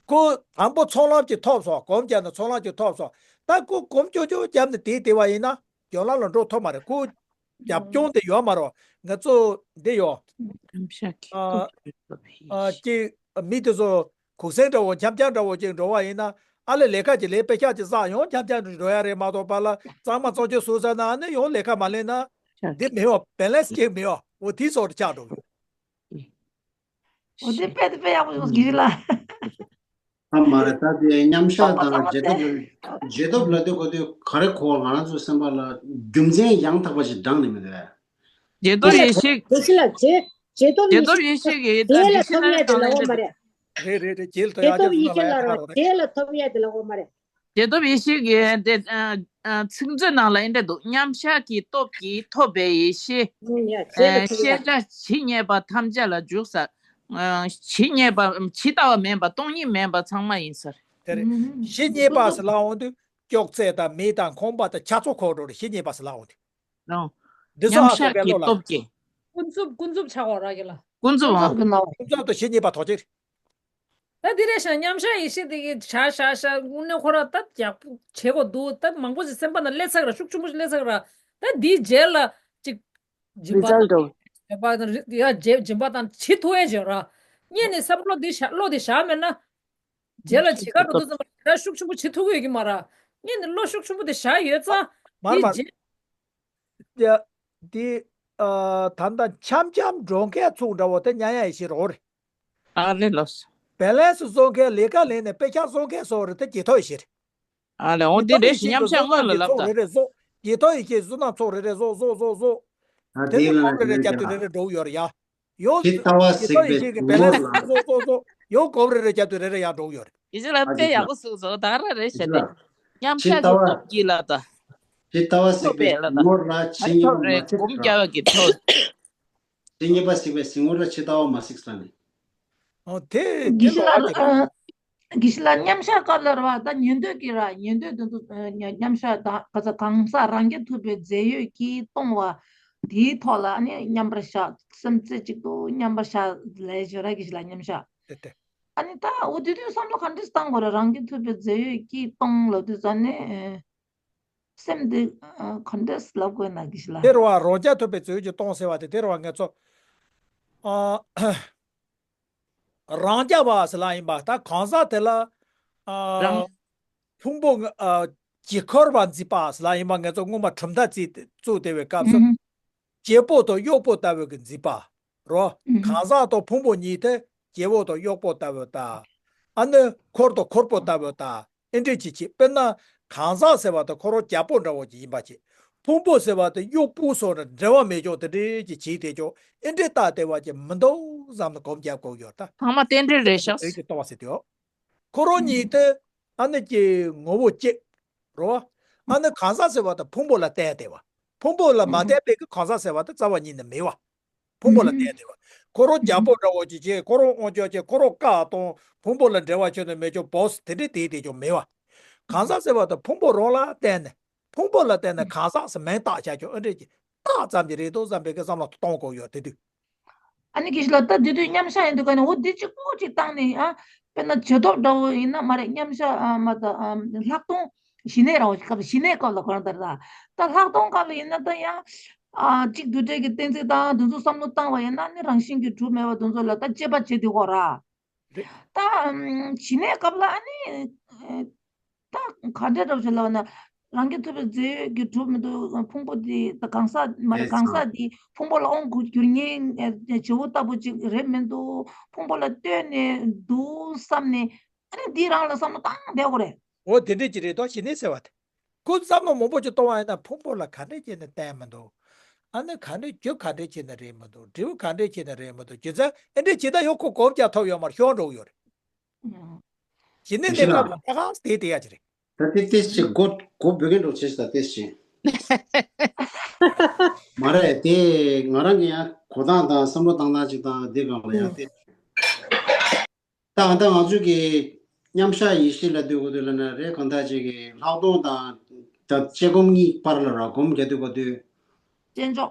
ཁོ་དང་པོ་ཚོགས་ལམ་གྱི་ཐོབ་སོང་། གོམས་བརྒྱབ་ནས་ཚོགས་ལམ་གྱི་ཐོབ་སོང་། ད་ཁོ་གོམས་ཅོ་ཅོ་བརྒྱབ་ནས་དེ་དེ་བ་ཡིན་ན་རྒྱུན་ལམ་ལ་འགྲོ་ཐུབ་མ་རེད། ཁོ་རྒྱབ་ལྗོངས་དེ་ཡོད་མ་རེད། ང་ཚོ་འདི་ཡོད། ཨ་ཨ་ཅིག་མི་དེ་ཚོ་གུང་སེང་འདྲ་བོ་འཆམ་འཆམ་འདྲ་བོ་ཅིག་འགྲོ་བ་ཡིན་ན། ཨ་ལས་ལས་ཀ་ཅིག་ལས་དཔེ་ཆ་ཅིག་བསགས་ཡོང་འཆམ་འཆམ་འགྲོ་ཡ་རེད་མ་གཏོགས་པ་ལ་གཙང་མ་གཙང་ཆོག་བཟོས་ཚར་ན་ཨ་ནི་ཡང་ལས་ཀ་མ་ལས་ན་འདི་མི་ཡོང་། བེ་ལེན་སི་ཅིག་མི་ཡོང་། འོ་དེ་ཚོ་ཆགས་འགྲོ་གི་ཡོད། འོ་དེ་དཔེ་དེ་དཔེ་ཡག་པོ་ཡོང་གི་ལ། ཨ་མ་རེད། ད་དེ་མཉམ་བཞག་དང་རྗེས་ཐོབ་ལ། རྗེས་ཐོབ་ལ་དེ་གོ་དུས་ག་རེ་གོ་ང་རང་ཚོ་སེམས་པ་ལ་རྒྱུ་མཚན་ཡང་དག་པ་ཞིག་འབྲངས་ནས་མི་འདུག་རྗེས་ཐོབ་ཡེ་ཤེས། དེ་ཕྱི་ལ་རྗེས་རྗེས་ཐོབ་རྗེས་ཡེ་ཐོབ་ཤེས་ཡེ་ཤེས་ཀྱི་ད་རྗེས་ལ་ཐོབ་ཡ་དེ་ལ་འོ་མ་རེད། རེད་རེད་རེད། རྗེས་ལ་ཐོབ་ཡ་རྗེས་ཐོབ་ཡེ་ཤེས་ལ་རོགས། རྗེས་ལ་ཐོབ་ཡ་དེ་ལ་འོ་མ་རེད། རྗེས་ཐོབ་ཡེ་ཤེས་ཀྱི་དེ་ཚིག་མཛོད་ནང་ལ་འདི་འདྲ་འདུག་མཉམ་བཞག་གི་སྟོབས་ཀྱིས་ཐོབ་པའི་ཡེ་ཤེས། ཨུམ་ཡ་རྗེས་ལ་ཐོབ་ཡ། ཤེས་བྱ་ཇི་སྙེད་པ་ཐམས་ཅད་ལ་འཇུག་ས། ཇི་སྙེད་པ་ཇི་ལྟ་བ་མིན་པ་སྟོང་ཉིད་མིན་པ་ཚང་མ་ཡིན་ས་རེད། དེ་རེད། ཨུམ་ཇི་སྙེད་པ་ཟེར་ལབ་འོང་དུས་ཅོག་ཙེ་དང་མེ་དང་ཁང་པ་དང་ཆ་ཚང་འཁོར་འགྲོ་རེད། ཇི་སྙེད་པ་ཟེར་ལབ་འོང་དུས། ཨོ། འདི་ཚོ་མཉམ་ཨ་ཁུ་བཞག་གི་བློ་ལ། སྟོབས་ཀྱིས། ཀུན་རྫོབ་ཀུན་རྫོབ་ཆགས་པ་ར་གི་ལ། ཀུན་རྫོབ་ཨང་། ཀུན་རྫོབ་དང་ཇི་སྙེད་པ་ཐོགས་ཅིག་ད་འདི་རེད་ཤག་མཉམ་བཞག་ཡེ་ཤེས་དེ་གི་བཞག་བཞག་བཞག་དངོས་གནས་ཁོ་ར་ད་ཡག་པོ་བྱེད་དགོས་འདུག་ད་མང་པོ་ཞིག་སེམས་པ་ན་སླེབས་ཚར་ར། ཤུགས་ཆེན་པོ་ཞིག་སླེབས་ཚར་ར། ད་འདིའི་རྗེས་ལ་ཅིག་སྦྱིན་པ་རི་ཛལ་ཊི་འགྲོ། བྱས་པ་དང་རི་ཡ་རྗེས་སྦྱིན་པ་དང་བྱེད་ཐུབ་ཡ་བྱེད་ར། སྔོན་ནས་བསམ་བློ་འདི་བཞག་བློ་འདི་བཞག་མེད་ན། རྗེས་ལ་བྱེད་ཀ་འགྲོ་དུས་ཙམ་པ་ད་ཤུགས་ཆེན་པོ་བྱེད་ཐུབ་ཀྱི་ཡོད་ཀྱི་མ་ར། སྔོན་ནས་བློ་ཤུགས་ཆེན་པོ་དེ་བཞག་ཡོད་ཙང་མར་འདི་མར། རྗེས། ཡ། འདི། ཨ། ད་ལྟ་འཆམ་འཆམ་འགྲོ་མཁན་ཚོ་འདྲ་བོ་དེ་མཉམ་ཡ་ཡེ་ཤེས་རོགས་རེད། ཨ་རེད་ལགས་སོ། བེ་ལེན་སི་བཟོ་མཁན་ལས་ཀ་ལས་ནས་དཔེ་ཆ་བཟོ་མཁན་སོགས་རེད། དེ་རྗེས་ཐོབ་ཡེ་ཤེས་རེད། ཨ་ལས་འོ་དེ་རེད་ཤག་མཉམ་བཞག་སྔོན་ལ་ལབ་ད། རྗེས་ཐོབ་ཡེ་ཤེས་བཟོ་ན་ཚོགས་རེ་རེ་བཟོ་བཟོ་བཟོ་བཟོ། ཨ་དེ་དེ་ལ་ཚོགས་རེ་རེ་རྒྱབ་དུས་རེ་རེ་འགྲོ་ཡོད་རེད་ཡ། ཡོད། ཇི་ལྟ་བ་གཟིགས་པའི་སྒྱུ་མ་ལ། ཡོད་གོ་རེ་རེ་རྒྱབ་དུས་རེ་རེ་ཡང་འགྲོ་ཡོད་རེད། ཡི་ཇི་ལ་དཔེ་ཡག་པོ་གསུངས་སོང་། ད་ར་རེད་ཤག་དེ། མཉམ་བཞག་གི་སྟོབས་ཀྱིས་ལ་ད། ཇི་ལྟ་བ་གཟིགས་པའི་གཟིགས་ངོར་ལ་ཇི་སྙེད་པ་མ་གཟིགས་པ། ཇི་སྙེད་པ་གཟིགས་པའི་གཟིགས་ངོར་ལ་ཇི་ལྟ་བ་མ་གཟིགས་ལ་ནི། ཨོ་དེ་དེ་ལོ་ཨ་ཅེ། དགེ་བཤེས་ལགས། མཉམ་བཞག་སྐབས་ལ་ར་བ་ད་ཉན་ཐོས་ཀྱི་ར་ཉན་ཐོས་དེ་ཚོ་མཉམ་བཞག་ད་ག་ཚ་གང་ཟག་རང་རྐྱ་ཐུབ་པའི་རྫས་ཡོད་ཀྱིས་སྟོང་བ་དེའི་ཐོག་ལ་ཨ་ནི་མཉམ་པར་བཞག་སེམས་རྩེ་གཅིག་ཏུ་མཉམ་པར་བཞག་ལས་བྱེད་ར་དགེ་བཤེས་ལགས། མཉམ་བཞག་དེ་དེ། ཨ་ནི་ད་འོ་དེ་དུས་བསམ་བློ་ག་འདྲས་བཏང་དགོས་རེད། རང་རྐྱ་ཐུབ་པའི་རྫས་ཡོད་ཀྱིས་སྟོང་ལབ་དུས་ཙ་ནས་སེམས་འདི་ག་འདྲས་ལབ་དགོས་ན་དགེ་བཤེས་ལགས། དེ་རུ་བ་རང་རྐྱ་ཐུབ་པའི་རྫས་ཡོད་ཀྱིས་སྟོང་ཟེར་བ་དེ་དེ་རུ་བ་ངས་ཚོ། ཨ། རང་རྐྱ་བ་ཟེར་ལ་ཡིན་པ་ད་གང་ཟག་དེ་ལ། ཨ། རང་། ཕུང་པོ་ཨ། བརྗེ་འཁོར་བ་འཛིན་པ་ཟེར་ལ་ཡིན་པ་ངས་ཚོ་སྔོན་མ་གྲུབ་མཐའ་བརྩིས་བཙུགས་བསྡད་པའི་སྐབས་སུ། ཨུ་ཧུ། བརྗེ་པོ་དང་གཡོག་པོ་ལྟ་བུ་གི་འཛིན་པ། རོ། ཨུ་ཧུ། གང་ཟག་དང་ཕུང་པོ་གཉིས་དེ་བརྗེ་པོ་དང་གཡོག་པོ་ལྟ་བུ་ལྟ། ཨ་ནི་འཁོར་དང་འཁོར་པོ་ལྟ་བུ་ལྟ། ཨེ་འདྲས་ཅིག་བྱེད། དཔེར་ན་གང་ཟག་ཟེར་བ་དེ་ཁོ་རང་རྒྱལ་པོ་འདྲ་བོ་ཅིག་ཡིན་པ་བྱེད། ཕུང་པོ་ཟེར་བ་དེ་གཡོག་པོ་སོགས་ནི་འབྲེལ་བ་མེད་ཀྱང་དེ་འདྲས་ཅིག་བྱེད་དེ་ཀྱང་ཨེ་འདྲས་ལྟ་བདེ་བ་ཅིག་མི་འདུག་བསམ་ནས་སྒོམ་རྒྱབ་དགོས་ཡོད་ད། ཚང་མ་རྟེན་འབྲེལ་རེད་ཤག་ཟེར་གྱི་ལྟ་བ་ཟེར་དུས། ཁོ་རང་ཉིད་དེ་ཨ་ནི་ཀྱི་ངོ་བོ་གཅིག་རོ། ཨ་ནི་གང་ཟག་ཟེར་བ་དེ་ཕུང་པོ་ལ་བརྟེན་བསྡད་པ། ཕུང་པོ་ལ་མ་བརྟེན་པའི་གི་གང་ཟག་ཟེར་བ་དེ་རྩ་བ་ཉིད་ནས་མེད་པ། ཕུང་པོ་ལ་བརྟེན་བསྡད་པ། ཁོ་རང་རྒྱལ་པོ་འདྲ་བོ་ཅིག་བྱེད། ཁོ་རང་དབང་ཆ་བྱེད། ཁོ་རང་བཀའ་གཏོང་། ཕུང་པོ་ལ་འབྲེལ་བ་ཆོད་ནས་མེད་ཀྱང་བོས་དེ་འདྲས་དེ་དེ་ཀྱང་མེད་པ། གང་ཟག་ཟེར་བ་དེ་ཕུང་པོ་རང་ལ་བརྟེན་ནས། ཕུང་པོ་ལ་བརྟེན་ནས་གང་ཟག་ཟེར་མིང་བཏགས་བྱ་ཆོག་ཨེ་འདྲས་ཀྱི་རྟགས་ཙམ་གྱི་རེད་འདུག་བསམ་པའི་གི་བསམ་བློ་གཏོང་དགོས་ཡོད་དེ་དུས། ཨ་ནི་དགེ་བཤེས་ལགས། ད་དེ་དུས་མཉམ་བཞག་ཡིན་དུས་ག་ནས་འོ་འདི་གཅིག་པོ་གཅིག་བཏང་ནས་ཨ། དཔེར་ན་བྱེ་ཐོབ་འདྲ་བོ་ཡིན་ན་མ་རེད། མཉམ་བཞག་ཨ་མ་ད་ཨ་ལྷག་མཐོང་ཞི་གནས་ར་བ་སྐབས་ཞི་གནས་སྐབས་ལ་གོ་ར་ད་ར་ད་ལྷག་མཐོང་སྐབས་ལ་ཡིན་ན་ད་ཡང་ཨ་གཅིག་རྡུལ་བྲལ་གྱི་གཏན་ཚིགས་དང་དེ་ཚོ་བསམ་བློ་བཏང་བ་ཡིན་ན་ནི་རང་བཞིན་གྱིས་གྲུབ་མེད་པ་དེ་ཚོ་ལ་ད་དཔྱད་པ་བྱེད་དུས་གོ་ར། རེད། ད་ཨམ་ཞི་གནས་སྐབས་ལ་ཨ་ནི་ཨ་ད་ག་འདྲ་འདྲ་བོ་ཞིག་ལབ་ན། རང་རྐྱ་ཐུབ་པའི་རྫས་ཡོད་ཀྱིས་གྲུབ་མི་འདུག་ཕུང་པོ་འདི་ད་གང་ཟག་མ་རེད། རེད་གང་ཟག་འདི་ཕུང་པོ་ལ་དབང་བསྒྱུར་མཁན་བྱེད་པོ་ལྟ་བུ་ཅིག་རེད་མི་འདུག་ཕུང་པོ་ལ་ལྟོས་ནས་འདུག་བསམ་ནས་ཨ་ནི་འདི་རང་ལ་བསམ་བློ་བཏང་བསྡད་དགོས་རེད། འོ་དེ་འདྲས་ཅིག་རེད་དོ། ཞི་གནས་ཟེར་བ་དེ། ཁོ་བསམ་བློ་མང་པོ་ཅིག་གཏོང་བ་ཡིན་ན་ཕུང་པོ་ལ་ག་འདྲས་བྱས་ནས་བརྟེན་མི་འདུག་ཨ་ནི་ག་འདྲས་རྒྱུ་ག་འདྲས་བྱས་ནས་རེད་མི་འདུག་འབྲས་བུ་ག་འདྲས་བྱས་ནས་རེད་མི་འདུག་རྒྱུ་མཚན་ཨེ་འདྲས་བྱས་ད་ཡང་ཁོ་གོམས་རྒྱག་ཐུབ་ཡོད་མ་རེད། ཤོར་འགྲོ་གི་ཡོད་རེད། ཞི་གནས་གནས་སྐབས་ལ་ད་ག་དེ་དེ་ཡ་ཅི་རེད། ད་དེ་ཏེས་ཅིག་མགོ་མགོ་འབོད་མཁན་འགྲོ་བྱེད་ཤི་ད་ཏེས་ཅིག་མ་རེད་དེ། ང་རང་གི་ཡང་གོ་སྟངས་དང་བསམ་བློ་བཏང་སྟངས་ཅིག་དང་དེ་སྒང་ལ་ཡང་དེ། ད་ད་ང་ཚོས་ཀྱི་མཉམ་བཞག་ཡེ་ཤེས་ལ་ལྟོས་དགོས་དུས་ལ་ན་རེད། གང་ལྟར་ཅིག་གི་ལྷག་མཐོང་དང་ད་དཔྱད་སྒོམ་གཉིས་བར་ལ་ར་སྒོམ་རྒྱག་དུས་གོ་དུས། དཔྱད་འཇོག་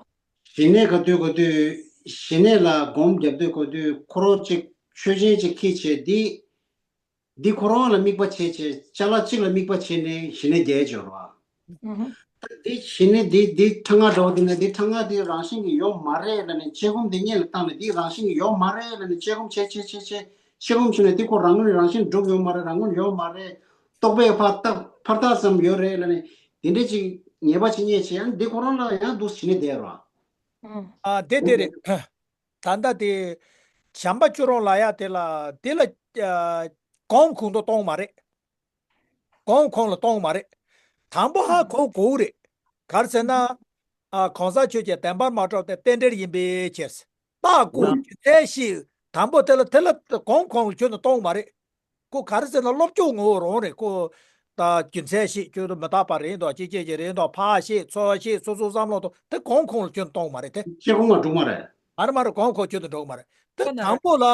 ཞི་གནས་ག་དུས་གོ་དུས། ཞི་གནས་ལ་སྒོམ་རྒྱབ་དུས་གོ་དུས་ཁོ་རང་ཅིག་ཆོས་ཅན་ཅིག་ཁྱེད་བྱས་འདི། འདི་ཁོ་རང་ལ་དམིགས་པ་བྱས་བྱས་ཅ་ལག་གཅིག་ལ་དམིགས་པ་བྱས་ནས་ཞི་གནས་རྒྱས་འབྱོར་བ། ད་འདི་ཞི་གནས་འདི་འདི་ཕྲེང་ང་འདྲ་བོ་འདི་ན་འདི་ཕྲེང་ང་འདི་རང་བཞིན་གྱིས་ཡོད་མ་རེད་ལབ་ནས་དཔྱད་སྒོམ་འདི་སྔོན་ལ་བཏང་ནས་འདི་རང་བཞིན་གྱིས་ཡོད་མ་རེད་ལབ་ནས་དཔྱད་སྒོམ་བྱས་བྱས་བྱས་བྱས་དཔྱད་སྒོམ་བྱས་ནས་འདི་ཁོ་རང་ངོས་ནས་རང་བཞིན་གྲུབ་ཡོད་མ་རེད། རང་ངོས་ནས་ཡོད་མ་རེད། རྟོག་པས་ཕར་བཏབ་ཕར་བཏབ་ཙམ་ཡོད་རེད་ལབ་ནས་དེ་འདྲས་ཅིག་ངེས་པ་ཅིག་རྙེད་བྱས་ཡང་འདི་ཁོ་རང་ལ་ཡང་འདུག་ཞི་གནས་བསྡད་རོགས། ཨ་དེ་དེ་རེད། ད་ལྟ་དེ་བྱམས་པ་སྐྱོ་རོང་ལ་ཡ་དེ་ལ་དེ་ལ་ཨ་གོམ་ཁོང་དུ་གཏོང་མ་རེད། གོམ་ཁོང་ལ་གཏོང་མ་རེད། དང་པོ་ཧ་གོ་དགོས་རེད། ག་རེ་ཟེར་ན། ཨ་གང་ཟག་ཆོས་ཅན་བདེན་པར་མ་གྲུབ་སྟེ་རྟེན་འབྲེལ་ཡིན་པའི་ཕྱིར། རྟགས་དགོས། རྒྱུ་མཚན་ཤེས། དང་པོ་དེ་ལ་དེ་ལ་གོམ་ཁོང་ལ་ཁྱོན་ནས་གཏོང་མ་རེད། ཁོ་ག་རེ་ཟེར་ན་སློབ་སྦྱོང་ངོ་བོ་རང་རེད་ཁོ། ད་རྒྱུ་མཚན་ཤེས་ཁྱོད་དུ་མི་རྟག་པ་རེད་འདུག་ཅི་སྐྱེ་ཅི་རེད་འདུག་ཕར་ཤེས་ཚུར་ཤེས་སོ་སོ་བསམ་བློ་དང་དེ་གོམ་ཁོང་ལ་ཁྱོད་གཏོང་མ་རེད་དེ། ཤེས་ཁོང་ལ་འགྲོ་མ་རེད། མ་རེད་མ་རེད་གོམ་ཁོང་ཁྱོད་དུ་འགྲོ་མ་རེད། དེ་དང་པོ་ལ་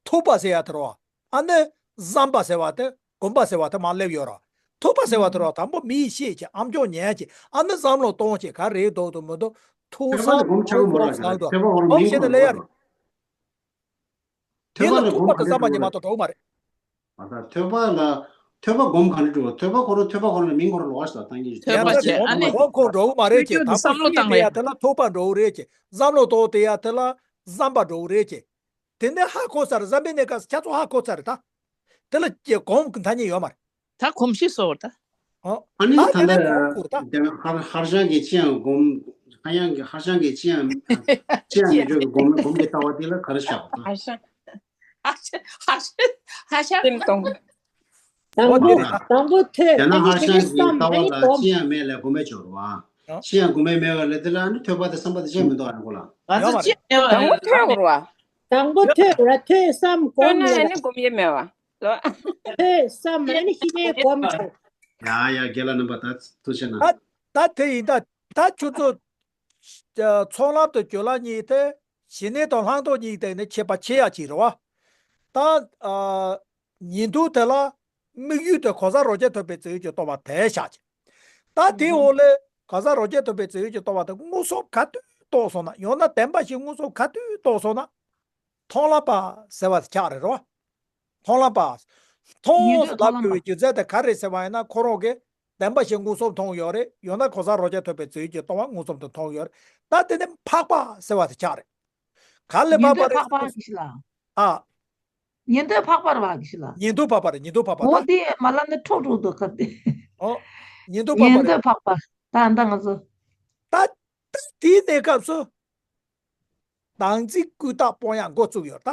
ཐུབ་པ་ཟེར་ཡ་དེ་རོ། ཨ་ནི་བསམ་པ་ཟེར་བ་དེ་སྒོམ་པ་ཟེར་བ་དེ་མར་སླེབས་ཡོད་རོ། ཐུབ་པ་ཟེར་བ་དེ་རོ་དང་པོ་མིས་ཤེས་ཀྱི་ཨམ་ཅོག་ཉན་ཀྱི་ཨ་ནི་བསམ་བློ་གཏོང་ཀྱི་ག་རེ་འདུག་དུ་མི་འདུག་ཐུག་ཐོས་པ་ལ་སམ་སྒོམ་ཆགས་ཀྱི་མ་རེད། ཐོས་པ་ཁོ་རང་མིང་ཁོ་རང་ལ་ཡ་རེད། དེ་ལ་ཐུབ་པ་དང་བསམ་པ་གཉིས་མ་གཏོགས་འགྲོ་གི་མ་རེད། མ་ད་ཐོས་པ་ལ་ཐོས་པ་སྒོམ་ག་འདྲ་འགྲོ། ཐོས་པ་ཁོ་རང་ཐོས་པ་ཁོ་རང་ལ་མིང་ཁོ་རང་ལོགས་ཤིག་བཏང་གི་ཡོད། ཐོས་པ་བྱས་ཨ་ནི་སྒོམ་ཁོ་འགྲོ་གི་མ་རེད་ཀྱི་ད་བསམ་བློ་བཏང་བས་ཡ་དེ་ལ་ཐུབ་པ་འགྲོ་གི་རེད་ཀྱི་བསམ་བློ་གཏོང་དེ་ཡ་དེ་ལ་བསམ་པ་འགྲོ་གི་རེད་ཀྱི། དེ་ནས་ཧ་གོ་ཚར་བསམ་པའི་གནས་སྐབས་སུ་ཁྱེད་ཚོ་ཧ་གོ་ཚར་ད། དེ་ལ་ཀྱི་སྒོམ་གི་ཐ་སྙད་ཡོད་མ་རེད། ད་གོམས་གཤིས་བཟོ་བར་ད། ཨོ། ཨ་ནི་ད་ད་དེ་ལྟར་ལྟར་གོང་བུར་ད། དེ་ཧར་ཧར་ཤང་གི་ཅི་ཡང་སྒོམ། ཧ་ཡང་གི་ཧར་ཤང་གི་ཅི་ཡང་ཅི་ཡང་མི་འགྱུར་གྱི་སྒོམ་སྒོམ་གྱི་ལྟ་བ་དེ་ལ་ག་རེ་བཞག་པ། ཧར་ཤང་། ཧར་ཤང་། ཧར་ཤང་། ཧར་ཤང་། སེམས་གཏོང་། དང་པོ་དང་པོ་ཐོས། ཡང་ན་ཧར་ཤང་གི་ལྟ་བ་ལ་ཅི་ཡང་མེད་ལས་སྒོམ་མེད་སྦྱོར་བ། ཅི་ཡང་སྒོམ་མེད་མེད་པ་ལས་དེ་ལ་ཨ་ནི་ཐོས་པ་དང་བསམ་པ་དེ་ཅི་ཡང་མི་འདུག་ཨ་ནི་ཁོ་ལ། ང་ཚོ་ཅི་ཡང་མེད་པ། དང་པོ་ཐོས་དགོས་ར། དང་པོ་ཐོས་དགོས་ར། ཐོས་བསམ་སྒོམ་ཡོད་ར། ཐོས་བསམ་ཨ་ནི་ཤི་ནས་སྒོམ་བྱུང་། ཡ་ཡ་རྒན་ལགས་རྣམ་པ་ད་ཐུགས་རྗེ་གནང་། ད་དེ་ཡིན་ད། ད་ཁྱོད་ཚོ་ཚོགས་ལམ་དང་སྦྱོར་ལམ་གཉིས་དེ་ཞི་གནས་དང་ལྷག་མཐོང་གཉིས་དེ་ནི་ཁྱད་པར་ཕྱེ་ཡ་གཅིག་རེད་བ། ད་ཉིང་རྡུལ་དེ་ལ་དམིགས་ཡུལ་དེ་གང་ཟག་རང་རྐྱ་ཐུབ་པའི་རྩིས་ཡུལ་གྱི་རྟོག་པ་དེ་བཞག་ཅིང་། ད་དེའི་འོག་ལས་གང་ཟག་རང་རྐྱ་ཐུབ་པའི་རྩིས་ཡུལ་གྱི་རྟོག་པ་དེ་མངོན་སུམ་ག་དུས་རྟོགས་སོང་ན། ཡང་ན་བདེན་པ་བཞི་མངོན་སུམ་ག་དུས་རྟོགས་སོང་ན། མཐོང་ལམ་པ་ཟེར་བ་དེ་ཆགས་རེད་རོ། མཐོང་ལམ་པ། མཐོང་ཉིང་རྡུལ་ལབ་མཐོང་ལམ་དགོས་པའི་པ། རྒྱུ་མཚན་དེ་ག་རེ་ཟེར་བ་ཡིན་ན། ཁོ་རང་གིས་བདེན་པ་བཞི་མངོན་སུམ་མཐོང་ཡོད་རེད། ཡང་ན་གང་ཟག་རང་རྐྱ་ཐུབ་པའི་རྩིས་ཡུལ་གྱི་རྟོག་པ་མངོན་སུམ་དུ་མཐོང་ཡོད་རེད། ད་དེ་ནི་འཕགས་པ་ཟེར་བ་དེ་ཆགས་རེད། ག་ལས་ཉིང་འཕགས་པ་རྡུལ་རེད། འཕགས་པ་གི་ཤི་ལ། ཨ། ཉིང་རྡུལ་འཕགས་པ་རེད་བ་གི་ཤི་ལ། ཉིང་རྡུལ་འཕགས་པ་རེད། ཉིང་རྡུལ་འཕགས་པ། འོ་ད་དེ་མ་ལ་ནི་འཕྲོག་འགྲོ་འདུག་ག་དེ། ཨོ། ཉིང་རྡུལ་འཕགས་པ་ཉིང་རེད། རྡུལ་འཕགས་པ། ད་ད་ང་ཚོ། ད་ད་དེའི་གནས་སྐབས་སུ། བདག་འཛིན་ཀུན་བརྟགས་སྤོང་ཡག་འགོ་བཙུགས་ཡོད་ད།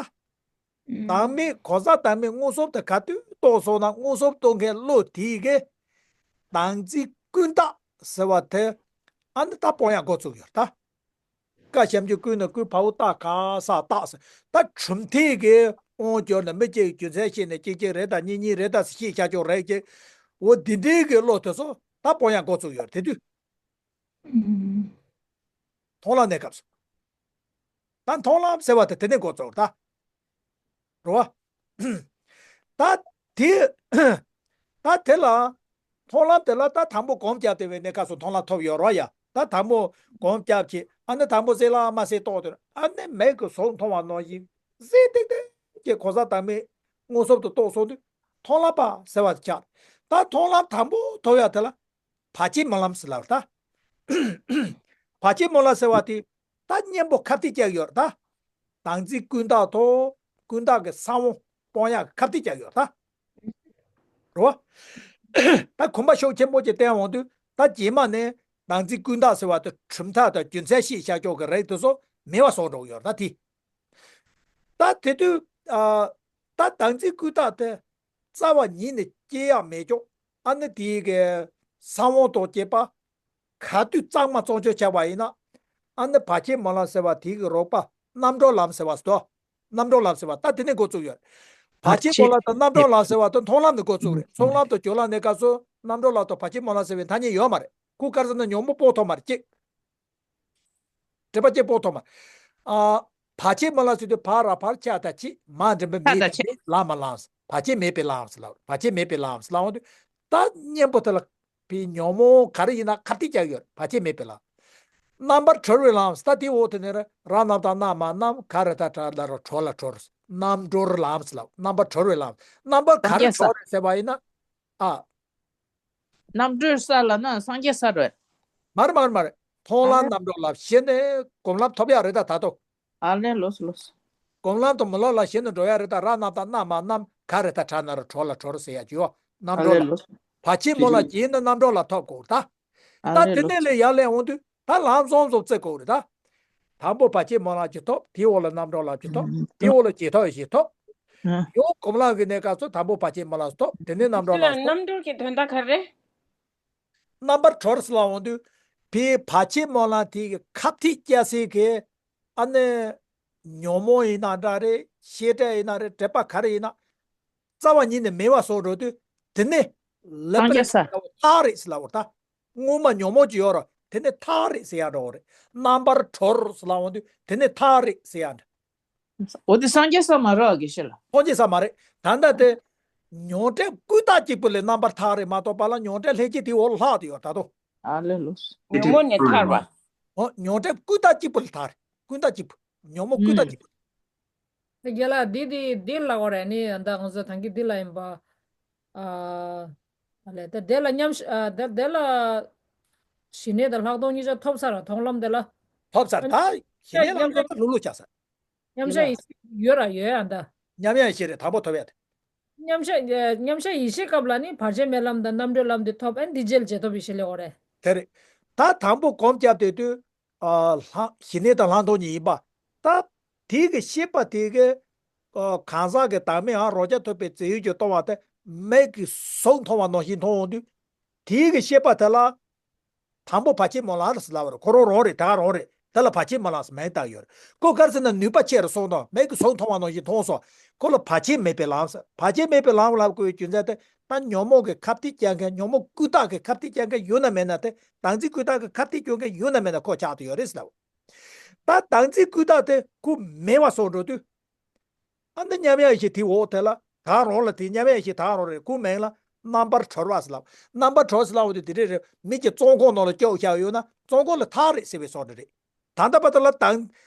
ཨུམ། བདག་མེད་གང་ཟག་བདག་མེད་མངོན་སུམ་དུ་ག་དུས་རྟོགས་སོང་ན། མངོན་སུམ་རྟོགས་མཁན་བློ་དེ་གིས་བདག་འཛིན་ཀུན་བརྟགས་ཟེར་བ་དེ། ཨ་ནི་ད་སྤོང་ཡག་འགོ་བཙུགས་ཡོད་ད། ཀ་ཞབས་ཀྱུ་ཀུ་ན་ཀུ་བ་འོག་ཏ་ག་ས་བརྟགས་ཟེར། ད་གྲུབ་མཐས་ཀྱིས་དབང་བསྒྱུར་ནས་མི་གཅིག་གི་རྒྱུ་མཚན་བཤད་ནས་གཅིག་གཅིག་རེད་ད། གཉིས་གཉིས་རེད་ད་ཟེར་བཤད་བྱ་ཆོག་རེད་ཀྱི། འོ་འདི་འདྲའི་གི་བློ་དེ་ཚོ་ད་སྤོང་ཡག་འགོ་བཙུགས་ཡོད་དེ་དུས། ཨུམ། མཐོང་ལམ་གནས་སྐབས་སུ། ད་མཐོང་ལམ་ཟེར་བ་དེ་དེ་ནས་འགོ་བཙུགས་ད། རེད་བ། ད་དེ། ད་དེ་ལ། མཐོང་ལམ་དེ་ལ་ད་དང་པོ་སྒོམ་བརྒྱབ་བསྡད་པའི་གནས་སྐབས་སུ་མཐོང་ལམ་ཐོབ་ཡོད་རེད་བ་ཡ། ད་དང་པོ་སྒོམ་བརྒྱབ་བྱས། ཨ་ནི་དང་པོ་གསལ་ལ་མ་གསལ་རྟོགས་དེར། ཨ་ནི་མིག་གིས་གཟུགས་མཐོང་བ་ནང་བཞིན་གསལ་ཏིག་ཏིག་གི་གང་ཟག་བདག་མེད་མངོན་སུམ་དུ་རྟོགས་སོང་དུས། མཐོང་ལམ་པ་ཟེར་བ་དེ་ཆགས། ད་མཐོང་ལམ་དང་པོ་ཐོབ་ཡག་དེ་ལ། བར་ཆད་སྨོན་ལམ་ཟེར་ལབ་ད། བར་ཆད་སྨོན་ལམ་ཟེར་བ་དེ། ད་གཉེན་པོ་ཁ་གཏད་བཅག་ཡོད་ད། བདག་འཛིན་ཀུན་བརྟགས་དང་ཀུན་བརྟགས་ཀྱི་ས་བོན་སྤོང་ཡག་ཁ་གཏད་བཅག་ཡོད་ད། རེད་བ། ད་གོམས་པ་ཤུགས་ཆེན་པོ་ཅིག་བསྟན་འོང་དུས། ད་རྗེས་མ་ནས་བདག་འཛིན་ཀུན་བརྟགས་ཟེར་བ་དེ་གྲུབ་མཐའ་དང་རྒྱུ་མཚན་བཤད་བྱ་ཆོག་གི་རིགས་དེ་ཚོ་མེད་པ་བཟོ་འགྲོ་གི་ཡོད་ད་དེ། ད་དེ་དུས། ཨ། ད་བདག་འཛིན་ཀུན་བརྟགས་དེ། རྩ་བ་ཉིད་ནས་སྐྱེ་ཡག་མེད་ཀྱང་། ཨ་ནི་དེའི་གི་ས་བོན་དང་བཅས་པ་ག་དུས་གཙང་མ་གཙང་ཆོག་ཆགས་པ་ཡིན་ན། ཨ་ནི་བར་ཆད་སྨོན་ལམ་ཟེར་བ་དེའི་གི་རོགས་པ་རྣམ་གྲོལ་ལམ་ཟེར་བ་སོ། རྣམ་གྲོལ་ལམ་ཟེར་བ་ད་དེ་ནས་འགོ་བཙུགས་ཡོད། བར་ཆད་སྨོན་ལམ་དང་རྣམ་གྲོལ་ལམ་ཟེར་བ་དེ་མཐོང་ལམ་ནས་འགོ་བཙུགས་རེད། ཚོགས་ལམ་དང་སྦྱོར་ལམ་གནས་སྐབས་སུ་རྣམ་གྲོལ་ལམ་དང་བར་ཆད་སྨོན་ལམ་ཟེར་བའི་ཐ་སྙད་ཡོད་མ་རེད། ཁོ་ག་རེ་ཟེར་ན་ཉོན་མོངས་སྤོང་ཐུབ་མ་རེད་གཅིག། སྒྲིབ་པ་བཅས་སྤོང་ཐུབ་མ། ཨ། བར་ཆད་སྨོན་ལམ་ཟེར་དུས་ཕ་ར་བར་ཆ་ད་ཆད། མ་འགྲེང་བུ་མེ་ད་ཆད། ལ་མ་ལམ། བར་ཆད་མེད་པའི་ལམ་ཟེར་ལབ། བར་ཆད་མེད་པའི་ལམ་ཟེར་ལབ་འོང་དུས། ད་གཉེན་པོ་དེ་ལ་བའི་ཉོན་མོངས་ག་རེ་ཡིན་ན་ཁ་གཏད་བཅག་ཡོད། བར་ཆད་མེད་པའི་ལམ། རྣམ་པར་གྲོལ་བའི་ལམ་ཟེར། ད་དེའི་འོག་དེ་ནས་ར་རྣམ་དང་རྣམ་མ་རྣམ། ག་རེ་ད་གྲ་ལ་རོ་གྲོལ་ལ་གྲོལ། རྣམ་གྲོལ་ལམ་ཟེར་ལབ། རྣམ་པར་གྲོལ་བའི་ལམ། རྣམ་པར་ག་རེ་གྲོལ་རེད་ཟེར་བ་ཡིན་ན། ཨ། རྣམ་གྲོལ་ས་ལ་ན་སངས་རྒྱས་ས་རེད། མར་མར་མར། མཐོང་ལམ་ཨ་ལེ། རྣམ་གྲོལ་ལ་གཞི་ནས་སྒོམ་ལམ་ཐོབ་ཡག་རེད་ད་ད་དོ། ཨ་ལེ་ལོས་ལོས། སྒོམ་ལམ་དུ་མི་ལོག་ལ་གཞི་ནས་འགྲོ་ཡག་རེད་ད། ར་རྣམ་དང་རྣམ་མ་རྣམ། ག་རེ་ད་གྲ་ན་རོ་གྲོལ་ལ་གྲོལ་ཟེར་ཡག་ཅིག་ཡོད། རྣམ་ཨ་གྲོལ་ལེ་ལ། ལོས། བར་ཆད་སྨོན་ལམ་གྱིས་ནི་རྣམ་གྲོལ་ལ་ཐོབ་དགོས་ད། ཨ་ད་ལེ་དེ་ལོས། ནས་ལས་ཡར་ལས་འོང་དུས། ད་ལམ་ཟོམ་ཟོམ་བརྩི་དགོས་རེད་ད། དང་པོ་བར་ཆད་སྨོན་ལམ་གྱིས་ཐོབ། དེའི་འོག་ལ་རྣམ་གྲོལ་ལམ་གྱིས་ཐོབ། དེའི་འོག་ལ་ཇི་ཐོབ་ཞིག་ཐོབ། ཡང་སྒོམ་ལམ་གྱི་གནས་སྐབས་སུ་དང་པོ་བར་ཆད་སྨོན་ལམ་ཐོབ། དེ་ནས་རྣམ་གྲོལ་ལམ་ཐོབ། རྣམ་གྲོལ་གྱི་དོན་དག་ག་རེ། རྣམ་པར་གྲོལ་ཟེར་ལབ་འོང་དུས། བའི་བར་ཆད་སྨོན་ལམ་དེ་གི་ཁ་གཏད་བཅག་སའི་གི། ཨ་ནི། ཉོན་མོངས་ཡིན་ན་འདྲ་རེད། ཤེས་སྒྲིབ་ཡིན་ན་རེད། སྒྲིབ་པ་ག་རེ་ཡིན་ན། རྩ་བ་ཉིད་ནས་མེད་པ་བཟོ་འགྲོ་དུས། དེ་ནི་ལེགས་པར་སངས་རྒྱས་ས། ཐག་རེད་ཟེར་ལབ་པ་རེད་ད། སྔོན་མ་ཉོན་མོངས་ཀྱི་ཡོད་རེད། དེ་ནི་ཐག་རེད་ཟེར་ཡག་འགྲོ་གི་རེད། རྣམ་པར་གྲོལ་ཟེར་ལབ་འོང་དུས། དེ་ནི་ཐག་རེད་ཟེར་ཡག་འདྲ། འོ་དེ་སངས་རྒྱས་ས་མ་རེད་བ་དགེ་བཤེས་ལགས། སངས་རྒྱས་ས་མ་རེད། ད་ལྟ་དེ་ཉོན་སྒྲིབ་ཀུན་བརྟགས་གཅིག་པུ་ལས་རྣམ་པར་ཐར་རེད་མ་གཏོགས་པ་ལ་ཉོན་སྒྲིབ་ལྷན་སྐྱེས་དེའི་འོག་ལྷག་དེ་ཡོད་ད་དོ། ཨ་ལེ་ལོས། ཉོན་མོངས་ནས་ཐར་བ། འོ་ཉོན་སྒྲིབ་ཀུན་བརྟགས་གཅིག་པུ་ལ་ཐར། ཀུན་བརྟགས་གཅིག་པུ། ཉོན་མོངས་ཀུན་བརྟགས་གཅིག་པུ། དེ་རྒན་ལགས་འདི་འདི་འདི་ལབ་དགོས་རེད། ནི་ད་ང་ཚོ་ད་གིན་འདི་ལ་ཡིན་པ། ཨ་ལེ་ད་དེ་ལ་མཉམ་ཞི་ཨ་དེ་དེ་ལ་ཞི་གནས་དང་ལྷག་མཐོང་གཉིས་ཆ་ཐོབ་ཚར་ར་མཐོང་ལམ་དེ་ལ། ཐོབ་ཚར་ད། ཞི་གནས་ལྷག་མཐོང་ལ་ལུག་ལུག་ཆགས་ས། མཉམ་གཞག་ཡེ་ཤེས་ཡོད་ར་ཡོད་ཨ་ད། མཉམ་གཞག་ཡེ་ཤེས་རེད་དང་པོ་ཐོབ་ཡ་དེ། མཉམ་གཞག་མཉམ་གཞག་ཡེ་ཤེས་སྐབས་ལ་ནི་བར་ཆད་མེད་ལམ་དང་རྣམ་གྲོལ་ལམ་དེ་ཐོབ། ཨ་ནི་འདི་རྗེས་ལ་རྗེས་ཐོབ་ཡེ་ཤེས་ལས་འོ་རེད། དེ་རེད། ད་དང་པོ་སྒོམ་བརྒྱབ་བསྡད་དུས། ཨ་ལྷ་ཞི་གནས་དང་ལྷག་མཐོང་གཉིས་ཡིན་པ། ད་དེའི་གི་ཤེས་པ་དེ་གི། ཨ་གང་ཟག་གི་བདག་མེད་ཨ་རང་རྐྱ་ཐུབ་པའི་རྩིས་ཡུལ་གྱི་སྟོང་པ་དེ་མིག་གིས་གཟུགས་མཐོང་བ་ནང་བཞིན་མཐོང་འོང་དུས། དེའི་གི་ཤེས་པ་དེ་ལ། དང་པོ་བར་ཆད་སྨོན་ལམ་ཟེར་ལབ་པ་རེད། ཁོ་རང་རང་རེད། ད་ག་རང་རེད། དེ་ལ་བར་ཆད་སྨོན་ལམ་ཟེར་མིང་བཏགས་ཡོད་རེད། ཁོ་ག་རེ་ཟེར་ན་ནུས་པ་ཆེ་རུ་སོང་དང་མིག་གིས་གཟུགས་མཐོང་བ་ནང་བཞིན་མཐོང་སོང་། ཁོ་ལ་བར་ཆད་མེད་པའི་ལམ་ཟེར། བར་ཆད་མེད་པའི་ལམ་ལབ་དགོས་པའི་རྒྱུ་མཚན་དེ་ ད་ཉོན་མོངས་ཀྱི་ཁ་གཏད་བཅག་མཁན། ཉོན་མོངས་ཀུན་བརྟགས་ཀྱི་ཁ་གཏད་བཅག་མཁན་ཡོད་ན་མེད་ན། དེ་བདག་འཛིན་ཀུན་བརྟགས་ཀྱི་ཁ་གཏད་གཅོག་མཁན་ཡོད་ན་མེད་ན་ཁོ་ཆགས་བསྡད་ཡོད་རེད་ཟེར་ལབ། ད་བདག་འཛིན་ཀུན་བརྟགས་དེ་ཁོ་མེད་པ་བཟོ་འགྲོ་དུས། ཨ་ནི་མཉམ་ཡངས་ཤིང་དེའི་འོག་དེ་ལ་དག་རོགས་ལ། དེ་མཉམ་ཡངས་ཤིང་དག་རོགས་རེད། ཁོའི་མིང་ལ་རྣམ་པར་གྲོལ་བ་ཟེར་ལབ། རྣམ་པར་གྲོལ་ཟེར་ལབ་པ་དེ་དེ་རེད་རེད། མི་གཅིག་བཙོན་ཁང་ནང་ལ་བཅུག་བཞག་ཡོད་ན་བཙོན་ཁང་ལ་ཐག་རེད་ཟེར་བའི་བཟོ་འདྲ་རེད། ད་ལྟ་བར་དུ་ལ་བདག་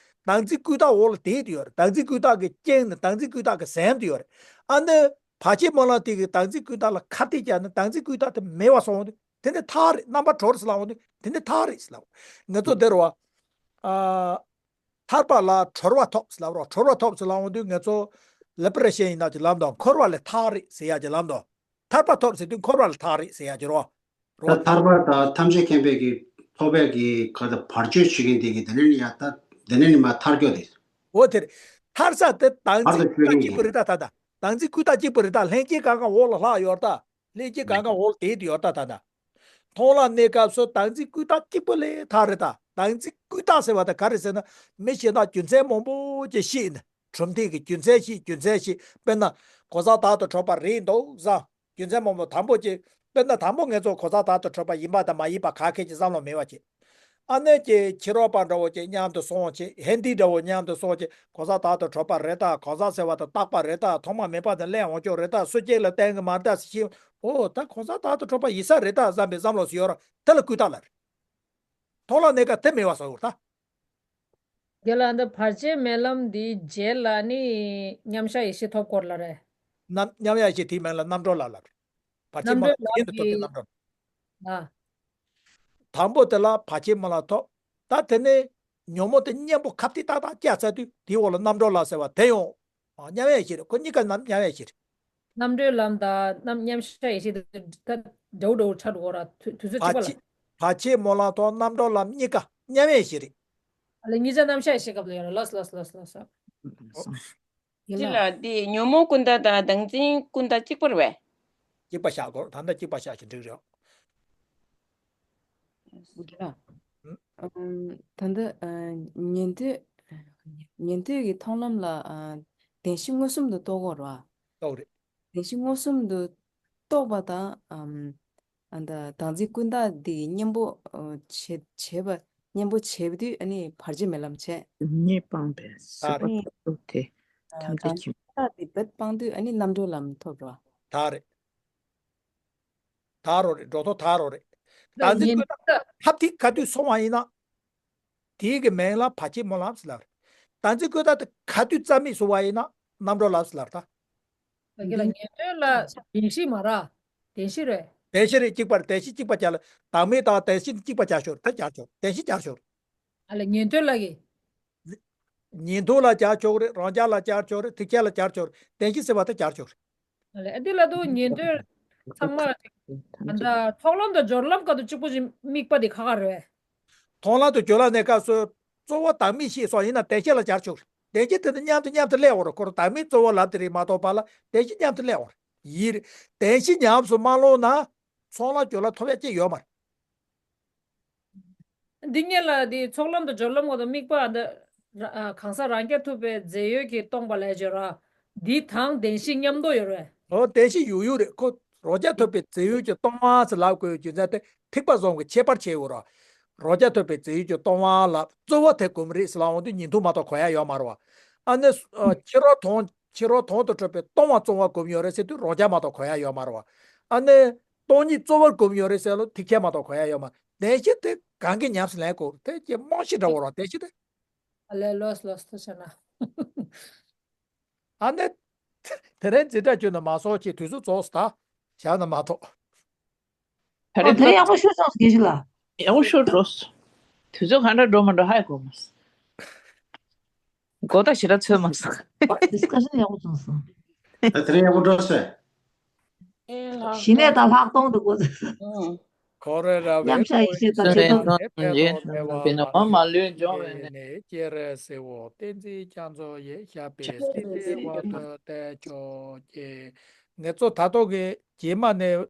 བདག་འཛིན་ཀུན་བརྟགས་འོག་ལ་བསྡད་དེ་ཡོད་རེད། བདག་འཛིན་ཀུན་བརྟགས་ཀྱི་རྐྱེན་ནི་བདག་འཛིན་ཀུན་བརྟགས་ཀྱིས་ཟིན་དེ་ཡོད་རེད། ཨ་ནི་བར་ཆད་སྨོན་ལམ་དེ་གིས་བདག་འཛིན་ཀུན་བརྟགས་ལ་ཁ་གཏད་བཅག་ནས་བདག་འཛིན་ཀུན་བརྟགས་དེ་མེད་པ་སོང་དུས། དེ་ནི་ཐག་རེད། རྣམ་པར་གྲོལ་ཟེར་ལབ་འོང་དུས་དེ་ནི་ཐག་རེད་ཟེར་ལབ། ང་ཚོ་འདིར་བ། ཨ། ཐར་པ་ལ་གྲོལ་བ་ཐོབ་ཟེར་ལབ་རོགས། གྲོལ་བ་ཐོབ་ཟེར་ལབ་འོང་དུས་ང་ཚོ་ལི་པི་རེ་ཤན་ཡིན་ན་ཅིག་ལབ་འདུག་འཁོར་བ་ལས་ཐར་རེད་ཟེར་ཡ་ཅིག་ལབ་འདུག་ཐར་པ་ཐོབ་ཟེར་དུས་འཁོར་བ་ལས་ཐར་རེད་ཟེར་ཡ་ཅིག་རོ། ད་རོ། ཐར་པ་དང་ཐམས་ཅད་མཁྱེན་པའི་གི་ཐོབ་པའི་གི་ག་ད་བར་ཆད་བྱེད་མཁན་དེ་གི་དེ་ནས་ནི་ཡ་ད་དེ་ནས་ནི་མ་ཐར་རྒྱུ་རེད། འོ་དེ་རེད། ཐར་ས་དེ་བདག་བར་འཛིན་དུ་ཀུན་བཏགས་གཅིག་པུ་རེད་ད། ད་ད་བདག་འཛིན་ཀུན་བཏགས་གཅིག་པུ་རེད་ད། ལྷན་སྐྱེས་གང་ག་འོག་ལ་ལྷག་ཡོད་ད། ལྷན་སྐྱེས་གང་ག་འོག་ལ་དེད་དུ་ཡོད་ད། ད་ད་མཐོང་ལམ་གནས་སྐབས་སུ་བདག་འཛིན་ཀུན་བཏགས་གཅིག་པུ་ལས་ཐར་རེད་ད། བདག་འཛིན་ཀུན་བཏགས་ཟེར་བ་ད་ག་རེ་ཟེར་ན། མི་གཞན་དག་རྒྱུ་མཚན་མང་པོ་ཅིག་ཤེས་ནས། གྲུབ་མཐའི་གི་རྒྱུ་མཚན་ཤེས། རྒྱུ་མཚན་ཤེས། དཔེར་ན་གང་ཟག་བདག་ཏུ་གྲུབ་པ་རེད་འདུག་བསམ། རྒྱུ་མཚན་མང་པོ། དང་པོ་ཅིག་དཔེར་ན་དང་པོ་ང་ཚོ་གང་ཟག་བདག་ཏུ་གྲུབ་པ་ཡིན་པ་དང་མ་ཡིན་པ་ག་གེ་ཅིག་བསམ་བློ་མེད་པ་ཅིག་ཨ་ནི་ཅིག་ཕྱི་རོལ་པ་འདྲ་བོ་ཅིག་མཉམ་དུ་སོང་ཅིག་ཧན་ཏི་འདྲ་བོ་མཉམ་དུ་སོང་ཅིག་གང་ཟག་བདག་ཏུ་གྲུབ་པ་རེད་ད། གང་ཟག་ཟེར་བ་དང་རྟག་པ་རེད་ད། ཐོག་མ་མེད་པ་དང་སླེབས་འོང་ཆོག་རེད་ད། སུ་གཅིག་ལ་བརྟེན་གི་མ་རེད་ད་ཟེར་ཤེས། འོ་ད་གང་ཟག་བདག་ཏུ་གྲུབ་པ་ཡིན་ས་རེད་ད་བསམ་པའི་བསམ་བློ་ཞིག་ཡོད་ར། དེ་ལ་ཀུན་བཏགས་ལབ་རེད། མཐོང་ལམ་གནས་སྐབས་དེ་མེད་པ་བཟོ་དགོས་ད། དེ་ལ་འདི་བར་ཆད་མེད་ལམ་འདིའི་རྗེས་ལ་ནི་མཉམ་གཞག་ཡེ་ཤེས་ཐོབ་སྐོར་ལ་རེད། རྣམ་མཉམ་གཞག་ཡེ་ཤེས་དེའི་མིང་ལ་རྣམ་གྲོལ་ལ་ལབ་རེད། བར་ཆད་རྣམ་མ་གྲོལ་ལ་རྒྱུན་དུ་ཐོབ་པའི་རྣམ་གྲོལ། ཨ། དང་པོ་དེ་ལ་བར་ཆད་སྨོན་ལམ་ཐོབ། ད་དེ་ནས་ཉོན་མོངས་དེ་གཉེན་པོ་ཁ་གཏད་ཏག་ཏག་བཅག་ཚར་དུས་དེའི་འོག་ལ་རྣམ་གྲོལ་ལ་ཟེར་བ་དེ་ཡང་། ཨ། མཉམ་གཞག་ཡེ་ཤེས་རེད། ཁོ་གཉིས་ཀ་རྣམ་མཉམ་གཞག་ཡེ་ཤེས་རེད། རྣམ་གྲོལ་ལམ་དང་རྣམ་མཉམ་གཞག་ཡེ་ཤེས་དེ་ད་འདྲ་བོ་འདྲ་བོ་ཆགས་འགྲོ་གི་ར། དུས་དུས་ཚོད་གཅིག་པ་ལ། བར་ཆད་བར་ཆད་སྨོན་ལམ་ཐོབ་རྣམ་གྲོལ་ལམ་གཉིས་ཀ་མཉམ་གཞག་ཡེ་ཤེས་རེད། ཨ་ལས་གཉིས་ཆ་རྣམ་གཞག་ཡེ་ཤེས་སྐབས་ལ་ཡོད་ར། ལགས་སོ་ལགས་སོ་ལགས་སོ་ལགས་སོ། ཡིན་ཅི་ལ། ལ་འདི་ཉོན་མོངས་ཀུན་བརྟགས་དང་བདག་འཛིན་ཀུན་བརྟགས་གཅིག་པ་རེད་པས། གཅིག་པ་བཞག་དགོས། ད་ལྟ་གཅིག་པ་བཞག་ཞིག་འགྲིག་རེད། ཡིན་ལ། ཨུམ། ད་ལྟ་ཨ་ཉན་ཐོས་ཉན་ཐོས་ཀྱི་མཐོང་ལམ་ལ་ཨ་བདེན་བཞི་མངོན་སུམ་དུ་རྟོགས་དགོས་རེད་པ། རྟོགས་རེད། བདེན་བཞི་མངོན་སུམ་དུ་རྟོགས་པ་དང་། ཨམ། ཨ་ད་བདག་འཛིན་ཀུན་བརྟགས་འདི་གཉེན་པོ་ཨ་བྱེད་བྱེད་པ། གཉེན་པོ་བྱེད་པ་དུས་ཨ་ནི་བར་ཆད་མེད་ལམ་བྱེད། གཉིས་སྤངས་པའི་ཟད་པ་ཨ་ནི་ཐོབ་སྟེ། ཨ་ཐམས་ཅད་མཁྱེན། བདག་འཛིན་ཀུན་བརྟགས་འདི་རྦད་སྤངས་དུས་ཨ་ནི་རྣམ་གྲོལ་ལམ་ཐོབ་རེད་པ། ད་རེད། ད་རོ་རེད། འགྲོ་ཐོག་ད་རོ་རེད། ད་བདག་འཛིན་ཉན་ཀུན་བརྟགས་ཐབས་དེ་ག་དུས་སོང་བ་ཡིན་ན། དེའི་གི་མིང་ལ་བར་ཆད་སྨོན་ལམ་ཟེར་ལབ་རེད། བདག་འཛིན་ཀུན་བརྟགས་དེ་ག་དུས་རྩ་མེད་སོང་བ་ཡིན་ན་རྣམ་གྲོལ་ལམ་ཟེར་ལབ་རེད་ད། ད་གི་ལ་ཉན་ཐོས་ལ་བདེན་བཞི་མ་རེད། བདེན་བཞི་རེད། བདེན་བཞི་རེད། གཅིག་པ་རེད། བདེན་བཞི་གཅིག་པ་སྦྱར་ལ། བདག་མེད་དང་བདེན་བཞི་གཅིག་པ་སྦྱར་ཆོག་རེད། ད་སྦྱར་ཆོག་བདེན་བཞི་སྦྱར་ཆོག་རེད། ཨ་ལས་ཉན་ཐོས་ལ་གི། ཉན་ཐོས་ལ་སྦྱར་ཆོག་རེད། རང་རྒྱལ་ལ་སྦྱར་ཆོག་རེད། ཐེག་ཆེན་ལ་སྦྱར་ཆོག་རེད། བདེན་བཞི་ཟེར་བ་དེ་སྦྱར་ཆོག་རེད། ཨ་ལས་ཨ་འདི་ལ་དུ་ཉན་ཐོས་ཚང་མ་ལ་ཅིག་ཨ་ད་མཐོང་ལམ་དང་སྦྱོར་ལམ་སྐབས་དུ་གཅིག་པོ་ཅིག་དམིགས་པ་དེ་ཁག་ཁག་རེད། མཐོང་ལམ་དང་སྦྱོར་ལམ་གནས་སྐབས་སུ་གཙོ་བོ་བདག་མེད་ཤེས་སོགས་ཡིན་ན་བདེན་བཞི་ལ་སྦྱར་ཆོག་རེད། བདེན་བཞི་དེ་ནི་མཉམ་དུ་མཉམ་དུ་སླེབས་འོང་རེད། ཁོ་རང་བདག་མེད་གཙོ་བོ་ལབ་དེ་རེད་མ་གཏོགས་པ་ལ་བདེན་བཞི་མཉམ་དུ་སླེབས་འོང་རེད། ཡིན་རེད། བདེན་བཞི་ཉམས་སུ་མ་ལོངས་ན་ཚོགས་ལམ་སྦྱོར་ལམ་ཐོབ་ཡ་ཅིག་ཡོད་མ་རེད། འདི་གཉིས་ལ་འདི་ཚོགས་ལམ་དང་སྦྱོར་ལམ་འོག་ཏུ་དམིགས་པ་འདི་ར་ཨ་གང་ཟག་རང་རྐྱ་ཐུབ་པའི་རྫས་ཡོད་ཀྱིས་སྟོང་པ་ལས་སྦྱོར་བ། འདི་དང་བདེན་བཞི་མཉམ་དུ་ཡོད་རེད། འོ་བདེན་བཞི་ཡོད་ཡོད་རེད། ཁོ་རང་རྐྱ་ཐུབ་པའི་རྫས་ཡོད་ཀྱིས་སྟོང་པ་ཟེར་ལབ་དགོས་རྒྱུ་མཚན་དེ་ཐེག་པ་གསུམ་གྱི་ཁྱད་པར་ཕྱེ་ཡོད་རེད། རང་རྐྱ་ཐུབ་པའི་རྫས་ཡོད་ཀྱིས་སྟོང་པ་ལ་གཙོ་བོ་དེ་སྒོམ་རེད་ཟེར་ལབ་འོང་དུས་ཉན་ཐོས་མ་གཏོགས་གོ་ཡ་ཡོད་མ་རེད་པ། ཨ་ནི་ཨ་ཕྱི་རོལ་དོན་ཕྱི་རོལ་དོན་དུ་གྲུབ་པའི་སྟོང་པ་གཙོ་བོ་སྒོམ་ཡོད་རེད་ཟེར་དུས་རང་རྐྱ་མ་གཏོགས་གོ་ཡ་ཡོད་མ་རེད་པ། ཨ་ནི་སྟོང་ཉིད་གཙོ་བོར་སྒོམ་ཡོད་རེད་ཟེར་ལ་ཐེག་ཆེན་མ་གཏོགས་གོ་ཡ་ཡོད་མ་རེད། བདེན་བཞི་དེ་གང་གིས་ཉམས་སུ་ལེན་དགོས་དེ་ཀྱི་རྨང་གཞི་འདྲ་བོ་རེད་པ། བདེན་བཞི་དེ། ཨ་ལས་ལོས་ལོས་ཐུགས་རྗེ་གནང་། ཨ་ནི། དེ་རིང་འཛིན་གྲྭ་བཅུ་ནས་མ་སོང་ཅིག་དུས་ཚོད་རྫོགས་སོང་། ད་བཞག་ན་མ་གཏོགས། ད་རེས་ཨོ་དེ་ཡག་པོ་ཤོད་སོང་དགེ་བཤེས་ལགས། ཡག་པོ་ཤོད་འགྲོ། དུས་ཚོད་ག་འདྲ་འགྲོ་མ་འགྲོ་ཧ་གོ་མ་སོང་། མགོ་ད་ཞེ་དྲག་ཚོད་མ་སོང་། ཨོ་ཌིས་ཀ་ཤན་ཡག་པོ་བྱུང་སོང་། ད་དེ་རིང་ཡག་པོ་འགྲོ་སོང་། གཞི་ནས་ད་ལྷག་གཏོང་དུ་འགོ་ཚུགས་སོང་། ཁོ་རེ་ར་བའི་མཉམ་བཞག་ཡེ་ཤེས་དང་ཆེ་མཐོང་ནས་ཕན་ཐོགས་མེད་པ། ནས་ཀྱེ་རེ་སེ་འོ་བསྟན་འཛིན་རྒྱ་མཚོ་ཡེ་ཤ་པའི་སྲིད་པའི་དབང་དུ་བསྟན་ཆོག་ཀྱེ། ངེད་ཚོ་ད་ལྟོ་གི་རྗེས་མ་ནས།